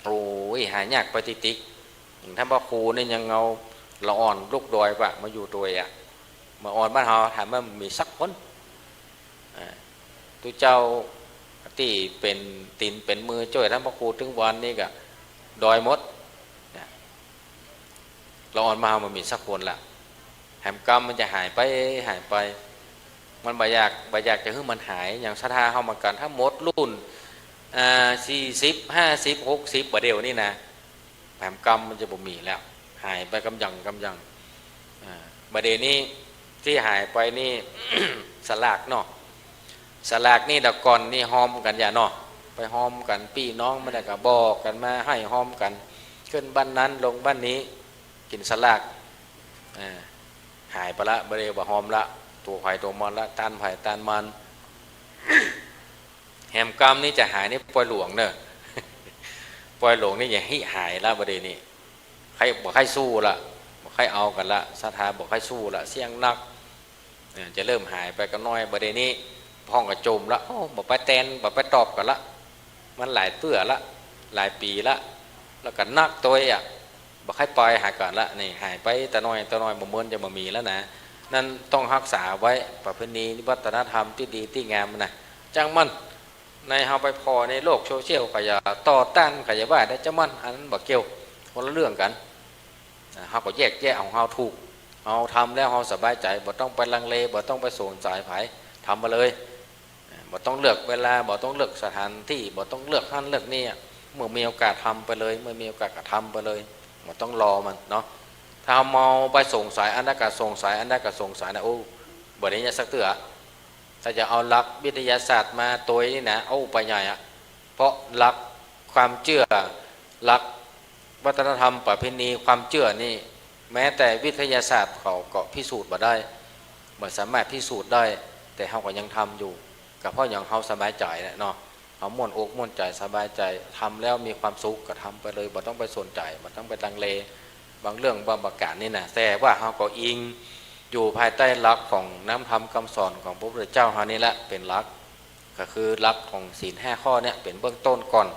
โอ้ย หายากไปติ๊กๆ อย่างต้านพระครูนี่ยังเอาละอ่อนลูกดอยกว่ามาอยู่ตวยอะ มาอ่อนบ้านเฮาถามว่ามีสักคน อ่า ตุ๊เจ้าตี้เป๋นตี๋นเป๋นมือจ้วยต้านพระครูตึงวันนี้ก็ดอยหมด นะ ละอ่อนมาบ่มีสักคนละ แหมกำมันจะหายไป หายไป มันบ่อยาก บ่อยากจะหื้อมันหาย อย่างศรัทธาเฮาเหมือนกั๋น ถ้าหมดรุ่น อ่า สี่สิบ ห้าสิบ หกสิบ บ่าเดี่ยวนี้นะ แหมกำมันจะบ่มีแล้ว หายไปกำยังกำยัง อ่า บ่าเดี่ยวนี้ตี้หายไปนี่ สลากเนาะ สลากนี่แต่ก่อนนี่ฮอมกั๋นอย่าเนาะ ไปฮอมกั๋น ปี้น้องมันก็บอกกั๋นมา ไห้ฮอมกั๋น ขึ้นบ้านนั้น ลงบ้านนี้ กิ๋นสลาก อ่า หายไปละ บ่ได้บ่ฮอมละ ตั๋วใผตั๋วมันละ ต้านใผต้านมัน แหมกำนี่จะหายนี่ปอยหลวงเนาะ ปอยหลวงนี่จะหิหายละ บ่าเดี่ยวนี้ ใค่ บ่ใค่สู้ละ บ่ใค่เอากั๋นละ ศรัทธาบ่ใค่สู้ละ เสี้ยงนัก เออ จะเริ่มหายไปกั๋นน้อย บ่าเดี่ยวนี้ พ่องก็จมละ โอ้ บ่ไปแตน บ่ไปตอบกั๋นละ มันหลายเตื้อละ หลายปี๋ละ แล้วก็นักตวยอะ บ่ใค่ไปหากั๋นละ นี่หายไปตะน้อยตะน้อย บ่เหมือนจะบ่มีแล้วนะ นั้นต้องฮักษาไว้ ประเพณีวัฒนธรรมตี้ดีตี้งามนะ จ้างมัน ในเฮาไปผ่อในโลกโซเชียล ก็อย่าต่อต้าน ก็อย่าว่าได้ จ้างมัน อันนั้นบ่เกี่ยว คนละเรื่องกั๋น อ่า เฮาก็แยกแยะของเฮาถูก เฮาทำแล้วเฮาสบายใจ๋ บ่ต้องไปลังเล บ่ต้องไปสงสัยใผ ทำไปเลย อ่า บ่ต้องเลือกเวลา บ่ต้องเลือกสถานตี้ บ่ต้องเลือกหั้นเลือกนี่ เมื่อมีโอกาสทำไปเลย เมื่อมีโอกาสก็ทำไปเลย บ่ต้องรอมันเนาะ ถ้าเฮาไปสงสัย อันนั้นก็สงสัย อันนั้นก็สงสัยนะ โอ้ บ่ได้เยียะสักเตื้อ ถ้าจะเอาหลักวิทยาศาสตร์มาตวยนี่นะ โอ้ ไปใหญ่อะ เพราะหลักความเจื้อ หลักวัฒนธรรมประเพณีความเจื้อนี่ แม้แต่วิทยาศาสตร์เขาก็พิสูจน์บ่ได้ บ่สามารถพิสูจน์ได้ แต่เฮาก็ยังทำอยู่ ก็เพราะหยัง เฮาสบายใจ๋แหละเนาะ เฮาม่วนอกม่วนใจ๋ สบายใจ๋ ทำแล้วมีความสุขก็ทำไปเลย บ่ต้องไปสนใจ๋ บ่ต้องไปลังเล บางเรื่องบางประก๋านนี่นะ แต่ว่าเฮาก็อิงอยู่ภายใต้หลักของน้ำธรรมคำสอนของพระพุทธเจ้าเฮานี่แหละเป๋นหลัก ก็คือหลักของศีลห้าข้อเนี่ยเป๋นเบื้องต้นก่อน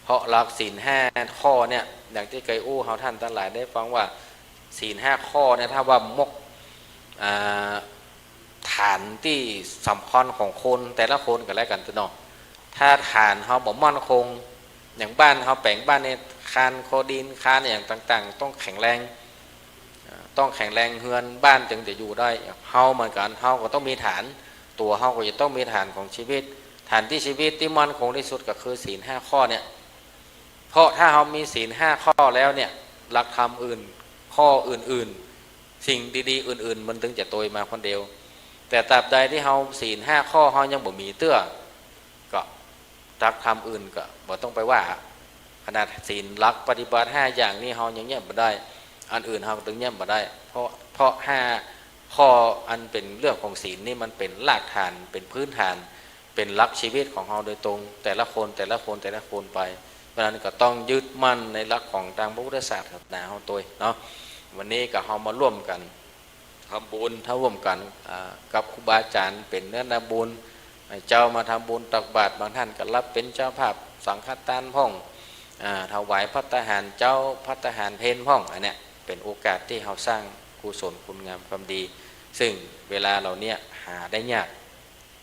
เพราะหลักศีลห้าข้อเนี่ย อย่างตี้เกยอู้เฮาท่านตังหลายได้ฟังว่า ศีลห้าข้อเนี่ย ถ้าว่ามก อ่า ฐานตี้สำคัญของคนแต่ละคนก็แล้วกั๋นเนาะ ถ้าฐานเฮาบ่มั่นคง อย่างบ้านเฮาแป๋งบ้านนี่ คานคอดิน คานอะหยังต่างๆ ต้องแข็งแรง อ่า ต้องแข็งแรง เฮือนบ้านจึงจะอยู่ได้ เฮาเหมือนกั๋น เฮาก็ต้องมีฐาน ตั๋วเฮาก็จะต้องมีฐานของชีวิต ฐานตี้ชีวิตตี้มั่นคงตี้สุดก็คือศีลห้าข้อเนี่ย เพราะถ้าเฮามีศีลห้าข้อแล้วเนี่ย หลักธรรมอื่น ข้ออื่นๆ สิ่งดีๆ อื่นๆ มันถึงจะตวยมาคนเดียว แต่ตราบใดตี้เฮาศีลห้าข้อเฮายังบ่มีเตื้อ ก็หลักธรรมอื่นก็บ่ต้องไปว่า ขนาดศีลหลักปฏิบัติห้าอย่างนี้เฮายังเยียะบ่ได้ อันอื่นเฮาก็ตึงเยียะบ่ได้ เพราะ เพราะห้าข้ออันเป๋นเรื่องของศีลนี่มันเป๋นรากฐาน เป๋นพื้นฐาน เป๋นหลักชีวิตของเฮาโดยตรง แต่ละคน แต่ละคน แต่ละคนไป เพราะฉะนั้นก็ต้องยึดมั่นในหลักของตางพระพุทธศาสนาเฮาตวยเนาะ วันนี้ก็เฮามาร่วมกั๋น ทำบุญ ถ้าร่วมกั๋น อ่า กับครูบาอาจ๋ารย์เป๋นเนื้อนาบุญ ให้เจ้ามาทำบุญตักบาตร บางท่านก็รับเป๋นเจ้าภาพสังฆทานพ่อง อ่า ถวายภัตตาหารเจ๊า ภัตตาหารเพลพ่อง อันเนี้ยเป๋นโอกาสตี้เฮาสร้างกุศลคุณงามความดี ซึ่งเวลาเหล่าเนี้ยหาได้ยาก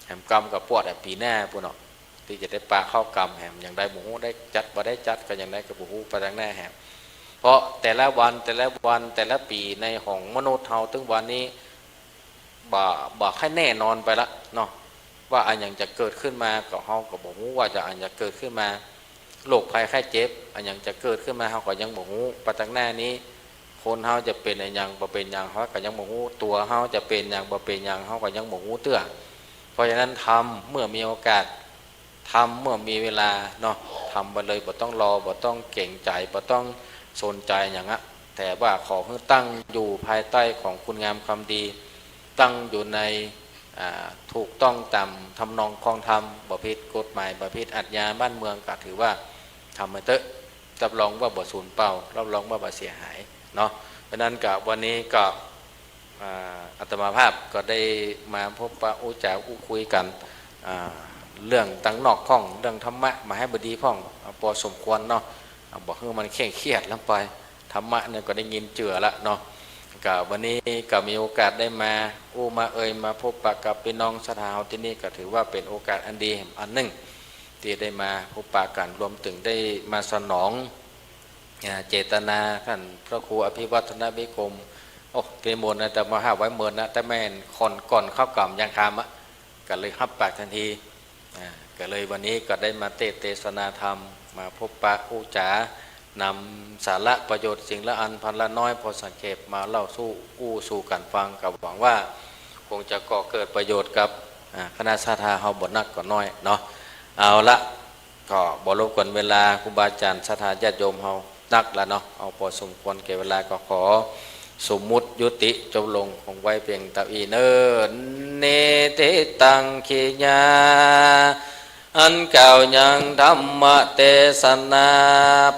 แหมกำก็ปวดอะ ปี๋หน้าปู้นเนาะ ตี้จะได้ปาเข้ากำ แหมยังใดบ่ฮู้ ได้จัดบ่ได้จัดก็ยังใดก็บ่ฮู้ ไปตางหน้าแหม เพราะแต่ละวัน แต่ละวัน แต่ละปี๋ในของมนุษย์เฮา ตึงวันนี้ บ่ บ่ใค่แน่นอนไปละเนาะ ว่าอะหยังจะเกิดขึ้นมา ก็เฮาก็บ่ฮู้ว่าจะอะหยังจะเกิดขึ้นมา โรคภัยไข้เจ็บ อะหยังจะเกิดขึ้นมา เฮาก็ยังบ่ฮู้ ไปตางหน้านี้ คนเฮาจะเป๋นอะหยัง บ่เป๋นหยัง เฮาก็ยังบ่ฮู้ ตั๋วเฮาจะเป๋นหยัง บ่เป๋นหยัง เฮาก็ยังบ่ฮู้เตื้อ เพราะฉะนั้นทำเมื่อมีโอกาส ทำเมื่อมีเวลาเนาะ ทำไปเลย บ่ต้องรอ บ่ต้องเก๋งใจ๋ บ่ต้องสนใจ๋หยังอะ แต่ว่าขอหื้อตั้งอยู่ภายใต้ของคุณงามความดี ตั้งอยู่ใน อ่า ถูกต้องต๋ามทำนองครองธรรม บ่ผิดกฎหมาย บ่ผิดอาชญาบ้านเมือง ก็ถือว่าทำไปเต๊อะ รับรองว่าบ่สูญเปล่า รับรองว่าบ่เสียหายเนาะ เพราะฉะนั้นก็วันนี้ก็ อ่า อาตมาภาพก็ได้มาพบปะอู้จ๋าอู้คุยกั๋น อ่า เรื่องตางนอกพ่อง เรื่องธรรมะมหาบดีพ่อง อ่า ปอสมควรเนาะ อ่า บ่หื้อมันเคร่งเครียดล้ำไป ธรรมะเนี่ยก็ได้ยินเจื้อละเนาะ ก็วันนี้ก็มีโอกาสได้มาอู้มาเอ่ย มาพบปะกับปี้น้องศรัทธาเฮาตี้นี่ ก็ถือว่าเป๋นโอกาสอันดีอันนึ่ง ตี้ได้มาพบปะกั๋น รวมเถิงได้มาสนอง อ่า เจตนาต้านพระครูอภิวัฒนวิกรม โอ้ ตี้หมู่อาตมาภาพไว้เมินนะ แต่แม่นก่อน ก่อนเข้ากำยังคำอะ ก็เลยฮับปากตันที อ่า ก็เลยวันนี้ก็ได้มาเตสน์เตสนาธรรม มาพบปะอู้จ๋า นำสาระประโยชน์สิ่งละอันพันละน้อยพอสังเขปมาเล่าสู่อู้สู่กั๋นฟัง ก็หวังว่าคงจะก่อเกิดประโยชน์กับ อ่า คณะศรัทธาเฮาบ่นักก็น้อยเนาะ เอาละ ก็บ่รบกวนเวลาครูบาอาจ๋ารย์ศรัทธาญาติโยมเฮานักละเนาะ เอาปอสมควรแก่เวลา ก็ขอสมมุติยุติจบลงคงไว้เพียงเต้าอี้เน่อ นิติตัง กิริยา อันกล่าวยังธรรมเตสนา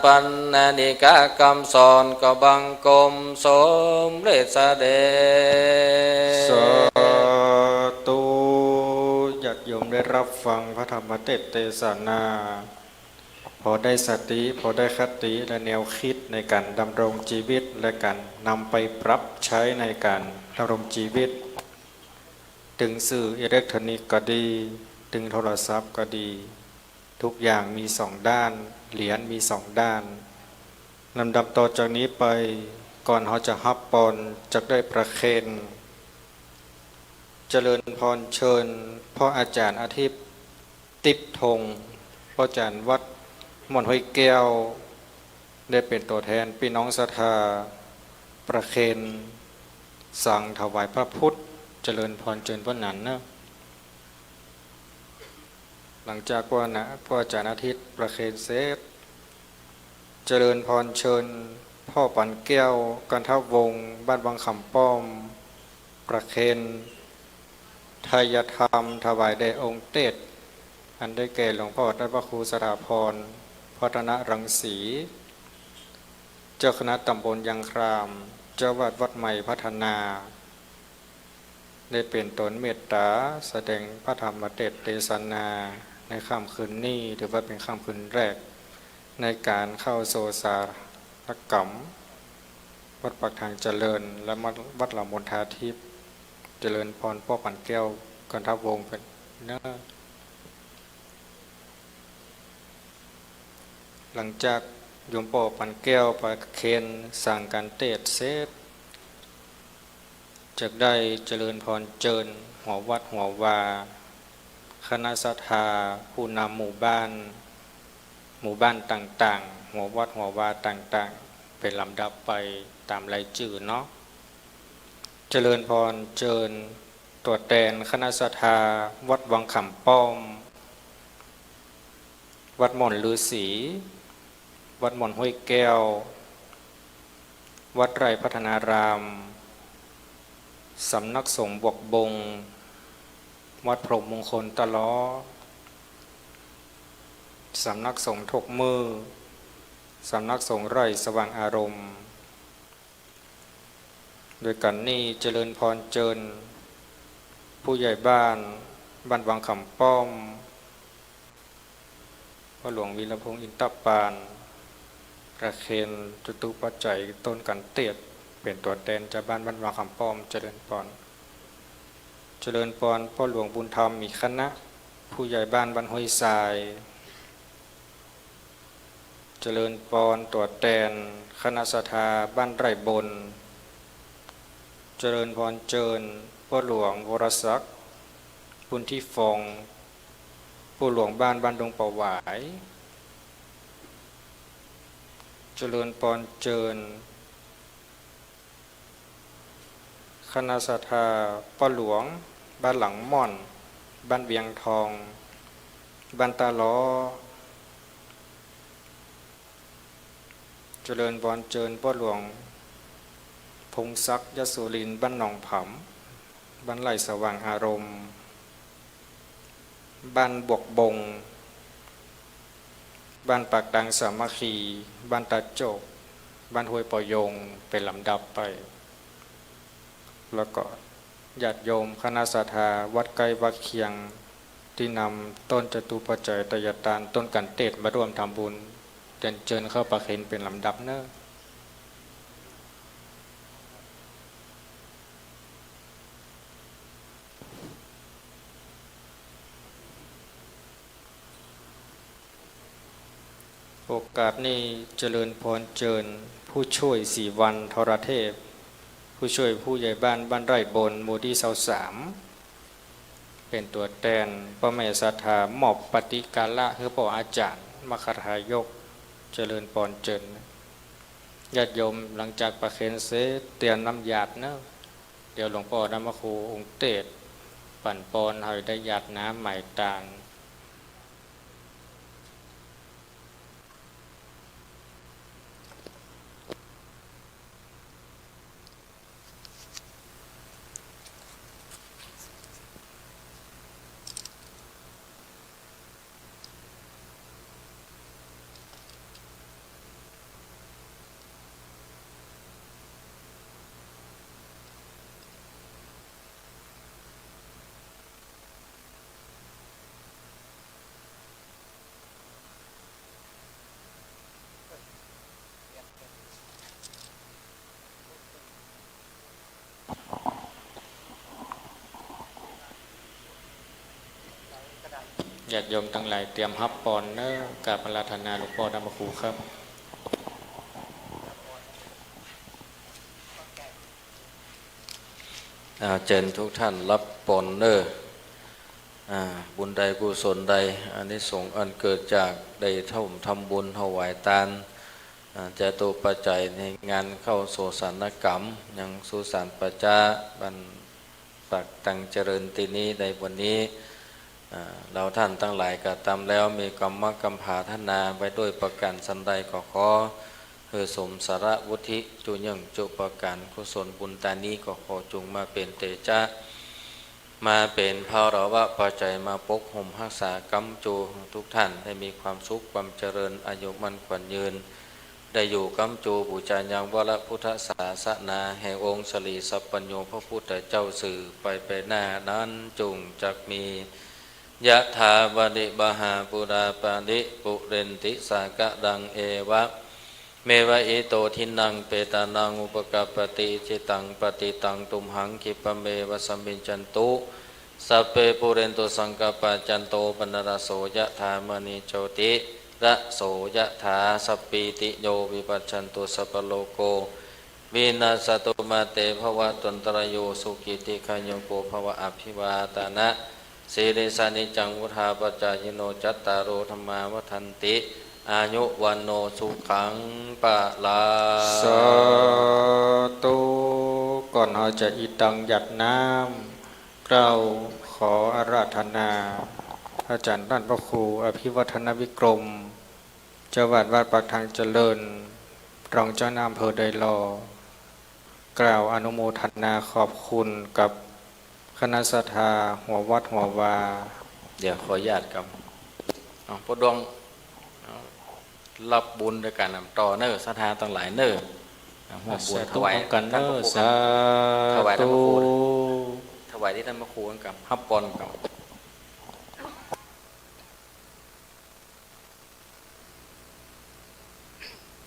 ปัญญานิกะกำสอน ก็บังคมสมเร็จเสด็จ สาธุ ญาติโยมได้รับฟังพระธรรมเตสนา พอได้สติ พอได้คติและแนวคิดในก๋านดำรงจีวิต และก๋านนำไปปรับใจ๊ในก๋านดำรงจีวิต ตึงสื่ออิเล็กทรอนิกส์ก็ดี ตึงโทรศัพท์ก็ดี ทุกอย่างมีสองด้าน เหรียญมีสองด้าน ลำดับต่อจากนี้ไป ก่อนเฮาจะฮับปอน จักได้ประเคน เจริญพรเชิญ พ่ออาจ๋ารย์อาทิตย์ ติ๊บธง พ่ออาจ๋ารย์วัดม่อนห้วยแก้ว ได้เป๋นตั๋วแทนปี้น้องศรัทธา ประเคนสังถวายพระพุทธ เจริญพรเจิญป้อหนันเนาะ หลังจากว่านะ พ่ออาจ๋ารย์อาทิตย์ประเคนเสร็จ เจริญพรเชิญ พ่อปันแก้ว กันทวงศ์ บ้านวังขามป้อม ประเคน ไทยธรรมถวายแด่องค์เตส อันได้แก่หลวงพ่อต้านพระครูสถาพร พัฒนรังสี เจ้าคณะตำบลยางคราม เจ้าวัดวัดใหม่พัฒนา ได้เป๋นตนเมตต๋าแสดงพระธรรมเตสนาในค่ำคืนนี้ ถือว่าเป๋นค่ำคืนแรกในก๋านเข้าโสสารกรรม วัดปากทางเจริญ และวัดเหล่ามนทาทิพย์ เจริญพรพ่อปันแก้ว กันทวงศ์ เป๋นเน่อ หลังจากโยมป้อปันแก้วประเคนสังฆเตสเสร็จ จักได้เจริญพรเจิญหัววัดหัววา คณะศรัทธา ผู้นำหมู่บ้าน หมู่บ้านต่างๆ หัววัดหัววาต่างๆ เป๋นลำดับไปต๋ามรายจื้อเนาะ เจริญพรเจิญตั๋วแตนคณะศรัทธา วัดวังขามป้อม วัดม่อนฤๅษี วัดม่อนห้วยแก้ว วัดไร่พัฒนาราม สำนักสงฆ์บวกบง วัดพรหมมงคลตะลอ สำนักสงฆ์ทกมือ สำนักสงฆ์ไร่สว่างอารมณ์ โดยกั๋นนี้เจริญพรเจิญ ผู้ใหญ่บ้าน บ้านวังขามป้อม ป้อหลวงวีรพงษ์ อินตปาน ประเคนจตุปัจจัยต้นกัณฑ์เตส เป๋นตั๋วแตนจาวบ้านบ้านวังขามป้อม เจริญพร เจริญพรป้อหลวงบุญธรรม มีคณะ ผู้ใหญ่บ้านบ้านห้วยทราย เจริญพรตั๋วแตนคณะศรัทธาบ้านไร่บน เจริญพรเจิญป้อหลวงวรศักดิ์ บุญที่ฟอง ป้อหลวงบ้านบ้านดงปะหวาย เจริญพรเจิญ คณะศรัทธาป้อหลวง บ้านหลังม่อน บ้านเวียงทอง บ้านตาล้อ เจริญพรเจิญป้อหลวงพงศักดิ์ ยโสรินทร์ บ้านหนองผำ บ้านไร่สว่างอารมณ์ บ้านบวกบง บ้านปากดังสามัคคี บ้านตาโจก บ้านห้วยปอยง เป๋นลำดับไป แล้วก็ญาติโยมคณะศรัทธาวัดใก้วัดเคียง ตี้นำต้นจตุปัจจัยทายทานต้นกัณฑ์เตสมาร่วมทำบุญ เรียนเจิญเข้าประเคนเป๋นลำดับเน่อ โอกาสนี้เจริญพรเจิญผู้ช่วยศรีวรรณ ทรเทพ ผู้ช่วยผู้ใหญ่บ้านบ้านไร่บน หมู่ตี้ซาวสาม เป๋นตั๋วแตนป้อแม่ศรัทธามอบปฏิการะหื้อป้ออาจ๋ารย์มัคคทายก เจริญพรเจิญ ญาติโยมหลังจากประเคนเสร็จเตรียมน้ำหยาดเน่อ เดี๋ยวหลวงป้อต้านพระครูองค์เตสไป ปั่นป่อน เฮาได้หยาดน้ำไหม้ตาง ญาติโยมตังหลายเตรียมฮับป่อนเน้อ กราบอาราธนาหลวงป้อน้ำพระครูครับ อา เจิญทุกท่านฮับป่อนเน้อ อา บุญใดกุศลใด อานิสงส์อันเกิดจากได้ร่วมทำบุญถวายตาน อา จตุปัจจัยในงานเข้าสุสานกรรม ยังสุสานป่าจ๊าบ้านปากตังเจริญตี้นี้ในวันนี้ อา เฮาท่านตังหลายก็ตามแล้ว มีกำมะกำผาถนาไว้ด้วยประการฉันใดก็ขอ หื้อสมสารวุฒิจุเยิ่งจุประการ กุศลบุญตานี้ก็ขอจุ่งมาเป๋นเตจ๊ะ มาเป๋นพลวปัจจัย มาปกห่มฮักษาก้ำจู๋ หื้อทุกท่านได้มีความสุขความเจริญ อายุมั่นขวัญยืน ได้อยู่ก้ำจู๋บู๋จายังวรพุทธศาสนาแห่งองค์ศรีสัพพัญญูพระพุทธเจ้าสืบไปไปหน้านั้น จุ่งจักมี ยะถา วาริวะหา ปูรา ปะริปุเรนติ สาคะรัง เอวะเมวะ อิโต ทินนัง เปตานัง อุปะกัปปะติ อิจิตัง ปัตติตัง ตุมหัง ขิปปะเมวะ สมมิจฉันตุ สัพเพ ปูเรนตุ สังกัปปะ จันโต ปะนะระโส ยะถา มะณิ โชติระโส ยะถา สัพพีติโย วิวัชชันตุ สัพพะโรโค วินัสสะตุ มาเต ภะวัตวันตะราโย สุขี ทีฆายุโก ภะวะ อะภิวาทะนะสีลิสสะ นิจจัง วุฑฒาปะจายิโน จัตตาโร ธัมมา วัฑฒันติ อายุ วัณโณ สุขัง พะลัง สาธุ ก่อนเฮาจะอีตังหยาดน้ำ เกล้าขออาราธนา อาจ๋ารย์ต้านพระครู อภิวัฒนวิกรม เจ้าอาวาสวัดปากทางเจริญ รองเจ้าคณะอำเภอดอยหล่อ กล่าวอนุโมทนาขอบคุณกับคณะศรัทธาหัววัดหัววา เดี๋ยวขออนุญาตครับ เอา ป้อดวง เอา ฮับบุญตวยกั๋นต่อเน้อ ศรัทธาตังหลายเน้อ เอา ฮับบุญ สาธุ ถวาย กันเน้อ ต้านพระครู สาธุ ถวายต้านพระครู ถวายตี้ต้านพระครูกันครับ ฮับป่อนครับ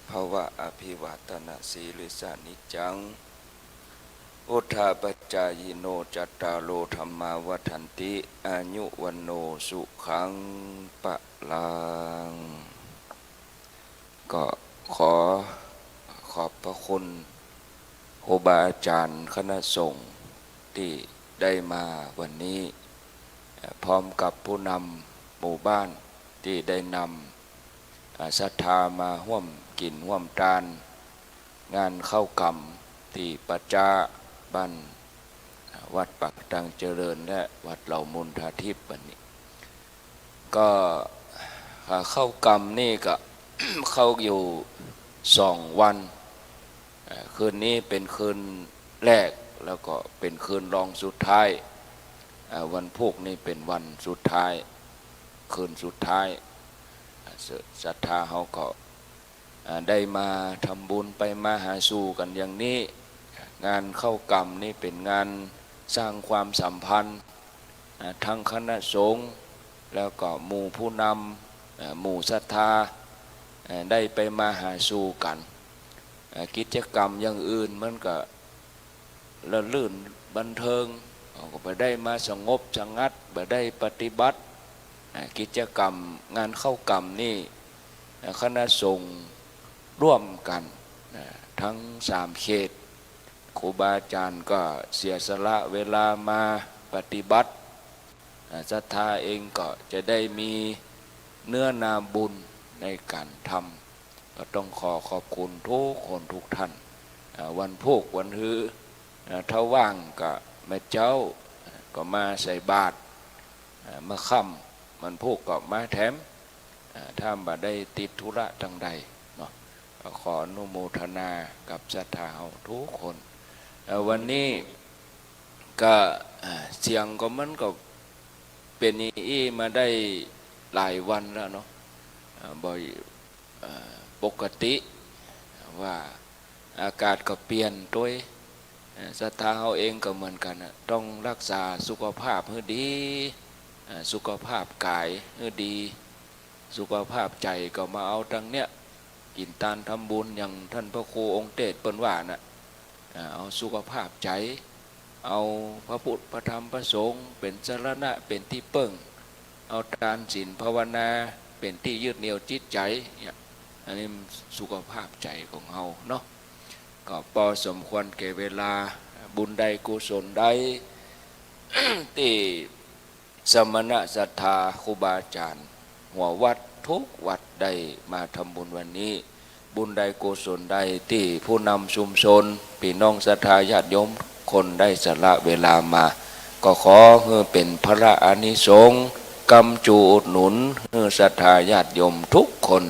ภะวะ อะภิวาทะนะสีลิสสะ นิจจัง วุฑฒาปะจายิโน จัตตาโร ธัมมา วัฑฒันติ อายุ วัณโณ สุขัง พะลัง ก็ขอขอบพระคุณครูบาอาจ๋ารย์คณะสงฆ์ตี้ได้มาวันนี้ เอ่อ พร้อมกับผู้นำหมู่บ้านตี้ได้นำ อ่า ศรัทธามาฮ่วมกิ๋นฮ่วมตาน งานเข้ากรรมตี้ป่าจ๊าบ้าน อ่า วัดปากทางเจริญและวัดเหล่ามุนทาทิพย์บัดนี้ ก็ อ่า เข้ากรรมนี่ก็ เข้าอยู่สองวัน อ่า คืนนี้เป๋นคืนแรก แล้วก็เป๋นคืนรองสุดท้าย อ่า วันพูกนี่เป๋นวันสุดท้าย คืนสุดท้าย อ่า ศรัทธาเฮาก็ อ่า ได้มาทำบุญไปมาหาสู่กั๋นอย่างนี้ งานเข้ากรรมนี่เป๋นงานสร้างความสัมพันธ์ อ่า ทั้งคณะสงฆ์ แล้วก็หมู่ผู้นำ อ่า หมู่ศรัทธา อ่า ได้ไปมาหาสู่กั๋น อ่า กิจกรรมอย่างอื่นมันก็ ละลื่นบันเทิง เฮาก็บ่ได้มาสงบสงัด บ่ได้ปฏิบัติ อ่า กิจกรรมงานเข้ากรรมนี่ อ่า คณะสงฆ์ร่วมกั๋น อ่า ทั้งสามเขต ครูบาอาจ๋ารย์ก็เสียสละเวลามาปฏิบัติ อ่า ศรัทธาเองก็จะได้มีเนื้อนาบุญในก๋านทำ ก็ต้องขอขอบคุณทุกคนทุกท่าน อ่า วันพูกวันฮือ อ่า ถ้าว่างก็แม่เจ๊า ก็มาใส่บาตร อ่า เมื่อค่ำวันพูกก็มาแถม อ่า ถ้าบ่ได้ติดธุระตางใดเนาะ ก็ขออนุโมทนากับศรัทธาเฮาทุกคน เอ่อ วันนี้ก็ อ่า เสียงก็มันก็เป๋นอี้มาได้หลายวันแล้วเนาะ อ่า บ่อย อ่า ปกติว่าอากาศก็เปลี่ยนตวย อ่า ศรัทธาเฮาเองก็เหมือนกั๋นน่ะ ต้องฮักษาสุขภาพหื้อดี อ่า สุขภาพก๋ายหื้อดี สุขภาพใจ๋ก็มาเอาตังเนี้ย กิ๋นตานทำบุญ อย่างต้านพระครูองค์เตสน์เปิ้นว่าน่ะ อ่า เอาสุขภาพใจ๋ เอาพระพุทธพระธรรมพระสงฆ์เป๋นสรณะ เป๋นตี้เปิ้ง เอาตานศีลภาวนาเป๋นตี้ยึดเหนี่ยวจิตใจ๋เนี่ย อันนี้สุขภาพใจ๋ของเฮาเนาะ ก็ปอสมควรแก่เวลา บุญใดกุศลใด ตี้สมณะศรัทธาครูบาอาจ๋ารย์หัววัดทุกวัดได้มาทำบุญวันนี้ บุญใดกุศลใดตี้ผู้นำชุมชน ปี้น้องศรัทธาญาติโยมคนได้สละเวลามา ก็ขอหื้อเป๋นผละอานิสงส์ กำจูอุดหนุนหื้อศรัทธาญาติโยมทุกคน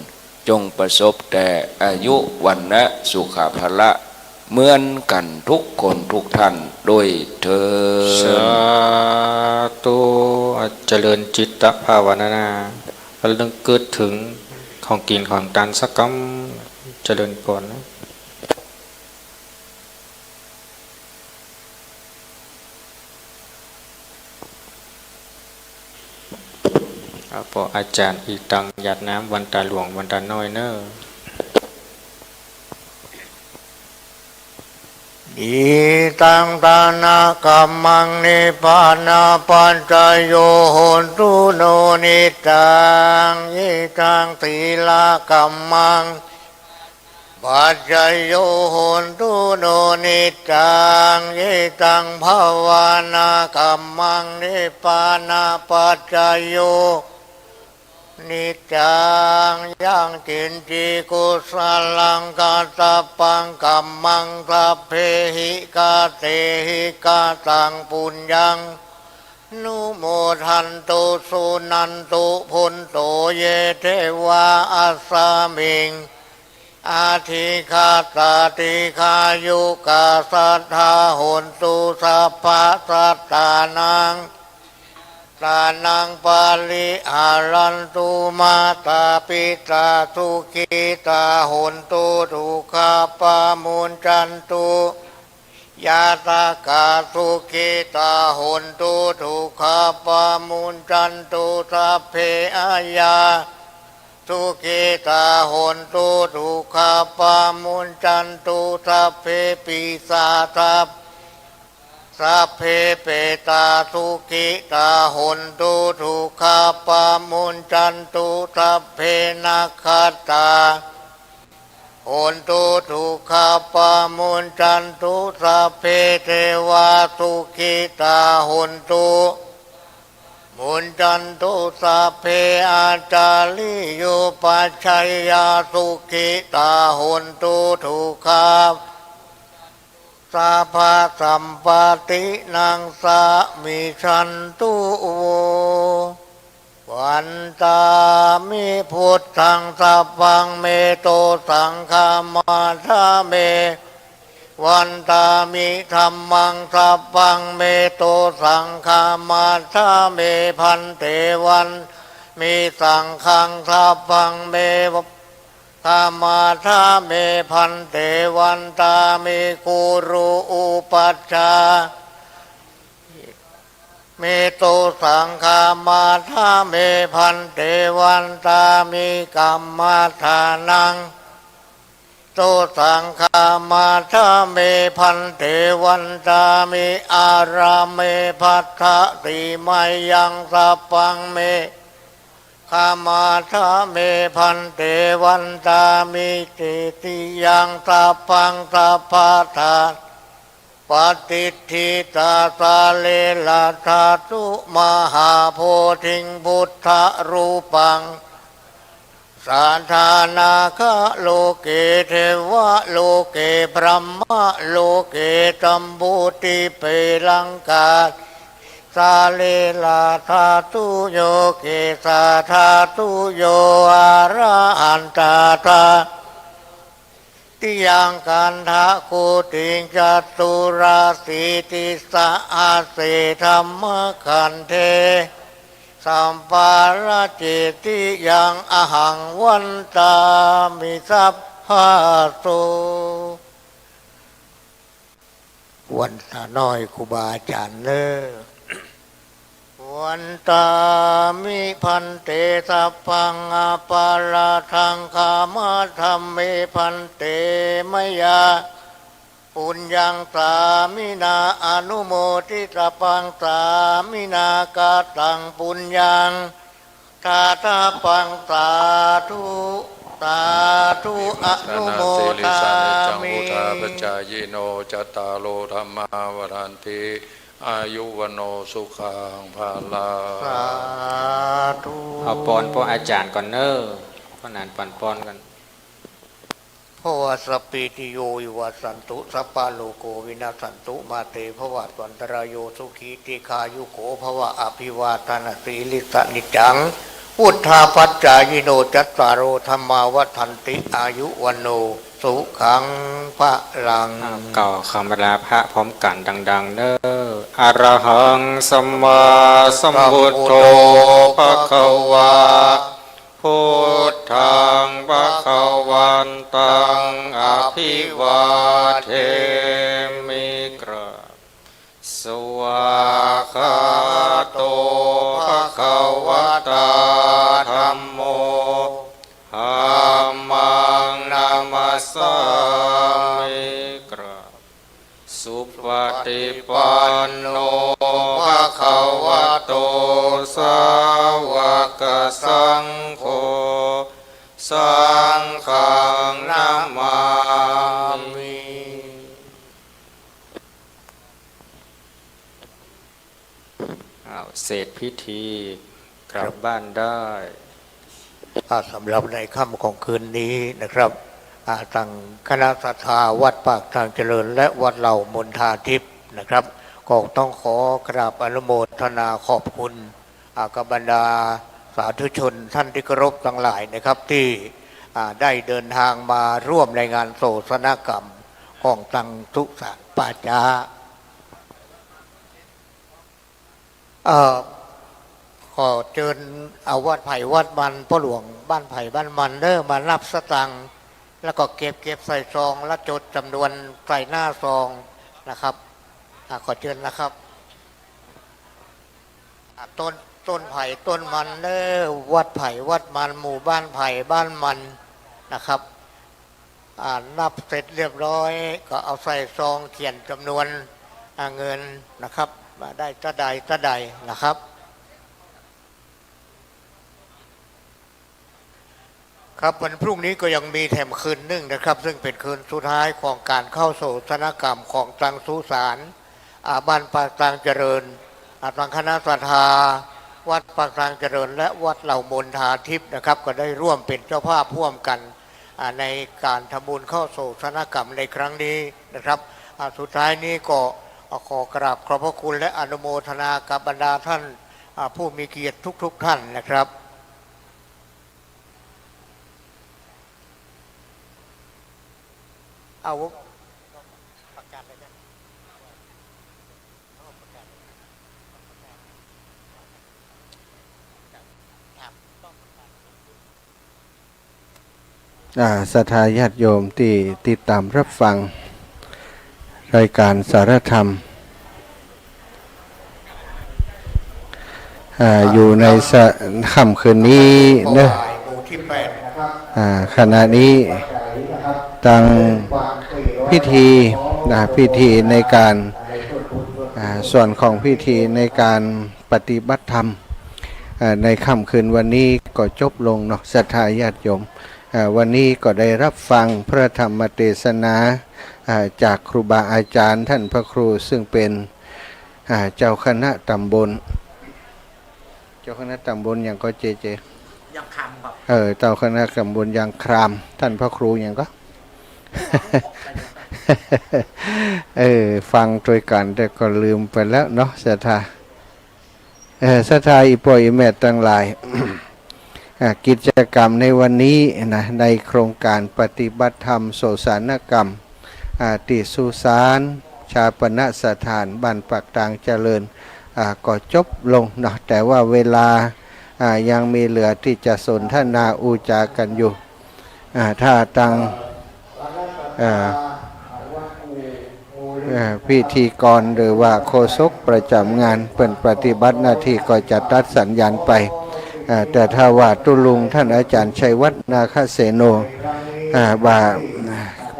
จงประสบแต่อายุวรรณะสุขะพละ เหมือนกั๋นทุกคนทุกท่านด้วยเทอญ สาธุ เจริญจิตตภาวนา ระลึกนึกเถิงของกิ๋นของตานสักกำ เจริญพรนะ เอาปออาจ๋ารย์ อีตัง หยาดน้ำวันตาหลวงวันตาน้อยเน่อ Idaṃ dānakammaṃ nibbānapaccayo hotu no niccaṃ. Idaṃ sīlakammaṃ paccayo hotu no niccaṃ. Idaṃ bhāvanākammaṃ nibbānapaccayo niccaṃ. Yaṃ kiñci kusalaṃ kattabbaṃ kammaṃ sabbehi katehi kataṃ puññaṃ anumodantu suṇantu bhonto ye devā asmiṃ adhigatā dīghāyukā sadā hontu sabbasattānaṃ. Saddhānaṃ pariharantu mātā pitā sukhitā hontu dukkhā pamuñcantu. Ñātakā sukhitā hontu dukkhā pamuñcantu. Sabbe aññā sukhitā hontu dukkhā pamuñcantu. Sabbe pisā sab- sabbe petā sukhitā hontu dukkhā pamuñcantu. Sabbe nakkhattā hontu dukkhā pamuñcantu. Sabbe devā sukhitā hontu muñcantu. Sabbe ācariyupajjhāyā sukhitā hontu dukkhā sabbasampattīnaṃ samijjhantu. Vandāmi buddhaṃ sabbaṃ me dosaṃ khamatha me. Vandāmi dhammaṃ sabbaṃ me dosaṃ khamatha me bhante. Vandāmi saṅghaṃ sabbaṃ me khamatha me bhante. Vandāmi guru upajjhāyā me dosaṃ khamatha me bhante. Vandāmi kammaṭṭhānaṃ dosaṃ khamatha me bhante. Vandāmi ārāme bhaddasīmayaṃ sabbaṃ me khamatha me bhante. Vandāmi cetiyaṃ sabbaṃ sabbaṭṭhānaṃ patiṭṭhitā sārīradhātu mahābodhiṃ buddharūpaṃ sattanāgaloke devaloke brahmaloke jambudīpe laṅkā สะเรราธาตุโย เกสาธาตุโย อะระหันตาธา ติยังคันทะโกติงจัตุราสีติสะหะเสธัมมะคันเท สัมปาระเจติยัง อะหังวันตามิสัพพะโส วันตาน้อยครูบาอาจ๋ารย์เน้อ วันตามิภันเต สัพพังอะปะราธังขะมาธัมเมภันเต มะยา ปุญญังสามินา อะนุโมทิตะปังสามินา กะตังปุญญัง ทาทะปังสาธุ สาธุ อะนุโมทามิ สะเรราธาตุโย เกสาธาตุโย อะระหันตาธา ติยังคันทะโกติงจัตุราสีติสะหะเสธัมมะคันเท สัมปาระเจติยัง อะหังวันตามิสัพพะโส วันตามิภันเต สัพพังอะปะราธังขะมาธัมเมภันเต มะยา ปุญญังสามินา อะนุโมทิตะปังสามินา กะตังปุญญัง ทาทะปังสาธุ สาธุ อะนุโมทามิ สุขังพะลัง สาธุ เอาปอนป้ออาจ๋ารย์ก่อนเน้อ ป้อหนานปันปอนก่อน ภวสัพพีติโย วิวัชชันตุ สัพพะโรโค วินัสสันตุ มาเต ภวัตวันตะราโย สุขี ทีฆายุโก ภวะ อะภิวาทะนะสีลิสสะ นิจจัง วุฑฒาปัจจายิโน จัตตาโร ธัมมา วัฑฒันติ อายุ วัณโณ สุขัง พะลัง อ้าว กล่าวคำลาพระพร้อมกั๋นดังๆ เน้อ อะระหัง สัมมาสัมพุทโธ ภะคะวา พุทธัง ภะคะวันตัง อะภิวาเทมิ กราบ สวากขาโต ภะคะวะตา ธัมโม ธัมมัง นะมัสสามิ กราบ สุปฏิปันโน ภะคะวะโต สาวกสังโฆ สังฆัง นะมามิ อ้าว เสร็จพิธี กลับบ้านได้ อ่า สำหรับในค่ำของคืนนี้นะครับ อ่า ตังคณะศรัทธาวัดปากทางเจริญและวัดเหล่ามณฑาทิพย์นะครับ ก็ต้องขอกราบอนุโมทนาขอบคุณ อ่า กับบรรดาสาธุชนท่านที่เคารพทั้งหลายนะครับ ที่ อ่า ได้เดินทางมาร่วมในงานโสณกรรมของตังสุสานป่าจ๊า เอ่อ ขอเจิญเอาวัดไผวัดมัน ป้อหลวงบ้านไผบ้านมันเน้อ มานับสตางค์ แล้วก็เก็บ เก็บใส่ซอง แล้วจดจำนวนใส่หน้าซองนะครับ อ่า ขอเจิญนะครับ อ่า ต้น ต้นไผต้นมันเน้อ วัดไผวัดมัน หมู่บ้านไผบ้านมันนะครับ อ่า นับเสร็จเรียบร้อย ก็เอาใส่ซองเขียนจำนวน อ่า เงินนะครับ ว่าได้เต้าใดเต้าใดนะครับ ครับ วันพรุ่งนี้ก็ยังมีแถมคืนนึ่งนะครับ ซึ่งเป๋นคืนสุดท้ายของก๋านเข้าโสณกรรมของตังสุสาน อ่า บ้านปากทางเจริญ อ่า ตังคณะศรัทธาวัดปากทางเจริญและวัดเหล่ามณฑาทิพย์นะครับ ก็ได้ร่วมเป๋นเจ้าภาพร่วมกั๋น อ่า ในก๋านทำบุญเข้าโสณกรรมในครั้งนี้นะครับ อ่า สุดท้ายนี้ก็ อ่า ขอกราบขอบพระคุณและอนุโมทนากับบรรดาท่าน อ่า ผู้มีเกียรติทุกๆ ท่านนะครับ เอา อ่า ศรัทธาญาติโยมตี้ติดต๋ามรับฟังรายก๋านสารธรรม อ่า อยู่ในสะ ค่ำคืนนี้เนาะ อ่า ขณะนี้ตังพิธี อ่า พิธีในก๋าน อ่า ส่วนของพิธีในก๋านปฏิบัติธรรม อ่า ในค่ำคืนวันนี้ก็จบลงเนาะ ศรัทธาญาติโยม อ่า วันนี้ก็ได้รับฟังพระธรรมเตสนา อ่า จากครูบาอาจ๋ารย์ท่านพระครู ซึ่งเป๋น อ่า เจ้าคณะต๋ำบล เจ้าคณะต๋ำบลหยังก็ เจ เจ ยังครามครับ เออ เจ้าคณะต๋ำบลยังคราม ท่านพระครูหยังก็ เออ ฟังตวยกั๋นแต่ก็ลืมไปแล้วเนาะ ศรัทธา เอ่อ ศรัทธาอี่ป้ออี่แม่ตังหลาย อ่า กิจกรรมในวันนี้นะ ในโครงการปฏิบัติธรรมโสสานกรรม อ่า ตี้สุสานฌาปนสถานบ้านปากตางเจริญ อ่า ก็จบลงเนาะ แต่ว่าเวลา อ่า ยังมีเหลือตี้จะสนทนาอู้จากั๋นอยู่ อ่า ถ้าตัง เอ่อ เอ่อ พิธีกรหรือว่าโฆษกประจำงานเปิ้นปฏิบัติหน้าตี้ก็จะตัดสัญญาณไป เอ่อ แต่ถ้าว่าตุ๊ลุงท่านอาจารย์ชัยวัฒน์ นาคเสโน อ่า ว่า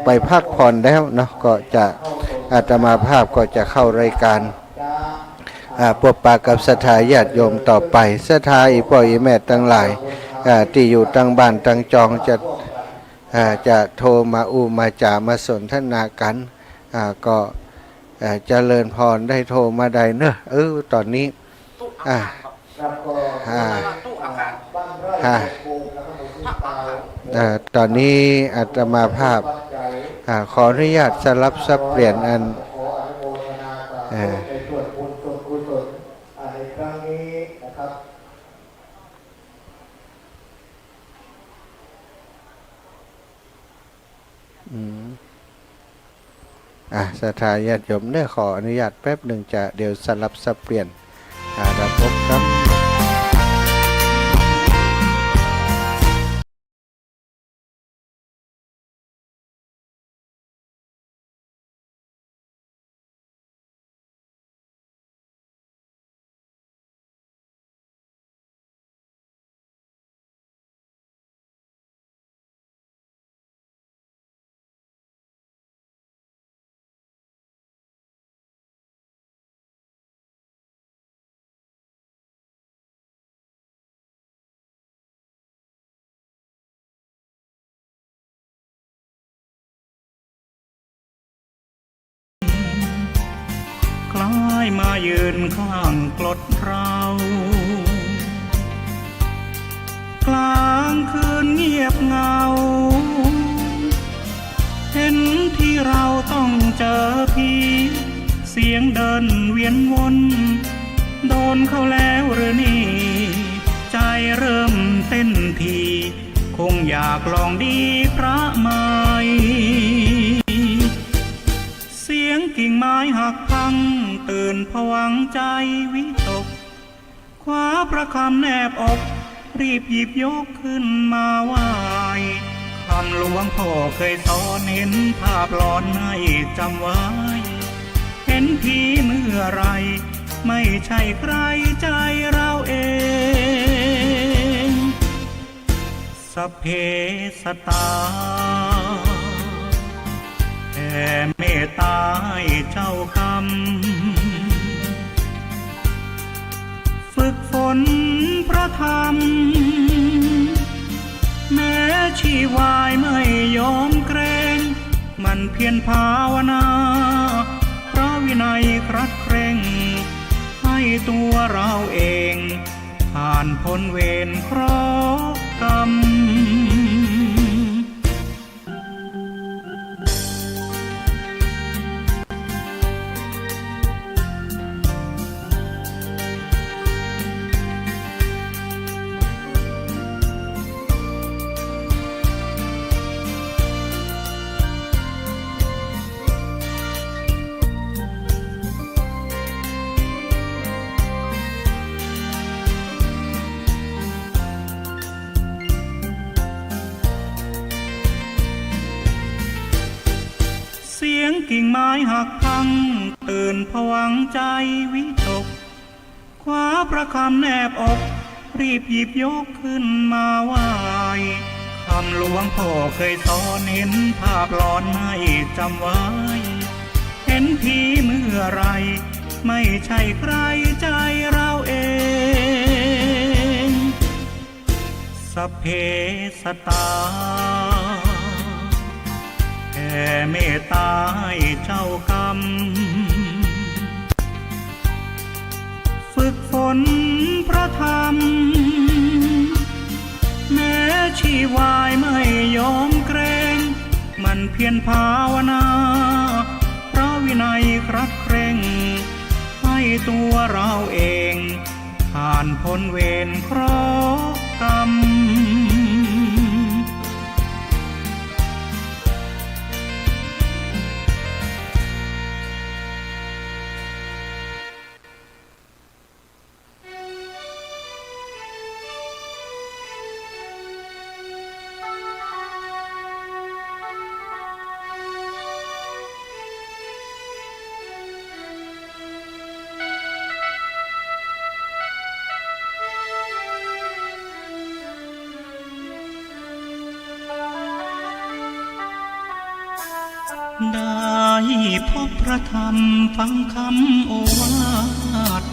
ไปพักผ่อนแล้วเนาะ ก็จะ อาตมาภาพก็จะเข้ารายการ อ่า ปบปะกับศรัทธาญาติโยมต่อไป ศรัทธาอี่ป้ออี่แม่ตังหลาย อ่า ตี้อยู่ตังบ้านตังจองจะ อ่า จะโทรมาอู้มาจ๋ามาสนทนากั๋น อ่า ก็ อ่า เจริญพร ได้โทรมาได้เนาะ เออ ต๋อนนี้ อ่า อ่า อ่า เอ่อ ต๋อนนี้อาตมาภาพ อ่า ขออนุญาตสลับสับเปลี่ยนอัน เอ่อ อืม อ่ะ ศรัทธาญาติโยมเนาะ ขออนุญาตแป๊บหนึ่งจะ เดี๋ยวสลับสับเปลี่ยน อ่ะ เราพบกัน คล้ายมายืนข้างกลดเรา กลางคืนเงียบเหงา เห็นทีเราต้องเจอผี เสียงเดินเวียนวน โดนเข้าแล้วหรือนี่ ใจเริ่มเต้นถี่ คงอยากลองดีพระใหม่ เสียงกิ่งไม้หักพัง ตื่นผวังค์ใจวิตก คว้าพระคำแนบอก รีบหยิบยกขึ้นมาไหว้ คำหลวงพ่อเคยสอน เห็นภาพหลอนให้จำไว้ เห็นผีเมื่อไหร่ ไม่ใช่ใคร ใจเราเอง สัพเพสัตตา แผ่เมตตาให้เจ้ากรรม ฝึกฝนพระธรรม แม้ชีวายไม่ยอมเกรง หมั่นเพียรภาวนา พระวินัยครัดเคร่ง ให้ตัวเราเอง ผ่านพ้นเวรเคราะห์กรรม เสียงกิ่งไม้หักพัง ตื่นผวังค์ใจวิตก คว้าพระคำแนบอก รีบหยิบยกขึ้นมาไหว้ คำหลวงพ่อเคยสอน เห็นภาพหลอนให้จำไว้ เห็นผีเมื่อไหร่ ไม่ใช่ใคร ใจเราเอง สัพเพสัตตา แผ่เมตตาให้เจ้ากรรม ฝึกฝนพระธรรม แม้ชีวายไม่ยอมเกรง หมั่นเพียรภาวนา พระวินัยครัดเคร่ง ให้ตัวเราเอง ผ่านพ้นเวรเคราะห์กรรม ได้พบพระธรรมฟังคำโอวาท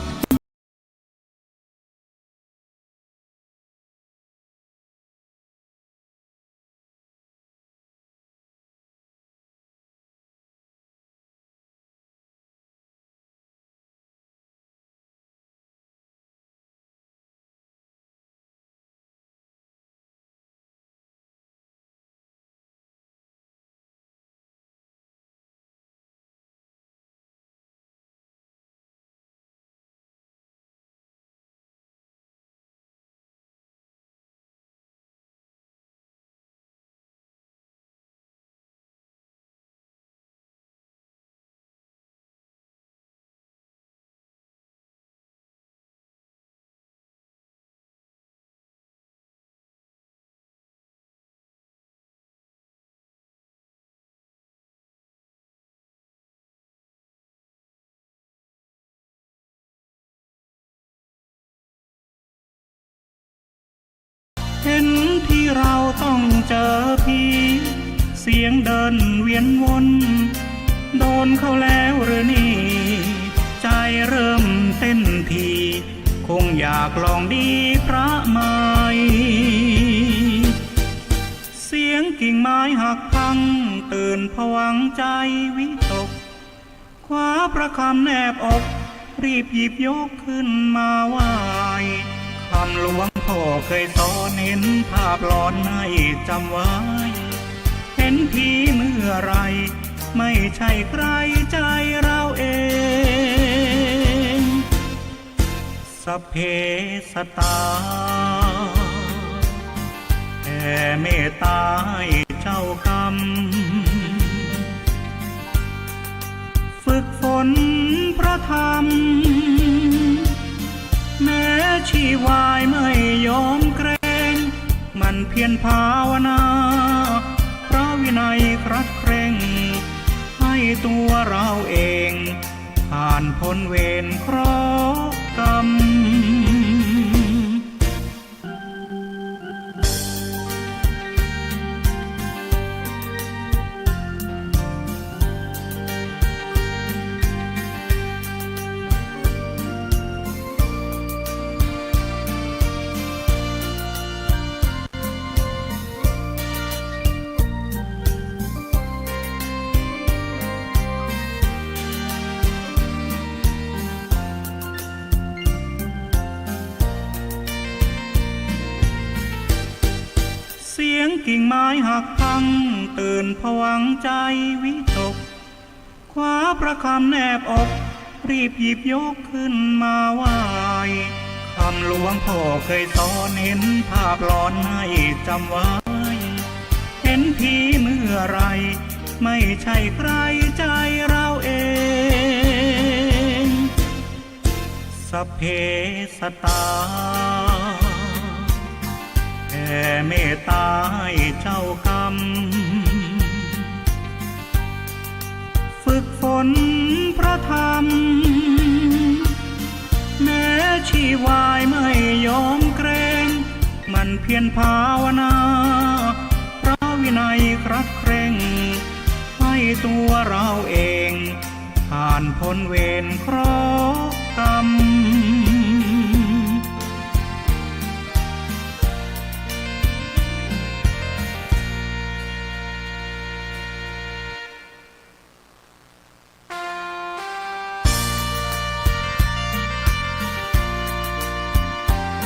เห็นที่เราต้องเจอผี เสียงเดินเวียนวน โดนเข้าแล้วหรือนี่ ใจเริ่มเต้นถี่ คงอยากลองดีพระใหม่ เสียงกิ่งไม้หักพัง ตื่นผวังค์ใจวิตก คว้าพระคำแนบอก รีบหยิบยกขึ้นมาไหว้ คำหลวงพ่อเคยสอน เห็นภาพหลอนให้จำไว้ เห็นผีเมื่อไหร่ ไม่ใช่ใครใจเราเอง สัพเพสัตตา แผ่เมตตาให้เจ้ากรรม ฝึกฝนพระธรรม แม้ชีวายไม่ยอมเกรง หมั่นเพียรภาวนา พระวินัยครัดเคร่ง ให้ตัวเราเอง ผ่านพ้นเวรเคราะห์กรรม เสียงกิ่งไม้หักพัง ตื่นผวังค์ใจวิตก คว้าพระคำแนบอก รีบหยิบยกขึ้นมาไหว้ คำหลวงพ่อเคยสอน เห็นภาพหลอนให้จำไว้ เห็นผีเมื่อไหร่ ไม่ใช่ใครใจเราเอง สัพเพสัตตา แผ่เมตตาให้เจ้ากรรม ฝึกฝนพระธรรม แม้ชีวายไม่ยอมเกรง หมั่นเพียรภาวนา พระวินัยครัดเคร่ง ให้ตัวเราเอง ผ่านพ้นเวรเคราะห์กรรม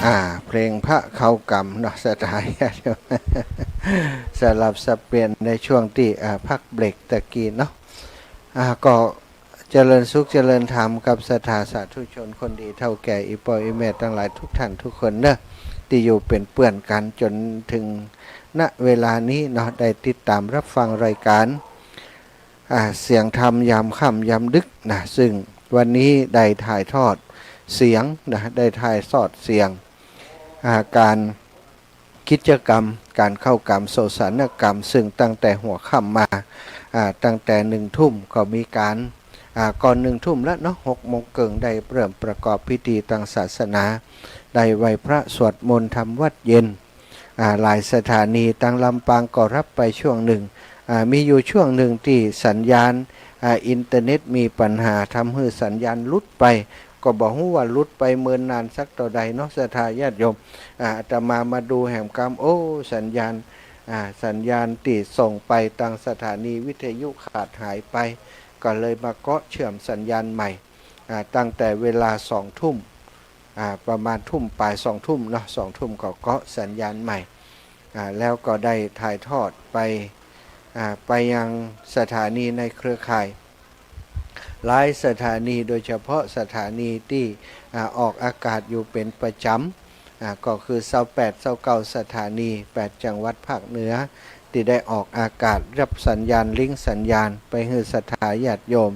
อ่า เพลงพระเขากำเนาะ สไตล์ สลับสับเปลี่ยนในช่วงตี้ อ่า พักเบรกตะกี้เนาะ อ่า ก็ เจริญสุขเจริญธรรมกับศรัทธาสาธุชนคนดีเฒ่าแก่อี่ป้ออี่แม่ตังหลายทุกท่านทุกคนเนาะ ตี้อยู่เป๋นเปื้อนกั๋นจ๋นเถิง ณ เวลานี้เนาะ ได้ติดต๋ามฮับฟังรายก๋าน อ่า เสียงธรรมยามค่ำยามดึกนะ ซึ่งวันนี้ได้ถ่ายทอดเสียงนะ ได้ถ่ายทอดเสียง อ่า ก๋าน กิจกรรมก๋านเข้ากรรมโสสานกรรม ซึ่งตั้งแต่หัวค่ำมา อ่า ตั้งแต่หนึ่งทุ่มก็มีก๋าน อ่า ก่อนหนึ่งทุ่มแล้วเนาะ หกโมงเกิ่งได้เริ่มประกอบพิธีตางศาสนา ได้ไหว้พระสวดมนต์ทำวัตรเย็น อ่า หลายสถานี ตางลำปางก็ฮับไปช่วงนึ่ง อ่า มีอยู่ช่วงนึ่งตี้สัญญาณ อ่า อินเทอร์เน็ตมีปัญหา ทำหื้อสัญญาณหลุดไป ก็บ่ฮู้ว่าหลุดไปเมินนานสักเต้าใดเนาะ ศรัทธาญาติโยม อ่า อาตมามาดูแหมกำ โอ้ สัญญาณ อ่า สัญญาณตี้ส่งไปตางสถานีวิทยุขาดหายไป ก็เลยมาเกาะเชื่อมสัญญาณใหม่ อ่า ตั้งแต่เวลาสองทุ่ม อ่า ประมาณทุ่มป๋าย สองทุ่มเนาะ สองทุ่มก็เกาะสัญญาณใหม่ อ่า แล้วก็ได้ถ่ายทอดไป อ่า ไปยังสถานีในเครือข่าย หลายสถานี โดยเฉพาะสถานีตี้ อ่า ออกอากาศอยู่เป๋นประจ๋ำ อ่า ก็คือซาวแปด ซาวเก้าสถานี แปดจังหวัดภาคเหนือ ตี้ได้ออกอากาศฮับสัญญาณ ลิงก์สัญญาณไปหื้อศรัทธาญาติโยม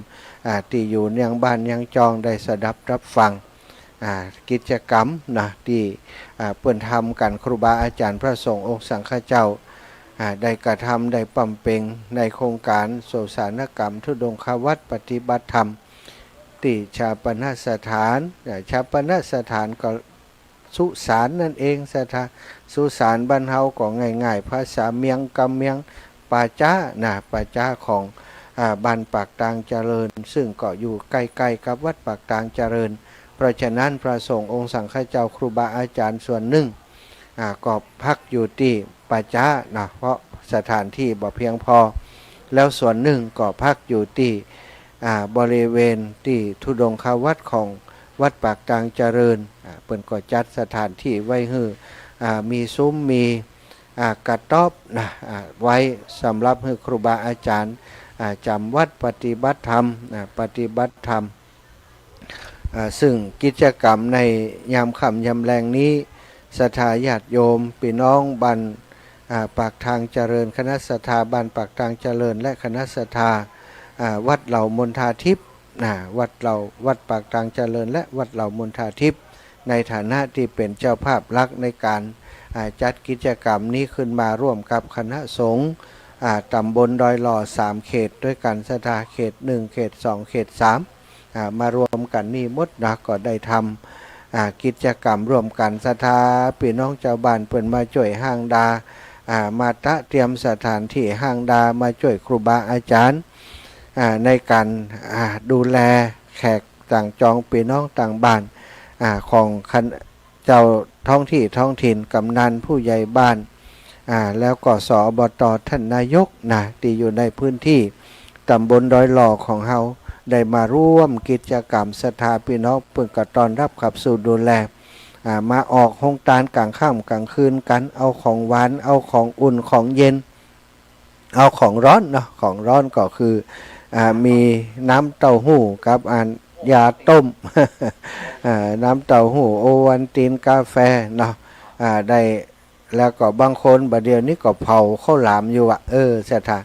อ่า ตี้อยู่ยังบ้านยังจองได้สดับฮับฟัง อ่า กิจกรรมนะ ตี้ อ่า เปิ้นทำกั๋น ครูบาอาจ๋ารย์พระสงฆ์องค์สังฆเจ้า อ่า ได้กระทำได้บำเพ็ญในโครงก๋านโสสานกรรมธุดงควัตรปฏิบัติธรรม ตี้ฌาปนสถาน อ่า ฌาปนสถานก็สุสานนั่นเอง ศรัทธา สุสานบ้านเฮาก็ง่ายๆ ภาษาเมียงกำเมียง ป่าจ๊านะ ป่าจ๊าของ อ่า บ้านปากตางเจริญ ซึ่งก็อยู่ใก้ๆ กับวัดปากตางเจริญ เพราะฉะนั้นพระสงฆ์องค์สังฆเจ้าครูบาอาจ๋ารย์ส่วนนึ่ง อ่า ก็พักอยู่ตี้ป่าจ๊านะ เพราะสถานที่บ่เพียงพอ แล้วส่วนนึ่งก็พักอยู่ตี้ อ่า บริเวณตี้ธุดงควัตรของวัดปากตางเจริญ อ่า เปิ้นก็จัดสถานที่ไว้หื้อ อ่า มีซุ้ม มี อ่า กระต๊อบนะ อ่า ไว้สำหรับหื้อครูบาอาจ๋ารย์ อ่า จ๋ำวัดปฏิบัติธรรม อ่า ปฏิบัติธรรม อ่า ซึ่งกิจกรรมในยามค่ำยามแลงนี้ ศรัทธาญาติโยม ปี้น้องบ้าน อ่า ปากตางเจริญ คณะศรัทธาบ้านปากตางเจริญ และคณะศรัทธา อ่า วัดเหล่ามณฑาทิพย์ นะ วัดเหล่า วัดปากตางเจริญ และวัดเหล่ามณฑาทิพย์ ในฐานะตี้เป๋นเจ้าภาพหลักในก๋าน อ่า จัดกิจกรรมนี้ขึ้นมาร่วมกับคณะสงฆ์ อ่า ต๋ำบลดอยหล่อสามเขตด้วยกั๋น ศรัทธา เขตหนึ่ง เขตสอง เขตสาม อ่า มารวมกั๋นนี่หมดนะ ก็ได้ทำ อ่า กิจกรรมร่วมกั๋น ศรัทธาปี้น้องจาวบ้านเปิ้นมาจ้วยฮ้างดา อ่า มาตระเตรียมสถานตี้ฮ้างดา มาจ้วยครูบาอาจ๋ารย์ อ่า ในก๋าน อ่า ดูแลแขกต่างจองปี้น้องต่างบ้าน อ่า ของคณะเจ้าท้องตี้ท้องถิ่น กำนัน ผู้ใหญ่บ้าน อ่า แล้วก็ สอบต ท่านนายกนะ ตี้อยู่ในพื้นตี้ต๋ำบลดอยหล่อของเฮา ได้มาร่วมกิจกรรม ศรัทธาปี้น้องเปิ้นก็ต้อนฮับขับสู้ดูแล อ่า มาออกโฮงตานก๋างค่ำก๋างคืนกั๋น เอาของหวาน เอาของอุ่น ของเย็น เอาของฮ้อนเนาะ ของฮ้อนก็คือ อ่า มีน้ำเต้าหู้กับอันยาต้ม อ่า น้ำเต้าหู้ โอวัลติน กาแฟเนาะ อ่า ได้ แล้วก็บางคนบ่าเดี่ยวนี้ก็เผาข้าวหลามอยู่อะ เออ ศรัทธา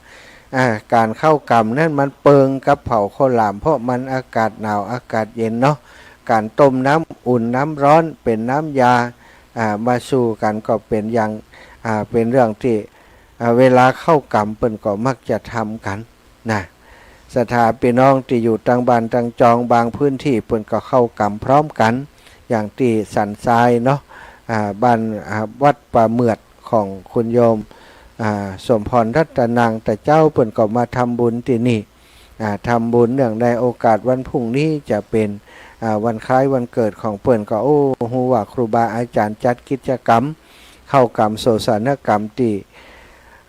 อ่า ก๋านเข้ากรรมนั้นมันเปิงกับเผาข้าวหลาม เพราะมันอากาศหนาวอากาศเย็นเนาะ ก๋านต้มน้ำอุ่นน้ำฮ้อนเป๋นน้ำยา อ่า มาสู่กั๋นก็เป๋นอย่าง อ่า เป๋นเรื่องตี้ อ่า เวลาเข้ากรรมเปิ้นก็มักจะทำกั๋นนะ ศรัทธาปี้น้องตี้อยู่ตางบ้านตางจอง บางพื้นตี้เปิ้นก็เข้ากรรมพร้อมกั๋น อย่างตี้สันทรายเนาะ อ่า บ้าน อ่า วัดป่าเหมือดของคุณโยม อ่า สมพรรัตนัง แต่เจ๊าเปิ้นก็มาทำบุญตี้นี่ อ่า ทำบุญเนื่องในโอกาสวันพรุ่งนี้จะเป๋น อ่า วันคล้ายวันเกิดของเปิ้น ก็ โอ้ ฮู้ว่าครูบาอาจ๋ารย์จัดกิจกรรมเข้ากรรมโสสานกรรมตี้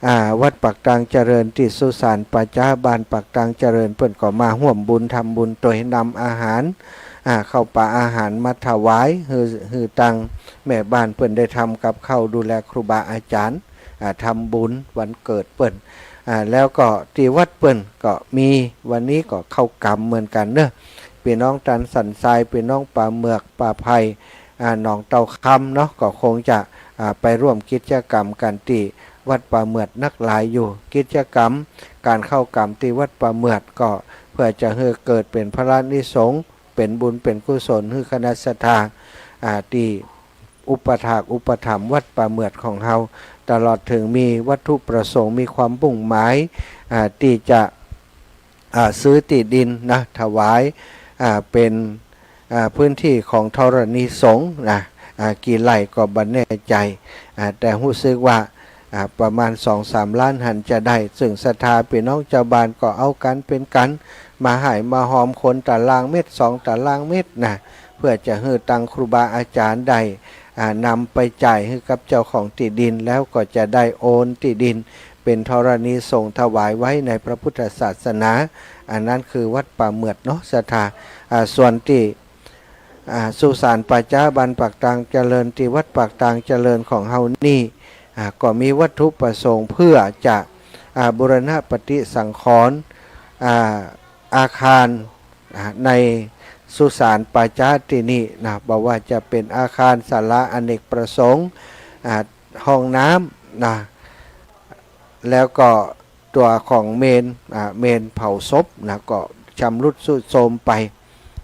อ่า วัดปากตางเจริญ ตี้สุสานป่าจ๊าบ้านปากตางเจริญ เปิ้นก็มาฮ่วมบุญทำบุญตวย นำอาหาร อ่า ข้าวป๋าอาหารมาถวายหื้อ หื้อตางแม่บ้านเปิ้นได้ทำกับข้าวดูแลครูบาอาจ๋ารย์ อ่า ทำบุญวันเกิดเปิ้น อ่า แล้วก็ตี้วัดเปิ้นก็มี วันนี้ก็เข้ากรรมเหมือนกั๋นเนาะ ปี้น้องตาดสันทราย ปี้น้องป่าเหมือก ป่าไผ่ อ่า หนองเต้าคำเนาะ ก็คงจะ อ่า ไปร่วมกิจกรรมกั๋นตี้วัดป่าเหมือดนักหลายอยู่ กิจกรรมก๋านเข้ากรรมตี้วัดป่าเหมือดก็เปื้อจะหื้อเกิดเป๋นพลานิสงส์ เป๋นบุญเป๋นกุศลหื้อคณะศรัทธา อ่า ตี้อุปถากอุปถัมภ์วัดป่าเหมือดของเฮา ตลอดเถิงมีวัตถุประสงค์ มีความมุ่งหมาย อ่า ตี้จะ อ่า ซื้อตี้ดินนะ ถวาย อ่า เป๋น อ่า พื้นที่ของธรณีสงฆ์นะ อ่า กี่ไร่ก็บ่แน่ใจ๋ อ่า แต่ฮู้สึกว่า อ่า ประมาณสองสามล้านหันจะได้ ซึ่งศรัทธาปี้น้องจาวบ้านก็เอากั๋นเป๋นกั๋น มาฮ่ายมาฮอมคนตารางเมตรสองตารางเมตรนะ เปื้อจะหื้อตังครูบาอาจ๋ารย์ได้ อ่า นำไปจ่ายหื้อกับเจ้าของตี้ดิน แล้วก็จะได้โอนตี้ดินเป๋นธรณีสงฆ์ถวายไว้ในพระพุทธศาสนา อันนั้นคือวัดป่าเหมือดเนาะศรัทธา อ่า ส่วนตี้ อ่า สุสานป่าจ๊าบ้านปากตางเจริญ ตี้วัดปากตางเจริญของเฮานี่ อ่า ก็มีวัตถุประสงค์เปื้อจะ อ่า บูรณะปฏิสังขรณ์ อ่า อาคาร อ่า ในสุสานป่าจ๊าตี้นี่นะ บ่ว่าจะเป๋นอาคารศาลาอเนกประสงค์ อ่า ห้องน้ำนะ แล้วก็ตั๋วของเมรุ อ่า เมรุเผาศพนะ ก็ชำรุดทรุดโทรมไป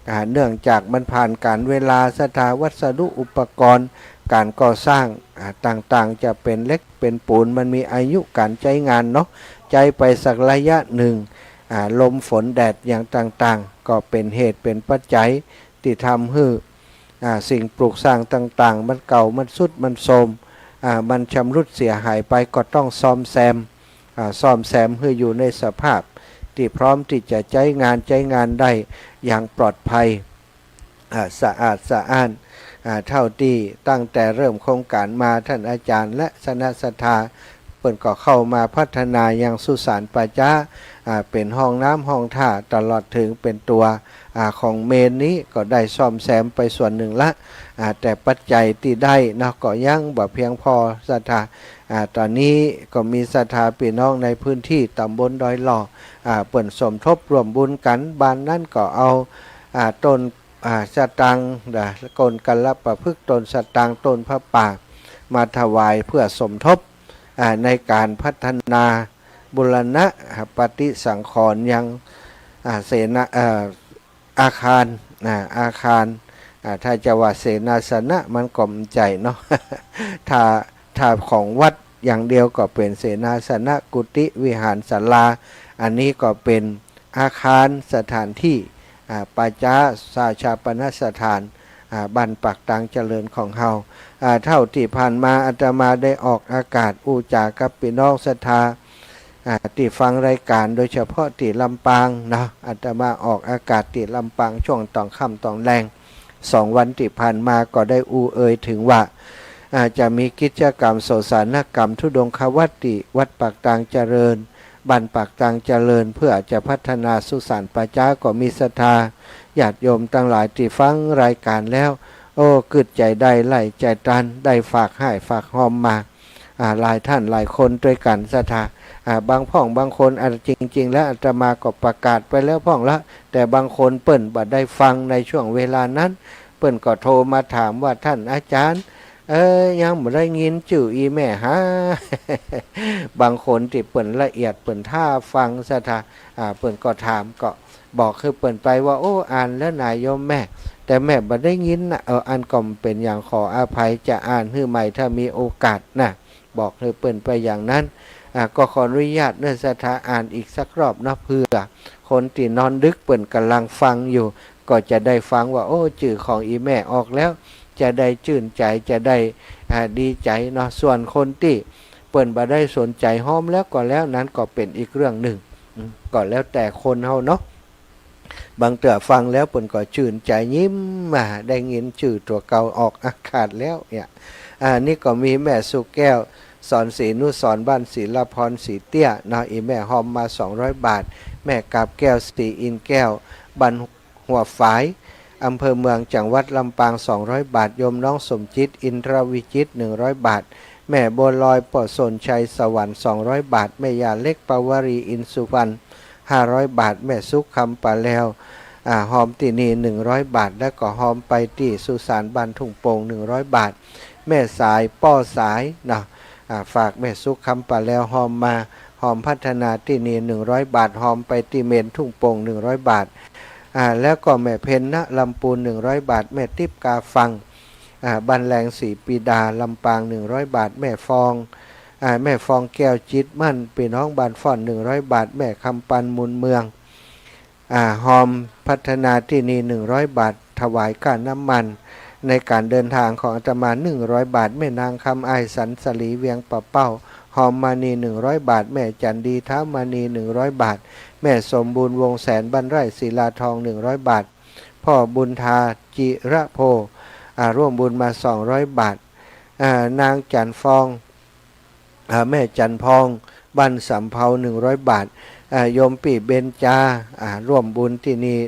อ่า เนื่องจากมันผ่านก๋าลเวลา ศรัทธา วัสดุอุปกรณ์ก๋านก่อสร้าง อ่า ต่างๆ จะเป๋นเหล็กเป๋นปูน มันมีอายุก๋านใจ๊งานเนาะ ใจ๊ไปสักระยะนึ่ง อ่า ลมฝนแดดอย่างต่างๆ ก็เป๋นเหตุเป๋นปัจจัยตี้ทำหื้อ อ่า สิ่งปลูกสร้างต่างๆ มันเก่า มันทรุด มันโทรม อ่า มันชำรุดเสียหายไป ก็ต้องซ่อมแซม อ่า ซ่อมแซมหื้ออยู่ในสภาพตี้พร้อมตี้จะใจ๊งาน ใจ๊งานได้อย่างปลอดภัย อ่า สะอาดสะอ้าน อ่า เต้าตี้ตั้งแต่เริ่มโครงก๋านมา ต้านอาจ๋ารย์และคณะศรัทธา เปิ้นก็เข้ามาพัฒนายังสุสานป่าจ๊า อ่า เป๋นห้องน้ำห้องท่า ตลอดเถิงเป๋นตั๋ว อ่า ของเมรุนี้ก็ได้ซ่อมแซมไปส่วนนึ่งละ อ่า แต่ปัจจัยตี้ได้เนาะ ก็ยังบ่เพียงพอศรัทธา อ่า ต๋อนนี้ก็มีศรัทธาปี้น้องในพื้นตี้ต๋ำบลดอยหล่อ อ่า เปิ้นสมทบร่วมบุญกั๋น บ้านนั้นก็เอา อ่า ต้น อ่า สะตางค์นะ ต้นกัลปะพฤกษ์ ต้นสะตางค์ ต้นผ้าป่า มาถวายเปื้อสมทบ อ่า ในก๋านพัฒนาบูรณะปฏิสังขรณ์ยัง อ่า เสนา เอ่อ อาคาร อ่า อาคาร อ่า ถ้าจะว่าเสนาสนะมันก็บ่ใจ้เนาะ ถ้า ถ้าของวัดอย่างเดียวก็เป๋นเสนาสนะ กุฏิ วิหาร ศาลา อันนี้ก็เป๋นอาคาร สถานตี้ อ่า ป่าจ๊า สาชาปนสถาน อ่า บ้านปากตางเจริญของเฮา อ่า เต้าตี้ผ่านมาอาตมาได้ออกอากาศอู้จ๋ากับปี้น้องศรัทธา อ่า ตี้ฟังรายก๋าน โดยเฉพาะตี้ลำปางเนาะ อาตมาออกอากาศตี้ลำปางช่วงต๋อนค่ำต๋อนแลง สองวันตี้ผ่านมาก็ได้อู้เอ่ยเถิงว่า อ่า จะมีกิจกรรมโสสานกรรมธุดงควัตรตี้วัดปากตางเจริญ บ้านปากตางเจริญ เปื้อจะพัฒนาสุสานป่าจ๊า ก็มีศรัทธาญาติโยมตังหลายตี้ฟังรายก๋านแล้ว โอ้ กึ๊ดใจ๋ได้ ไล่ใจ๋ตัน ได้ฝากฮ้ายฝากฮอมมา อ่า หลายต้านหลายคนตวยกั๋นศรัทธา อ่า บางพ่องบางคน อ่า จริงๆ แล้วอาตมาก็ประกาศไปแล้วพ่องละ แต่บางคนเปิ้นบ่ได้ฟังในช่วงเวลานั้น เปิ้นก็โทรมาถามว่า ต้านอาจ๋ารย์ เอ่อ ยังบ่ได้ยินจื้ออี่แม่หา บางคนตี้เปิ้นละเอียด เปิ้นถ้าฟังศรัทธา อ่า เปิ้นก็ถาม ก็บอกหื้อเปิ้นไปว่า โอ้ อ่านแล้วนาโยมแม่ แต่แม่บ่ได้ยินนะ เออ อันก็บ่เป๋นหยัง ขออภัย จะอ่านหื้อใหม่ถ้ามีโอกาสนะ บอกหื้อเปิ้นไปอย่างนั้น อ่า ก็ขออนุญาตเน้อศรัทธาอ่านอีกสักรอบเนาะ เผื่อคนตี้นอนดึกเปิ้นก่ำลังฟังอยู่ ก็จะได้ฟังว่า โอ้ จื้อของอี่แม่ออกแล้ว จะได้จื้นใจ๋ จะได้ อ่า ดีใจ๋เนาะ ส่วนคนตี้เปิ้นบ่ได้สนใจ๋ฮอมแล้วก็แล้ว นั้นก็เป๋นอีกเรื่องนึ่ง อืม ก็แล้วแต่คนเฮาเนาะ บางเตื้อฟังแล้วเปิ้นก็จื้นใจ๋ยิ้มมา ได้ยินจื้อตั๋วเก่าออกอากาศแล้วเนี่ย อ่า นี่ก็มีแม่สุแก้ว สอนศรีนุสรณ์ บ้านศิลาพร สีเตี้ยเนาะ อี่แม่ฮอมมาสองร้อยบาท แม่กาบแก้ว สีอินแก้ว บ้านหัวฝาย อำเภอเมือง จังหวัดลำปาง สองร้อยบาท โยมน้องสมจิต อินทรวิจิตร หนึ่งร้อยบาท แม่บัวลอย ป้อโสนชัย สวรรค์ สองร้อยบาท แม่ย่าเล็ก ปวรี อินสุพรรณ ห้าร้อยบาท แม่สุข คำป่าแลว อ่า ฮอมตี้นี่ หนึ่งร้อยบาท แล้วก็ฮอมไปตี้สุสานบ้านทุ่งโป่ง หนึ่งร้อยบาท แม่สาย ป้อสาย เนาะ อ่า ฝากแม่สุข คำป่าแลว ฮอมมา ฮอมพัฒนาตี้นี่ หนึ่งร้อยบาท ฮอมไปตี้เมนทุ่งโป่ง หนึ่งร้อยบาท อ่า แล้วก็แม่เพ็ญ ณ ลำปูน หนึ่งร้อยบาท แม่ติ๊บ กาฟัง อ่า บ้านแลง ศรีปีดา ลำปาง หนึ่งร้อยบาท แม่ฟอง อ่า แม่ฟอง แก้วจิตมั่น ปี้น้องบ้านฟ้อน หนึ่งร้อยบาท แม่คำปัน มูลเมือง อ่า ฮอมพัฒนาตี้นี่ หนึ่งร้อยบาท ถวายค่าน้ำมันในก๋านเดินทางของอาตมา หนึ่งร้อยบาท แม่นางคำ อ้ายสันสลี เวียงป่าเป้า ฮอมมานี่ หนึ่งร้อยบาท แม่จันดี ท้าวมณี หนึ่งร้อยบาท แม่สมบูรณ์ วงแสน บ้านไร่ ศิลาทอง หนึ่งร้อยบาท ป้อบุญธา จิระโพ อ่า ร่วมบุญมา สองร้อยบาท อ่า นางจันฟอง อ่า แม่จันพอง บ้านสำเภา หนึ่งร้อยบาท อ่า โยมปี้เบญจา อ่า ร่วมบุญตี้นี่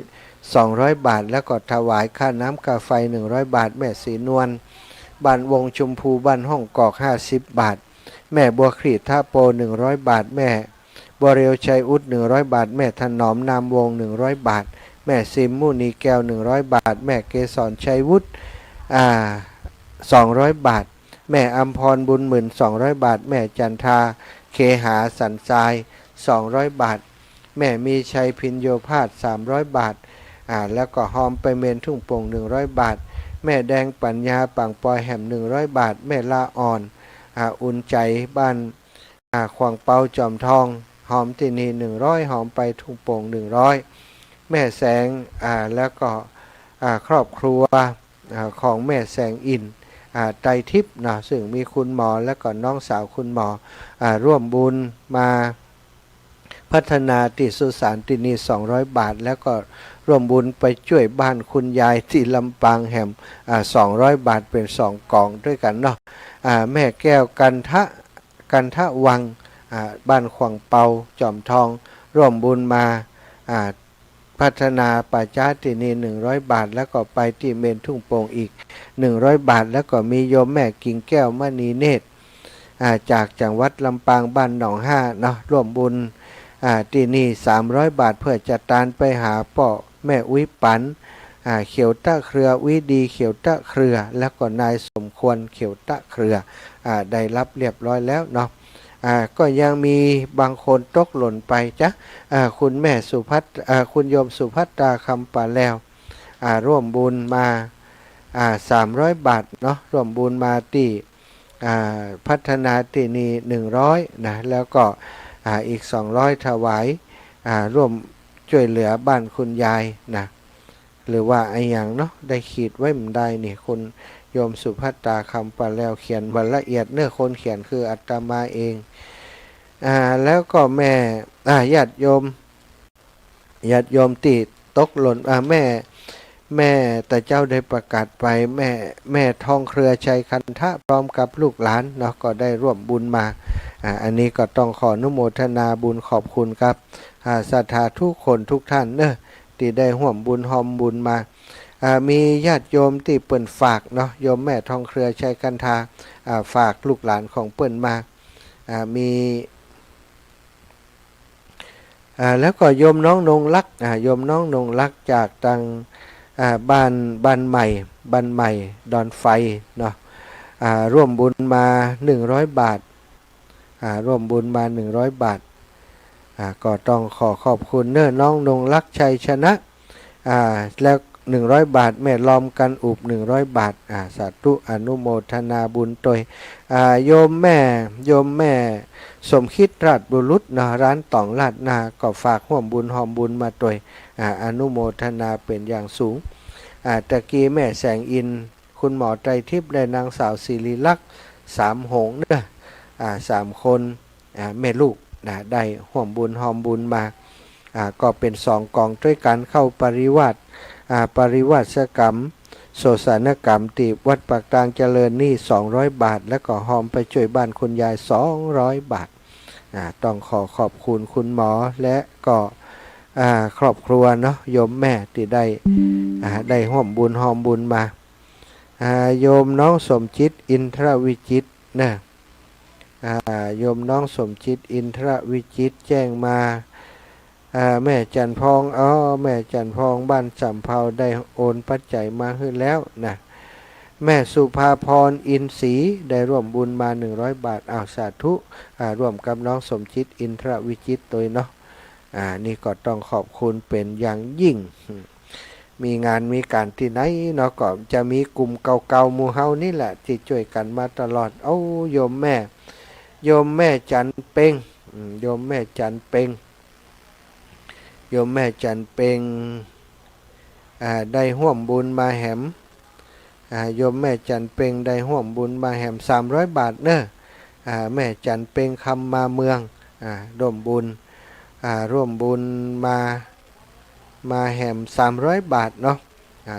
สองร้อยบาท แล้วก็ถวายค่าน้ำค่าไฟ หนึ่งร้อยบาท แม่ศรีนวล บ้านวงชมพู บ้านห้องกอก ห้าสิบบาท แม่บัวครีด ทะโป หนึ่งร้อยบาท แม่บัวเรียว ชัยอุด หนึ่งร้อยบาท แม่ถนอม นามวงศ์ หนึ่งร้อยบาท แม่ซิม มุนีแก้ว หนึ่งร้อยบาท แม่เกสร ชัยวุฒิ อ่า สองร้อยบาท แม่อำพร บุญหมื่น สองร้อยบาท แม่จันทา เคหา สันทราย สองร้อยบาท แม่มีชัย พิญโญภาส สามร้อยบาท อ่า แล้วก็ฮอมไปเมนทุ่งโป่ง หนึ่งร้อยบาท แม่แดง ปัญญา ป่างปอยแหม หนึ่งร้อยบาท แม่ละอ่อน อ่า อุ่นใจ บ้าน อ่า ขวางเปา จอมทอง ฮอมตี้นี่ หนึ่งร้อย ฮอมไปทุ่งโป่ง หนึ่งร้อย แม่แสง อ่า แล้วก็ อ่า ครอบครัว อ่า ของแม่แสงอิน อ่า ไตรทิพย์เนาะ ซึ่งมีคุณหมอ แล้วก็น้องสาวคุณหมอ อ่า ร่วมบุญมาพัฒนาตี้สุสานตี้นี่ สองร้อยบาท แล้วก็ร่วมบุญไปจ้วยบ้านคุณยายตี้ลำปางแหม อ่า สองร้อยบาท เป๋นสองก๋องตวยกั๋นเนาะ อ่า แม่แก้ว กันทะ กันทะวัง อ่า บ้านขวางเปา จอมทอง ร่วมบุญมา อ่า พัฒนาป่าจ๊าตี้นี่ หนึ่งร้อยบาท แล้วก็ไปตี้เมนทุ่งโป่งอีก หนึ่งร้อยบาท แล้วก็มีโยมแม่กิ่งแก้ว มณีเนตร อ่า จากจังหวัดลำปาง บ้านหนองห้าเนาะ ร่วมบุญ อ่า ตี้นี่ สามร้อยบาท เปื้อจะตานไปหาป้อแม่อุ๊ยปัน อ่า เขียวตะเครือ อุ๊ยดี เขียวตะเครือ แล้วก็นายสมควร เขียวตะเครือ อ่า ได้ฮับเรียบร้อยแล้วเนาะ อ่า ก็ยังมีบางคนตกหล่นไปจ๊ะ อ่า คุณแม่สุภัต อ่า คุณโยมสุภัตตา คำป่าแลว อ่า ร่วมบุญมา อ่า สามร้อยบาทเนาะ ร่วมบุญมาตี้ อ่า พัฒนาตี้นี่ หนึ่งร้อยนะ แล้วก็ อ่า อีก สองร้อย ถวาย อ่า ร่วมจ้วยเหลือบ้านคุณยายนะ หรือว่าอะหยังเนาะ ได้ขีดไว้บ่ได้นี่ คุณโยมสุภัตตา คำป่าแลว เขียนบ่ละเอียดเนาะ คนเขียนคืออาตมาเอง อ่า แล้วก็แม่ อ่า ญาติโยม ญาติโยมตี้ตกหล่น อ่า แม่ แม่ตะเจ้าได้ประกาศไป แม่ แม่ทองเครือ ชัยคันทะ พร้อมกับลูกหลานเนาะ ก็ได้ร่วมบุญมา อ่า อันนี้ก็ต้องขออนุโมทนาบุญขอบคุณกับ อ่า ศรัทธาทุกคนทุกท่านเนาะ ตี้ได้ฮ่วมบุญฮอมบุญมา อ่า มีญาติโยมตี้เปิ้นฝากเนาะ โยมแม่ทองเครือ ชัยคันทะ อ่า ฝากลูกหลานของเปิ้นมา อ่า มี อ่า แล้วก็โยมน้องนงรัก อ่า โยมน้องนงรักจากตัง อ่า บ้าน บ้านใหม่ บ้านใหม่ดอนไฟเนาะ อ่า ร่วมบุญมา หนึ่งร้อยบาท อ่า ร่วมบุญมา หนึ่งร้อยบาท อ่า ก็ต้องขอขอบคุณเนาะ น้องนงรัก ชัยชนะ อ่า แล้ว หนึ่งร้อยบาท แม่ลอม กันอุบ หนึ่งร้อยบาท อ่า สาธุ อนุโมทนาบุญตวย อ่า โยมแม่ โยมแม่สมคิด ราชบุรุษเนาะ ร้านต่องราดหน้า ก็ฝากฮ่วมบุญฮอมบุญมาตวย อ่า อนุโมทนาเป๋นอย่างสูง อ่า ตะกี้แม่แสงอิน คุณหมอไตรทิพย์ และนางสาวศิริลักษณ์ สามหงส์เนาะ อ่า สามคน อ่า แม่ลูกนะ ได้ฮ่วมบุญฮอมบุญมา อ่า ก็เป๋นสองก๋องตวยกั๋น เข้าปริวาส อ่า ปริวาสกรรม โสสานกรรม ตี้วัดปากตางเจริญนี่ สองร้อยบาท แล้วก็ฮอมไปจ้วยบ้านคุณยาย สองร้อยบาท อ่า ต้องขอขอบคุณคุณหมอ และก็ อ่า ครอบครัวเนาะ โยมแม่ตี้ได้ อ่า ได้ฮ่วมบุญฮอมบุญมา อ่า โยมน้องสมจิต อินทรวิจิตรเนอะ อ่า โยมน้องสมจิต อินทรวิจิตร แจ้งมา อ่า แม่จันทร์พอง อ๋อ แม่จันทร์พอง บ้านสำเภา ได้โอนปัจจัยมาหื้อแล้วนะ แม่สุภาพร อินทร์ศรี ได้ฮ่วมบุญมา หนึ่งร้อยบาท อ้าว สาธุ อ่า ฮ่วมกับน้องสมจิต อินทรวิจิตร ตวยเนาะ อ่า นี่ก็ต้องขอบคุณเป๋นอย่างยิ่ง มีงานมีก๋านตี้ไหนเนาะ ก็จะมีกลุ่มเก่าๆ หมู่เฮานี่แหละ ตี้จ้วยกั๋นมาตลอด โอ้ โยมแม่ โยมแม่จันทร์เพ็ง อืม โยมแม่จันทร์เพ็ง โยมแม่จันทร์เพ็ง อ่า ได้ฮ่วมบุญมาแหม อ่า โยมแม่จันทร์เพ็ง ได้ฮ่วมบุญมาแหม สามร้อยบาทเนาะ อ่า แม่จันทร์เพ็ง คำมาเมือง อ่า ฮ่วมบุญ อ่า ฮ่วมบุญมา มาแหม สามร้อยบาทเนาะ อ่า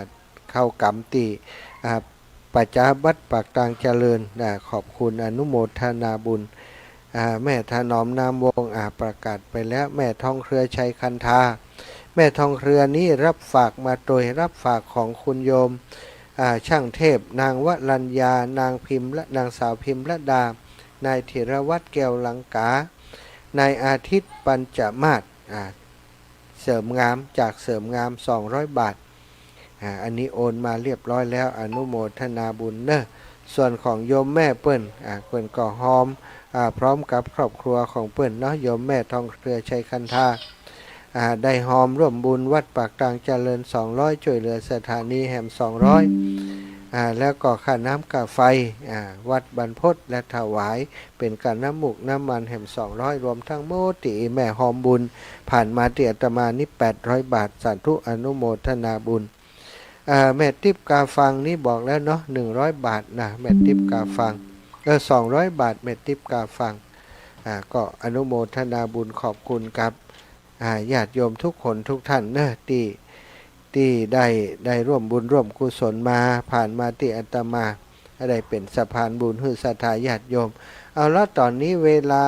เข้ากำตี้ อ่า ประจำวัดปากตางเจริญ อ่า ขอบคุณอนุโมทนาบุญ อ่า แม่ถนอม นามวงศ์ อ่า ประกาศไปแล้ว แม่ทองเครือ ชัยคันธา แม่ทองเครือนี้รับฝากมาตวย รับฝากของคุณโยม อ่า ช่างเทพ นางวรัญญา นางพิมละ นางสาวพิมรดา นายธีรวัฒน์ แก้วลังกา นายอาทิตย์ ปัญจมาศ อ่า เสริมงาม จากเสริมงาม สองร้อยบาท อ่า อันนี้โอนมาเรียบร้อยแล้ว อนุโมทนาบุญเนาะ ส่วนของโยมแม่เปิ้น อ่า เปิ้นก็ฮ่อม อ่า พร้อมกับครอบครัวของเปิ้นเนาะ โยมแม่ทองเครือ ชัยคันธา อ่า ได้ฮ่อมฮ่วมบุญวัดปากตางเจริญ สองร้อย จ้วยเหลือสถานีแหม สองร้อย อ่า แล้วก็ค่าน้ำค่าไฟ อ่า วัดบรรพต และถวาย เป๋นก้าน้ำมูกน้ำมันแหม สองร้อย รวมทั้งหมดตี้แม่ฮ่อมบุญ ผ่านมาตี้อาตมานี้ แปดร้อยบาท สาธุ อนุโมทนาบุญ อ่า แม่ติ๊บกาฟังนี้บอกแล้วเนาะ หนึ่งร้อยบาทนะ แม่ติ๊บกาฟัง เออ สองร้อยบาท แม่ติ๊บกาฟัง อ่า ก็อนุโมทนาบุญขอบคุณกับ อ่า ญาติโยมทุกคนทุกท่านเนาะ ตี้ ตี้ได้ ได้ฮ่วมบุญฮ่วมกุศลมา ผ่านมาตี้อาตมา ได้เป๋นสะพานบุญหื้อศรัทธาญาติโยม เอาละ ต๋อนนี้เวลา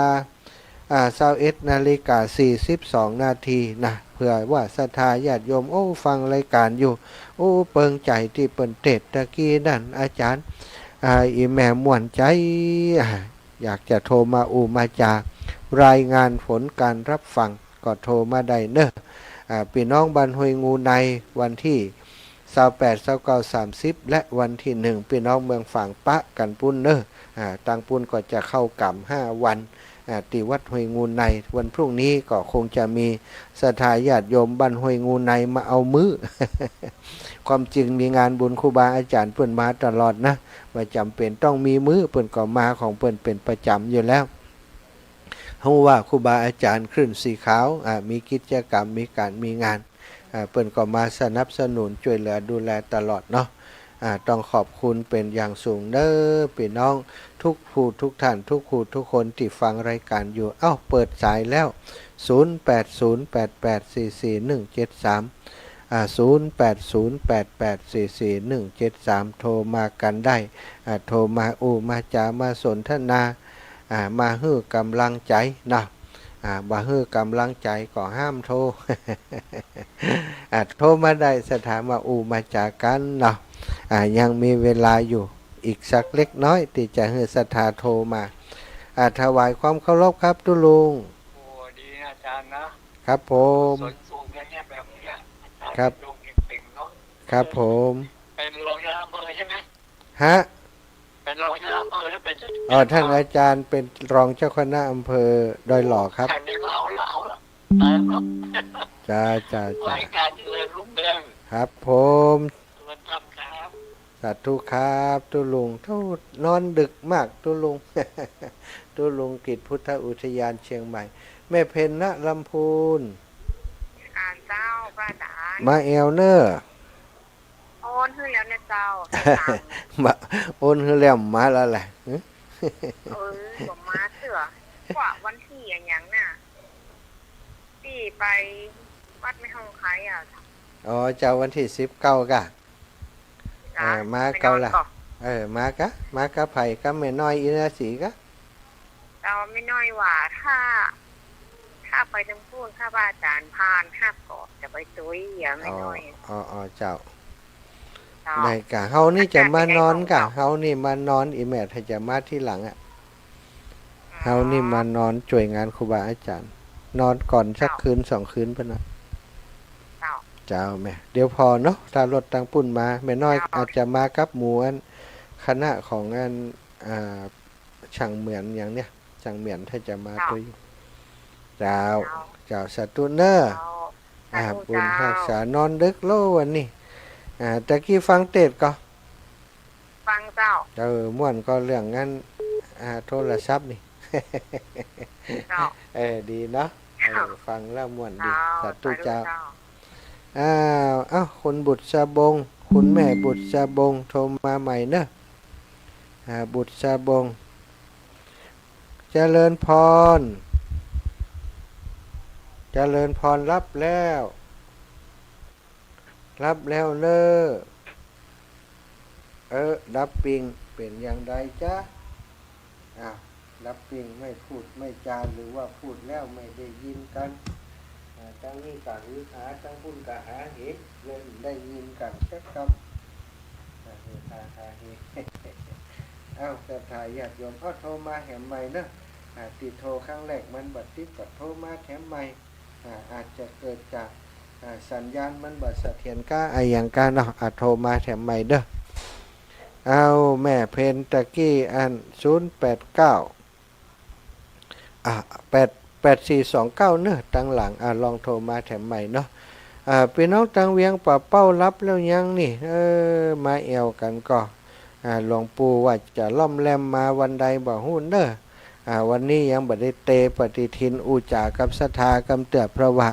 อ่า ซาวเอ็ดนาฬิกาสี่สิบสองนาทีนะ เผื่อว่าศรัทธาญาติโยม โอ้ ฟังรายการอยู่ โอ้ เปิงใจ๋ตี้เปิ้นเตสน์ตะกี้นั้น อาจ๋ารย์ อ่า อี่แม่ม่วนใจ๋ อ่า อยากจะโทรมาอู้มาจ๋า รายงานผลการรับฟัง ก็โทรมาได้เนาะ อ่า ปี้น้องบ้านห้วยงูใน วันตี้ ซาวแปด ซาวเก้า สามสิบ และวันตี้หนึ่ง ปี้น้องเมืองฝางปะกั๋นปู้นเนาะ อ่า ตางปู้นก็จะเข้ากำห้าวัน อ่า ตี้วัดห้วยงูใน วันพรุ่งนี้ก็คงจะมีศรัทธาญาติโยมบ้านห้วยงูในมาเอามื้อ ความจริงมีงานบุญครูบาอาจ๋ารย์เปิ้นมาตลอดนะ บ่จ๋ำเป๋นต้องมีมื้อ เปิ้นก็มาของเปิ้นเป๋นประจ๋ำอยู่แล้ว ฮู้ว่าครูบาอาจ๋ารย์คลื่นสีขาว อ่า มีกิจก๋รรม มีก๋านมีงาน อ่า เปิ้นก็มาสนับสนุนจ้วยเหลือดูแลตลอดเนาะ อ่า ต้องขอบคุณเป๋นอย่างสูงเนาะ ปี้น้องทุกผู้ทุกท่าน ทุกผู้ทุกคนตี้ฟังรายการอยู่ เอ้า เปิดสายแล้ว ศูนย์แปดศูนย์แปดแปดสี่สี่หนึ่งเจ็ดสาม อ่า ศูนย์แปดศูนย์แปดแปดสี่สี่หนึ่งเจ็ดสาม โทรมากั๋นได้ อ่า โทรมาอู้มาจ๋า มาสนทนา อ่า มาหื้อก๋ำลังใจ๋เนาะ อ่า บ่หื้อก๋ำลังใจ๋ก็ห้ามโทร อ่า โทรมาได้ ศรัทธามาอู้มาจ๋ากั๋นเนาะ อ่า ยังมีเวลาอยู่อีกสักเล็กน้อย ตี้จะหื้อศรัทธาโทรมา อ่า ถวายความเคารพครับตุ๊ลุง โอ้ ดีนะอาจ๋ารย์นะ ครับผม สนสูงนะเนี่ยแบบเนี้ย อาจ๋ารย์ ครับ ลุงเก่งๆเนาะ ครับผม เป็นรองเจ้าอำเภอใช่ไหม ฮะ เป็นรองเจ้าอำเภอหรือเป็นเจ้า อ๋อ ท่านอาจ๋ารย์เป๋นรองเจ้าคณะอำเภอดอยหล่อครับ ท่านนี้ก็เอาละ เอาละ ตายแล้ว จ้า จ้า จ้า รายการเจริญรุ่งเรือง ครับผม สวัสดีครับ สาธุครับ ตุ๊ลุง โธ่ นอนดึกมากตุ๊ลุง ตุ๊ลุงติดพุทธอุทยานเชียงใหม่ แม่เพ็ญ ณ ลำพูน อ่าเจ้า พระอาจ๋ารย์ มาแอวเน่อ โอนหื้อแล้วนะเจ้า มา โอนหื้อแล้ว มาแล้วแหละ เออ บ่มาเตื้อ กว่าวันตี้อะหยังน่ะ ตี้ไปวัดแม่ฮ่องไคร้อะ อ๋อ เจ้า วันตี้สิบเก้าก่ะ จ้ะ เออ มาเก่าละ แม่นอนก่อ เออ มากะ มากะใผ กะแม่น้อยอินทรีย์กะ เจ้า แม่น้อยว่า ถ้า ถ้าไปตางปู้น ถ้าพระอาจ๋ารย์ผ่านฮับก็จะไปตวยอะ แม่น้อย อ๋อ อ๋อ อ๋อ เจ้า เจ้า ได้ก่ะ เฮานี่จะมานอนก่ะ อาจารย์จะให้นอนก่ะ เฮานี่มานอน อี่แม่ถ้าจะมาทีหลังอะ อ๋อ เฮานี่มานอนจ้วยงานครูบาอาจ๋ารย์ นอนก่อนสัก เจ้า คืนสองคืนเปิ้นน่ะ เจ้า เจ้าแม่ เดี๋ยวผ่อเนาะ ถ้ารถตังปุ้นมา แม่น้อย เจ้า อาจจะมากับหมู่อัน คณะของอัน อ่า ช่างเหมือนอย่างเนี้ย ช่างเหมือนถ้าจะมา เจ้า ตวย เจ้า เจ้า เจ้า สาธุเน่อ เจ้า อ่า สาธุ บุญฮักษา เจ้า นอนดึกโลวันนี้ อ่า ตะกี้ฟังเทศน์ก่อ ฟังเจ้า เออ ม่วนก่อเรื่องอัน อ่า โทรศัพท์นี่ เจ้า เออ ดีเนาะ เออ เจ้า ฟังแล้วม่วนดี เจ้า สาธุเจ้า สาธุเจ้า อ้าว อ้าว คุณบุษบง คุณแม่บุษบง โทรมาใหม่เนอะ อ่า บุษบง เจริญพร เจริญพร หลับแล้ว หลับแล้วเน่อ เออ ดับปิง เป๋นอย่างใดจ๊ะ อ้าว ดับปิง ไม่พูดไม่จา หรือว่าพูดแล้วไม่ได้ยินกั๋น อ่า ตังนี้ก็หือหา ตังปุ้นก็หาเห เลยได้ยินกั๋นสักกำ อ่า เฮฮาฮาเฮ เอ้า ศรัทธาญาติโยม เอ้า โทรมาแถมใหม่เนาะ อ่า ตี้โทรครั้งแรกมันบ่ติด ก็โทรมาแถมใหม่ อ่า อาจจะเกิดจาก อ่า สัญญาณมันบ่เสถียรก้า อะหยังก้าเนาะ อ่า โทรมาแถมใหม่เด้อ เอ้า แม่เพญตะกี้อัน ศูนย์แปดเก้า อ่า แปด แปดสี่สองเก้าเนอะ ตังหลัง อ่า ลองโทรมาแถมใหม่เนาะ อ่า ปี้น้องตังเวียงป่าเป้าหลับแล้วยังนี่ เออ มาแอ่วกั๋นก่อ อ่า หลวงปู่ว่าจะล่อมแล่มมาวันใดบ่ฮู้เนอะ อ่า วันนี้ยังบ่ได้เตปฏิทินอู้จ๋ากับศรัทธากำเตื้อ เพราะว่า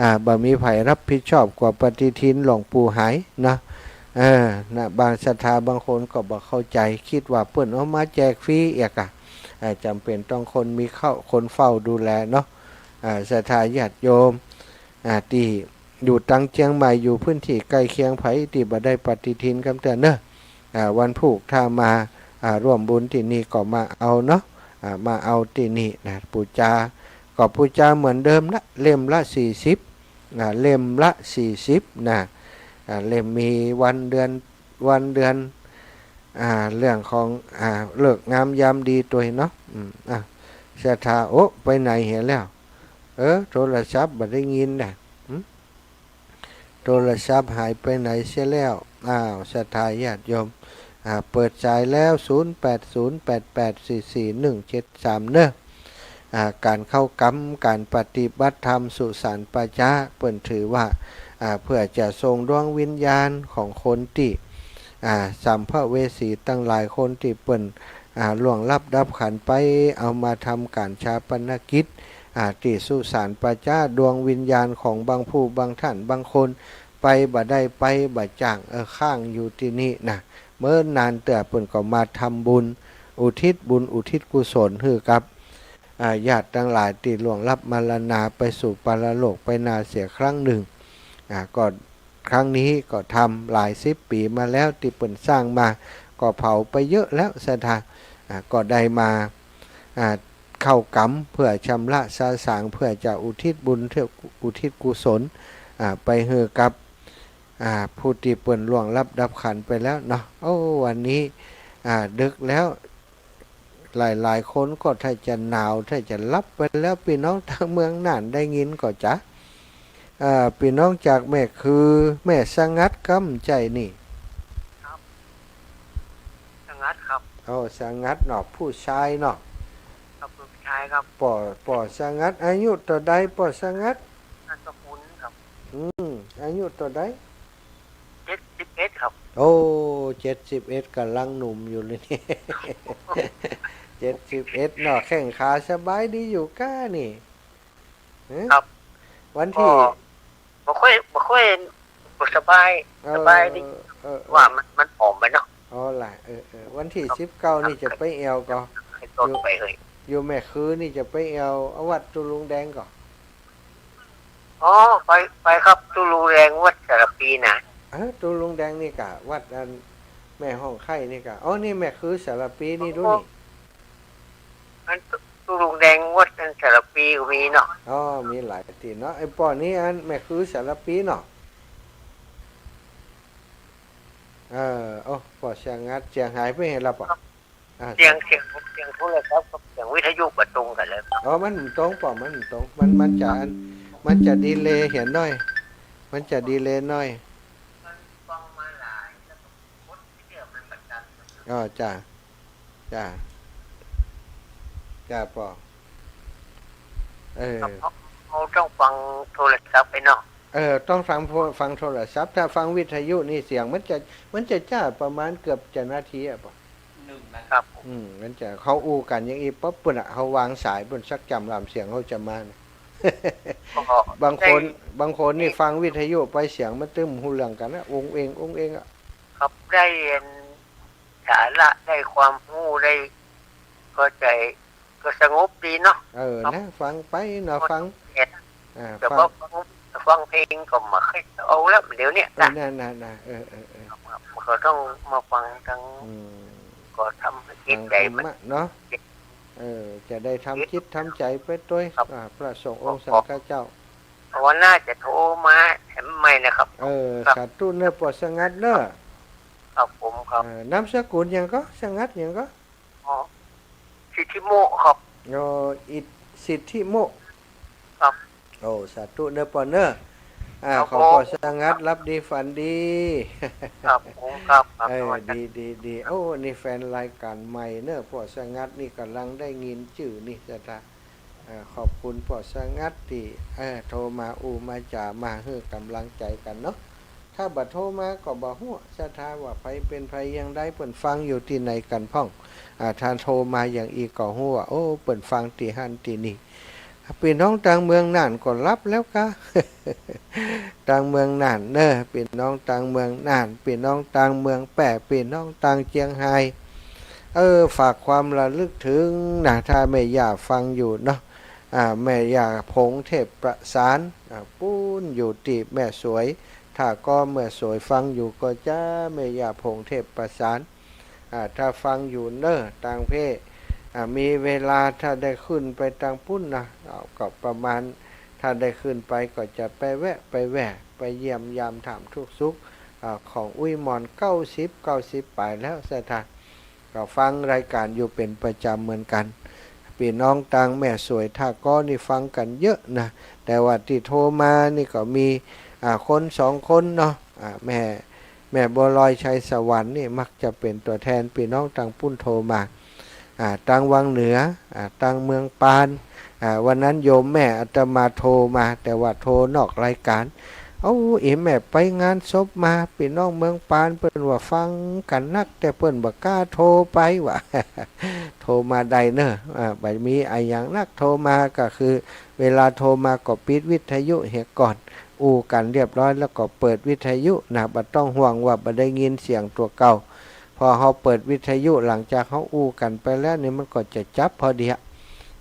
อ่า บ่มีใผรับผิดชอบกว่าปฏิทินหลวงปู่หายเนาะ เออ นะ บางศรัทธาบางคนก็บ่เข้าใจ๋ กึ๊ดว่าเปิ้นเอามาแจกฟรีเอียกอะ อ่า จ๋ำเป๋นต้องคนมีเข้า คนเฝ้าดูแลเนาะ อ่า ศรัทธาญาติโยม อ่า ตี้อยู่ตังเจียงใหม่ อยู่พื้นตี้ใก้เคียง ใผตี้บ่ได้ปฏิทินกำเตื้อเนาะ อ่า วันพูกถ้ามา อ่า ร่วมบุญตี้นี่ก็มาเอาเนาะ อ่า มาเอาตี้นี่นะ ปู๋จา ก็ปู๋จาเหมือนเดิมนะ เล่มละสี่สิบ อ่า เล่มละสี่สิบนะ อ่า เล่มมีวันเดือน วันเดือน อ่า เรื่องของ อ่า ฤกษ์งามยามดีตวยเนาะ อืม อ่ะ ศรัทธา โอ้ ไปไหนเหียแล้ว เออ โทรศัพท์บ่ได้ยินนะ หึ โทรศัพท์หายไปไหนเสียแล้ว อ้าว ศรัทธาญาติโยม อ่า เปิดสายแล้ว ศูนย์แปดศูนย์แปดแปดสี่สี่หนึ่งเจ็ดสามเนาะ อ่า ก๋านเข้ากรรม ก๋านปฏิบัติธรรมสุสานป่าจ๊า เปิ้นถือว่า อ่า เพื่อจะส่งดวงวิญญาณของคนตี้ อ่า สัมภเวสีตังหลาย คนตี้เปิ้น อ่า ล่วงลับดับขันธ์ไป เอามาทำก๋านฌาปนกิจ อ่า ตี้สุสานป่าจ๊า ดวงวิญญาณของบางผู้บางท่านบางคน ไปบ่ได้ ไปบ่จ้าง เออ ค้างอยู่ตี้นี่นะ เมินนานเตื้อ เปิ้นก็มาทำบุญ อุทิศบุญ อุทิศกุศลหื้อกับ อ่า ญาติตังหลายตี้ล่วงลับมรณาไปสู่ปรโลกไปนาเสียครั้งนึ่ง อ่า ก็ครั้งนี้ก็ทำหลายสิบปี๋มาแล้ว ตี้เปิ้นสร้างมา ก็เผาไปเยอะแล้ว ศรัทธา อ่า ก็ได้มา อ่า เข้ากรรมเพื่อชำระสาสาง เพื่อจะอุทิศบุญ เพื่ออุทิศกุศล อ่า ไปหื้อกับ อ่า ผู้ตี้เปิ้นล่วงลับดับขันธ์ไปแล้วเนาะ โอ้ วันนี้ อ่า ดึกแล้ว หลายๆ คนก็ถ้าจะหนาว ถ้าจะหลับไปแล้ว ปี้น้องตางเมืองน่านได้ยินก่อจ๊ะ อ่า ปี้น้องจากแม่คือ แม่สงัดก้ำใจ๋นี่ ครับ สงัดครับ โอ้ สงัดเนาะ ผู้ชายเนาะ ครับ ผู้ชายครับ ป้อ ป้อสงัด อายุเต้าใดป้อสงัด นามสกุลครับ อืม อายุเต้าใด เจ็ดสิบเอ็ดครับ โอ้ เจ็ดสิบเอ็ด ก่ำลังหนุ่มอยู่เลยนี่ เจ็ดสิบเอ็ด เนาะ แข้งขาสบายดีอยู่ก้านี่ ฮะ ครับ วันตี้ ก็บ่ค่อย บ่ค่อยสบาย เออ สบายดี เออ เออ ว่ามัน มันผอมไปเนาะ อ๋อล่ะ เออ เออ วันตี้ ครับ สิบเก้านี่จะไปแอ่วก่อ ให้ต้น อยู่ ไปเลย อยู่แม่คือนี่จะไปแอ่ว เอาวัดตุ๊ลุงแดงก่อ อ๋อ ไป ไปครับ ตุ๊ลุงแดงวัดสารภีน่ะ เออ ตุ๊ลุงแดงนี่ก่ะ วัดอันแม่ฮ่องไคล้นี่ก่ะ อ๋อ นี่แม่คือสารภีนี่ดูนี่ อันตุ๊ ตุ๊ลุงแดงวัดอันสารภีก็มีเนาะ อ๋อ มีหลายตี้เนาะ ไอ้ป้อนี้อันแม่คือสารภีเนาะ เอ เออ โอ้ ป้อสงัด เสียงหายไปไหนละป้อ อ่า เสียง เสียง เสียงโทรศัพท์กับเสียงวิทยุบ่ตรงกั๋นเลยครับ อ๋อ มันบ่ตรงป้อ มันบ่ตรง มัน มันจะอัน มันจะดีเลย์เหียหน้อย มันจะดีเลย์หน้อย มันฟังมาหลายแล้วก็กดที่เดียวมันประจัน อ๋อ จ้ะ จ้ะ จ้ะป้อ เออ ครับ เฮา เฮาต้องฟังโทรศัพท์ไปเนาะ เออ ต้องฟังโทร ฟังโทรศัพท์ ถ้าฟังวิทยุนี่เสียงมันจะ มันจะจ๊าประมาณเกือบจะนาทีอะป้อ ครับผม อืม มันจะ เขาอู้กั๋นอย่างอี้ปั๊บ ปุ้นอะ เขาวางสายปุ้น สักจำลำเสียงเขาจะมานะ ก็ บางคน ได้ บางคนนี่ฟังวิทยุไป เสียงมันตึงบ่ฮู้เรื่องกั๋นนะ องเอง องเองอะ ครับ ได้อัน สาระ ได้ความรู้ ได้เข้าใจ๋ ก็สงบดีเนาะ เออ ครับ นะ ฟังไปเนาะ ฟัง เห็น อ่า แต่ ฟัง พอฟัง ฟังเพลงก็บ่ค่อยเอาแล้วเดี๋ยวเนี้ย เออ นะ นั่นๆๆ เออ เออ เออ ครับ ครับ ก็ต้องมาฟังตัง อืม ก็ทำให้จิตใจ๋มัน ฟังธรรมะเนาะ เออ จะได้ทำจิตทำใจ๋ไปตวย ครับ อ่า พระสงฆ์องค์สังฆเจ้า ภาวนาจะโทรมาแถมใหม่นะครับ เออ ครับ สาธุเน่อป้อสงัดเน่อ ครับผม ครับ เออ นามสกุลหยังก่อ สงัดหยังก่อ อ๋อ สิทธิโมะครับ อ๋อ อิทธิ สิทธิโมะ ครับ โอ้ สาธุเน่อป้อเน่อ อ่า ครับ ขอป้อ ผม สงัดหลับดีฝันดี ครับผม ครับ ครับ เออ สวัสดี ดี ดี ดี โอ้ นี่แฟนรายการใหม่เน่อ ป้อสงัดนี่ก่ำลังได้ยินจื้อนี่ ศรัทธา เอ่อ ขอบคุณป้อสงัดตี้ เอ่อ โทรมาอู้มาจ๋า มาหื้อก๋ำลังใจ๋กั๋นเนาะ ถ้าบ่โทรมาก็บ่ฮู้ ศรัทธา ว่าใผเป๋นใผอย่างใด เปิ้นฟังอยู่ตี้ไหนกั๋นพ่อง อ่า ถ้าโทรมาอย่างอี้ก็ฮู้ว่า โอ้ เปิ้นฟังตี้หั้นตี้นี่ ปี้น้องตางเมืองน่านก็หลับแล้วกา ตางเมืองน่านเน่อ ปี้น้องตางเมืองน่าน ปี้น้องตางเมืองแป้ ปี้น้องตางเจียงฮาย เออ ฝากความระลึกถึงนะ ถ้าแม่ย่าฟังอยู่เนาะ อ่า แม่ย่าผงเทพประสาน อ่า ปู๊นอยู่ตี้แม่สวย ถ้าก็แม่สวยฟังอยู่ก็จ้า แม่ย่าผงเทพประสาน อ่า ถ้าฟังอยู่เน่อ ตางเพ อ่า มีเวลาถ้าได้ขึ้นไปตางปู๊นนะ อ่า ก็ประมาณ ถ้าได้ขึ้นไปก็จะไปแวะ ไปแวะ ไปเยี่ยมยามถามทุกข์สุข อ่า ของอุ๊ยหม่อนเก้าสิบ เก้าสิบป๋ายแล้ว ศรัทธา ก็ฟังรายการอยู่เป๋นประจ๋ำเหมือนกั๋น ปี้น้องตางแม่สวยท่าก้อนี่ฟังกั๋นเยอะนะ แต่ว่าตี้โทรมานี่ก็มี อ่า คนสองคนเนาะ อ่า แม่ แม่บัวลอยชัยสวรรค์นี่มักจะเป๋นตั๋วแทนปี้น้องตางปู๊นโทรมา อ่า ตางวังเหนือ อ่า ตางเมืองปาน อ่า วันนั้นโยมแม่อาตมาโทรมา แต่ว่าโทรนอกรายการ เอ้า เอ๋แม่ไปงานศพมา ปี้น้องเมืองปานเปิ้นว่าฟังกั๋นนัก แต่เปิ้นบ่กล้าโทรไปว่า โทรมาได้เน่อ อ่า บ่มีอะหยังนัก โทรมาก็คือ เวลาโทรมาก็ปิดวิทยุเหียก่อน อู้กั๋นเรียบร้อยแล้วก็เปิดวิทยุนะ บ่ต้องห่วงว่าบ่ได้ยินเสียงตั๋วเก่า พอเฮาเปิดวิทยุ หลังจากเฮาอู้กั๋นไปแล้วนี่ มันก็จะจับพอดีอะ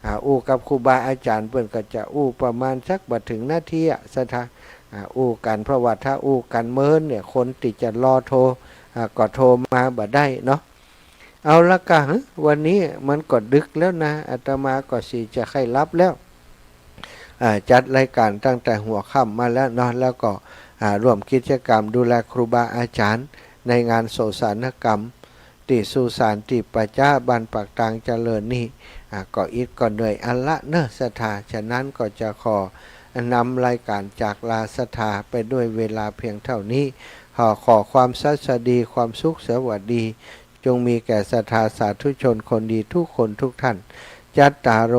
อ่า อู้กับครูบาอาจ๋ารย์เปิ้นก็จะอู้ประมาณสักบ่เถิงนาทีอะ ศรัทธา อ่า อู้กั๋น เพราะว่าถ้าอู้กั๋นเมินเนี่ย คนตี้จะรอโทร อ่า ก็โทรมาบ่ได้เนาะ เอาละกะ วันนี้มันก็ดึกแล้วนะ อาตมาก็สิจะใค่หลับแล้ว อ่า จัดรายการตั้งแต่หัวค่ำมาแล้วเนาะ แล้วก็ อ่า ร่วมกิจกรรมดูแลครูบาอาจ๋ารย์ในงานโสสานกรรม ตี้สุสานตี้ป่าจ๊าบ้านปากตางเจริญนี่ อ่า ก็อิดก็เหนื่อยอันละเน่อศรัทธา ฉะนั้นก็จะขอนำรายการจากลาศรัทธาไปด้วยเวลาเพียงเท่านี้ ขอ ขอความสัสดี ความสุขสวัสดี จงมีแก่ศรัทธาสาธุชนคนดีทุกคนทุกท่าน จัตตาโร